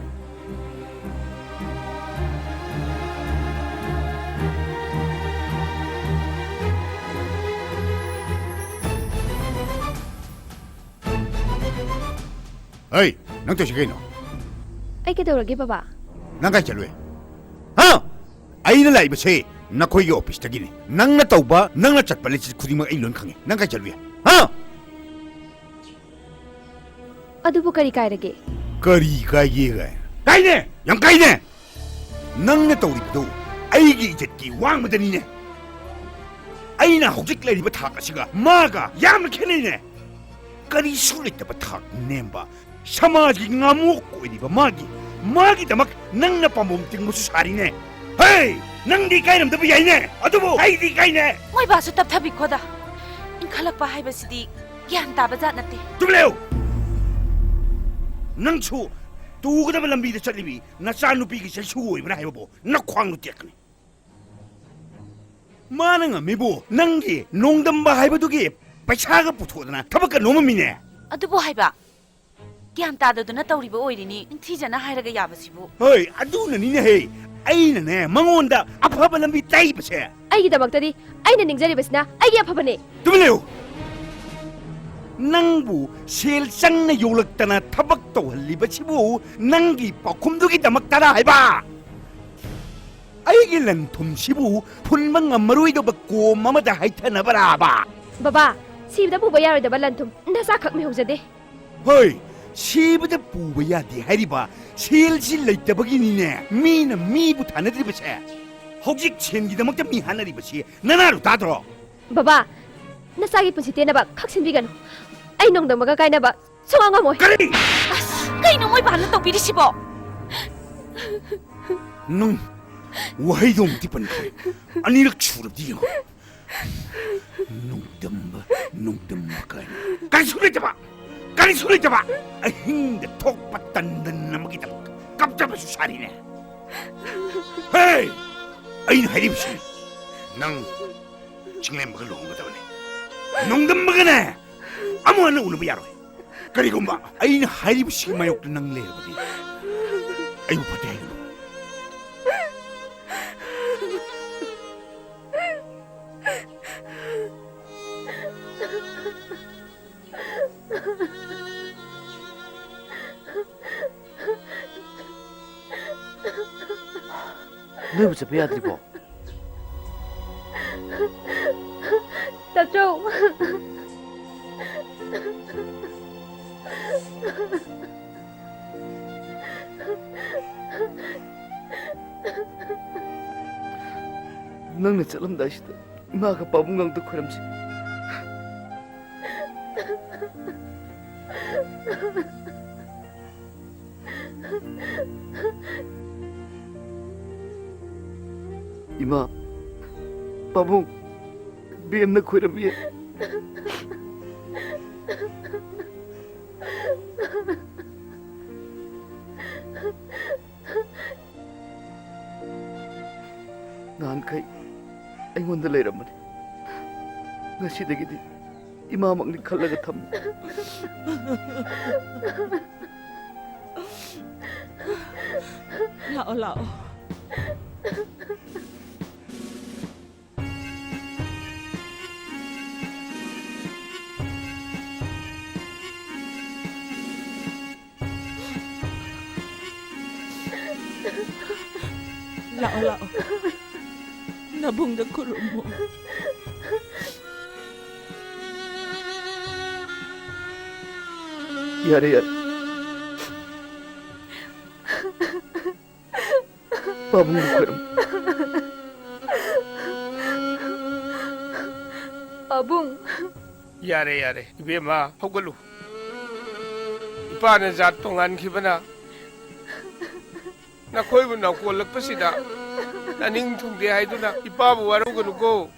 ꯍꯩ, ꯅꯪ ꯇꯧꯏꯁꯤ ꯀꯩꯅꯣ? ꯑꯩ ꯀꯩꯗꯧꯔꯒꯦ, ꯕꯕꯥ? ꯅꯪ ꯀꯥꯏ ꯆꯠꯂꯨꯏ? ꯍꯥ? ꯑꯩꯅ ꯂꯥꯛꯏꯕꯁꯦ ꯅꯈꯣꯏꯒꯤ ꯑꯣꯐꯤꯁꯇꯒꯤꯅꯤ꯫ ꯅꯪꯅ ꯇꯧꯕ, ꯅꯪꯅ ꯆꯠꯄ ꯂꯤꯆꯠ ꯈꯨꯗꯤꯡꯃꯛ ꯑꯩ ꯂꯣꯏ ꯈꯪꯉꯤ꯫ ꯅꯪ ꯀꯥꯏ ꯆꯠꯂꯨꯏ? ꯍꯥ? ꯑꯗꯨꯕꯨ ꯀꯔꯤ ꯀꯥꯏꯔꯒꯦ? ꯀꯔꯤ ꯀꯥꯏꯒꯦ ꯀꯥꯏ? ꯀꯥꯏꯅꯦ! ꯌꯥꯝ ꯀꯥꯏꯅꯦ! ꯅꯪꯅ ꯇꯧꯔꯤꯕꯗꯨ ꯑꯩꯒꯤ ꯏꯖꯠꯀꯤ ꯋꯥꯡꯃꯗꯅꯤꯅꯦ꯫ ꯑꯩꯅ ꯍꯧꯖꯤꯛ ꯂꯩꯔꯤꯕ ꯊꯥꯛ ꯑꯁꯤꯒ ꯃꯥꯒ ꯌꯥꯝꯅ ꯈꯦꯠꯅꯩꯅꯦ꯫ ꯀꯔꯤꯁꯨ ꯂꯩꯇꯕ ꯊꯥꯛ ꯅꯦꯝꯕ ꯁꯃꯥꯖꯒꯤ ꯉꯥꯃꯣꯛ ꯑꯣꯏꯔꯤꯕ ꯃꯥꯒꯤ, ꯃꯥꯒꯤꯗꯃꯛ ꯅꯪꯅ ꯄꯥꯝꯕꯣꯝ ꯇꯤꯡꯕꯁꯨ ꯁꯥꯔꯤꯅꯦ꯫ ꯍꯦ! ꯅꯪꯗꯤ ꯏꯀꯥꯏꯔꯝꯗꯕ ꯌꯥꯏꯅꯦ, ꯑꯗꯨꯕꯨ ꯑꯩꯗꯤ ꯏꯀꯥꯏꯅꯦ꯫ ꯃꯣꯏ ꯕꯥꯁꯨ ꯇꯞꯊꯕꯤꯈꯣꯗ꯫ ꯏꯟꯈꯠꯂꯛꯄ ꯍꯥꯏꯕꯁꯤꯗꯤ ꯒ꯭ꯌꯥꯟ ꯇꯥꯕ ꯖꯥꯠ ꯅꯠꯇꯦ꯫ ꯇꯨꯃꯤꯟ ꯂꯩꯌꯨ! ꯅꯪꯁꯨ ꯇꯨꯒꯗꯕ ꯂꯝꯕꯤꯗ ꯆꯠꯂꯤꯕꯤ ꯅꯆꯥꯅꯨꯄꯤꯒꯤ ꯆꯩꯁꯨ ꯑꯣꯏꯕ꯭ꯔꯥ ꯍꯥꯏꯕꯕꯨ ꯅꯈ꯭ꯋꯥꯡꯗꯨ ꯇꯦꯛꯀꯅꯤ꯫ ꯃꯥꯅ ꯉꯝꯃꯤꯕꯨ ꯅꯪꯒꯤ ꯅꯣꯡꯗꯝꯕ ꯍꯥꯏꯕꯗꯨꯒꯤ ꯄꯩꯁꯥꯒ ꯄꯨꯊꯣꯛꯗꯅ ꯊꯕꯛꯀ ꯅꯣꯝꯃꯝꯃꯤꯅꯦ꯫ ꯑꯗꯨꯕꯨ ꯍꯥꯏꯕ, ꯒ꯭ꯌꯥꯟ ꯇꯥꯗꯗꯨꯅ ꯇꯧꯔꯤꯕ ꯑꯣꯏꯔꯤꯅꯤ, ꯅꯤꯡꯊꯤꯖꯅ ꯍꯥꯏꯔꯒ ꯌꯥꯕꯁꯤꯕꯨ꯫ ꯍꯣꯏ, ꯑꯗꯨꯅꯅꯤꯅꯦꯍꯦ, ꯑꯩꯅꯅꯦ ꯃꯉꯣꯟꯗ ꯑꯐꯕ ꯂꯝꯕꯤ ꯇꯥꯛꯏꯕꯁꯦ꯫ ꯑꯩꯒꯤꯗꯃꯛꯇꯗꯤ ꯑꯩꯅ ꯅꯤꯡꯖꯔꯤꯕꯁꯤꯅ ꯑꯩꯒꯤ ꯑꯐꯕꯅꯦ꯫ ꯇꯨꯃꯤꯟ ꯂꯩꯌꯨ! ꯅꯪꯕꯨ ꯁꯦꯜ ꯆꯪꯅ ꯌꯣꯛꯂꯛꯇꯅ ꯊꯕꯛ ꯇꯧꯍꯜꯂꯤꯕꯁꯤꯕꯨ ꯅꯪꯒꯤ ꯄꯥꯎꯈꯨꯝꯗꯨꯒꯤꯗꯃꯛꯇꯔ ꯍꯥꯏꯕ? ꯑꯩꯒꯤ ꯂꯟ-ꯊꯨꯝꯁꯤꯕꯨ ꯐꯨꯟꯕ ꯉꯝꯃꯔꯣꯏꯗꯕ ꯀꯣꯝ ꯑꯃꯗ ꯍꯩꯊꯅꯕꯔꯥꯕ? ꯕꯕꯥ, ꯁꯤꯕꯗ ꯄꯨꯕ ꯌꯥꯔꯣꯏꯗꯕ ꯂꯟ-ꯊꯨꯝ ꯅꯆꯥꯈꯛ ꯃꯤꯍꯧꯖꯗꯦ꯫ ꯍꯣꯏ, ꯁꯤꯕꯗ ꯄꯨꯕ ꯌꯥꯗꯦ ꯍꯥꯏꯔꯤꯕ ꯁꯦꯜꯁꯤ ꯂꯩꯇꯕꯒꯤꯅꯤꯅꯦ ꯃꯤꯅ ꯃꯤꯕꯨ ꯊꯥꯅꯗ꯭ꯔꯤꯕꯁꯦ꯫ ꯍꯧꯖꯤꯛ ꯁꯦꯟꯒꯤꯗꯃꯛꯇ ꯃꯤ ꯍꯥꯠꯅꯔꯤꯕꯁꯤ ꯅꯅꯥꯔꯨ ꯇꯥꯗ꯭ꯔꯣ? ꯕꯕꯥ, ꯅꯆꯥꯒꯤ ꯄꯨꯟꯁꯤ ꯇꯦꯟꯅꯕ ꯈꯛ ꯁꯤꯟꯕꯤꯒꯅꯨ꯫ ꯑꯩ ꯅꯣꯡꯗꯝꯕꯒ ꯀꯥꯏꯅꯕ ꯁꯨꯡꯉꯝ ꯉꯝꯃꯣꯏ꯫ ꯀꯔꯤ? ꯑꯁ, ꯀꯩꯅꯣ ꯃꯣꯏ ꯕꯥꯅ ꯇꯧꯕꯤꯔꯤꯁꯤꯕꯣ? ꯅꯪ ꯋꯥꯍꯩꯗꯣ ꯑꯃꯨꯛꯇꯤ ꯄꯟꯈ꯭ꯔꯦ꯫ ꯑꯅꯤꯔꯛ ꯁꯨꯔꯕꯗꯤ ꯌꯦꯡꯉꯣ꯫ ꯅꯣꯡꯗꯝꯕ, ꯅꯣꯡꯗꯝꯕ ꯀꯥꯏꯅ꯫ ꯀꯔꯤꯁꯨ ꯂꯩꯇꯕ! ꯀꯔꯤꯁꯨ ꯂꯩꯇꯕ! ꯑꯍꯤꯡꯗ ꯊꯣꯛꯄ ꯇꯟꯗꯟ ꯑꯃꯒꯤꯗꯃꯛ ꯀꯞꯆꯕꯁꯨ ꯁꯥꯔꯤꯅꯦ꯫ ꯍꯦ! ꯑꯩꯅ ꯍꯥꯏꯔꯤꯕꯁꯤ ꯅꯪ ꯆꯤꯡꯂꯦꯝꯕꯒ ꯂꯨꯍꯣꯡꯒꯗꯕꯅꯤ꯫ ꯅꯣꯡꯗꯝꯕꯒꯅꯦ ꯑꯃꯨꯛ ꯍꯟꯅ ꯎꯅꯕ ꯌꯥꯔꯣꯏ꯫ ꯀꯔꯤꯒꯨꯝꯕ ꯑꯩꯅ ꯍꯥꯏꯔꯤꯕꯁꯤꯒꯤ ꯃꯥꯌꯣꯛꯇ ꯅꯪ ꯂꯩꯔꯕꯗꯤ ꯑꯩꯕꯨ ꯐꯠꯇꯦ ꯍꯥꯏꯒꯅꯨ꯫ ꯅꯣꯏꯕꯨ ꯆꯠꯄ ꯌꯥꯗ꯭ꯔꯤꯕꯣ? ꯇꯥꯆꯧ꯫ ꯅꯪꯅ ꯆꯠꯂꯝꯗꯥꯏꯁꯤꯗ ꯏꯃꯥꯒ ꯄꯥꯕꯨꯡꯒ ꯑꯝꯇ ꯈꯣꯏꯔꯝꯁꯤ꯫ ꯏꯃꯥ, ꯄꯥꯕꯨꯡ, ꯕꯦꯝꯅ ꯈꯣꯏꯔꯝꯃꯤ꯫ ꯅꯍꯥꯟꯈꯩ ꯑꯩꯉꯣꯟꯗ ꯂꯩꯔꯝꯕꯅꯤ꯫ ꯉꯁꯤꯗꯒꯤꯗꯤ ꯏꯃꯥꯃꯛꯅꯤ ꯈꯜꯂꯒ ꯊꯝꯃꯨ꯫ ꯂꯥꯛꯑꯣ, ꯂꯥꯛꯑꯣ꯫ ꯂꯥꯛꯑꯣ, ꯂꯥꯛꯑꯣ꯫ ꯅꯕꯨꯡꯗ ꯈꯨꯔꯨꯝꯃꯣ꯫ ꯌꯥꯔꯦ, ꯌꯥꯔꯦ꯫ ꯄꯥꯕꯨꯡ ꯈꯣꯏꯔꯝ꯫ ꯄꯥꯕꯨꯡ꯫ ꯌꯥꯔꯦ, ꯌꯥꯔꯦ, ꯏꯕꯦꯝꯃ, ꯍꯧꯒꯠꯂꯨ꯫ ꯏꯄꯥꯅ ꯖꯥꯠ ꯇꯣꯉꯥꯟꯈꯤꯕꯅ ꯅꯈꯣꯏꯕꯨ ꯅꯧꯀꯣꯜꯂꯛꯄꯁꯤꯗ ꯅꯅꯤꯡ ꯊꯨꯡꯗꯦ ꯍꯥꯏꯗꯨꯅ ꯏꯄꯥꯕꯨ ꯋꯥꯔꯧꯒꯅꯨꯀꯣ꯫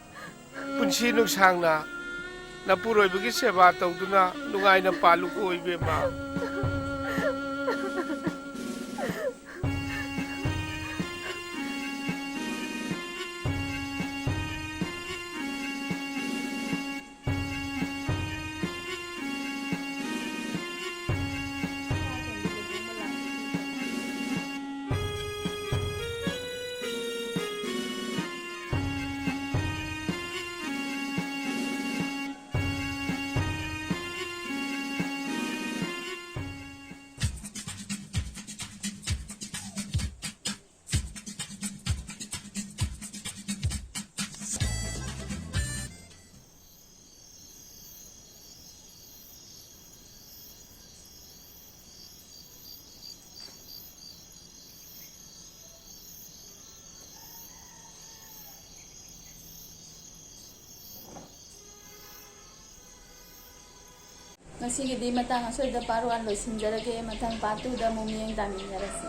ꯄꯨꯟꯁꯤ ꯅꯨꯡꯁꯥꯡꯅ ꯅꯄꯨꯔꯣꯏꯕꯒꯤ ꯁꯦꯕꯥ ꯇꯧꯗꯨꯅ ꯅꯨꯡꯉꯥꯏꯅ ꯄꯥꯜꯂꯨꯀꯣ, ꯏꯕꯦꯝꯃ꯫ ꯉꯁꯤꯒꯤꯗꯤ ꯃꯇꯥꯡ ꯑꯁꯣꯏꯗ part one ꯂꯣꯏꯁꯤꯟꯖꯔꯒꯦ꯫ ꯃꯊꯪ part two ꯗ ꯑꯃꯨꯛ ꯃꯤꯠꯌꯦꯡ ꯇꯥꯃꯤꯟꯅꯔꯁꯤ꯫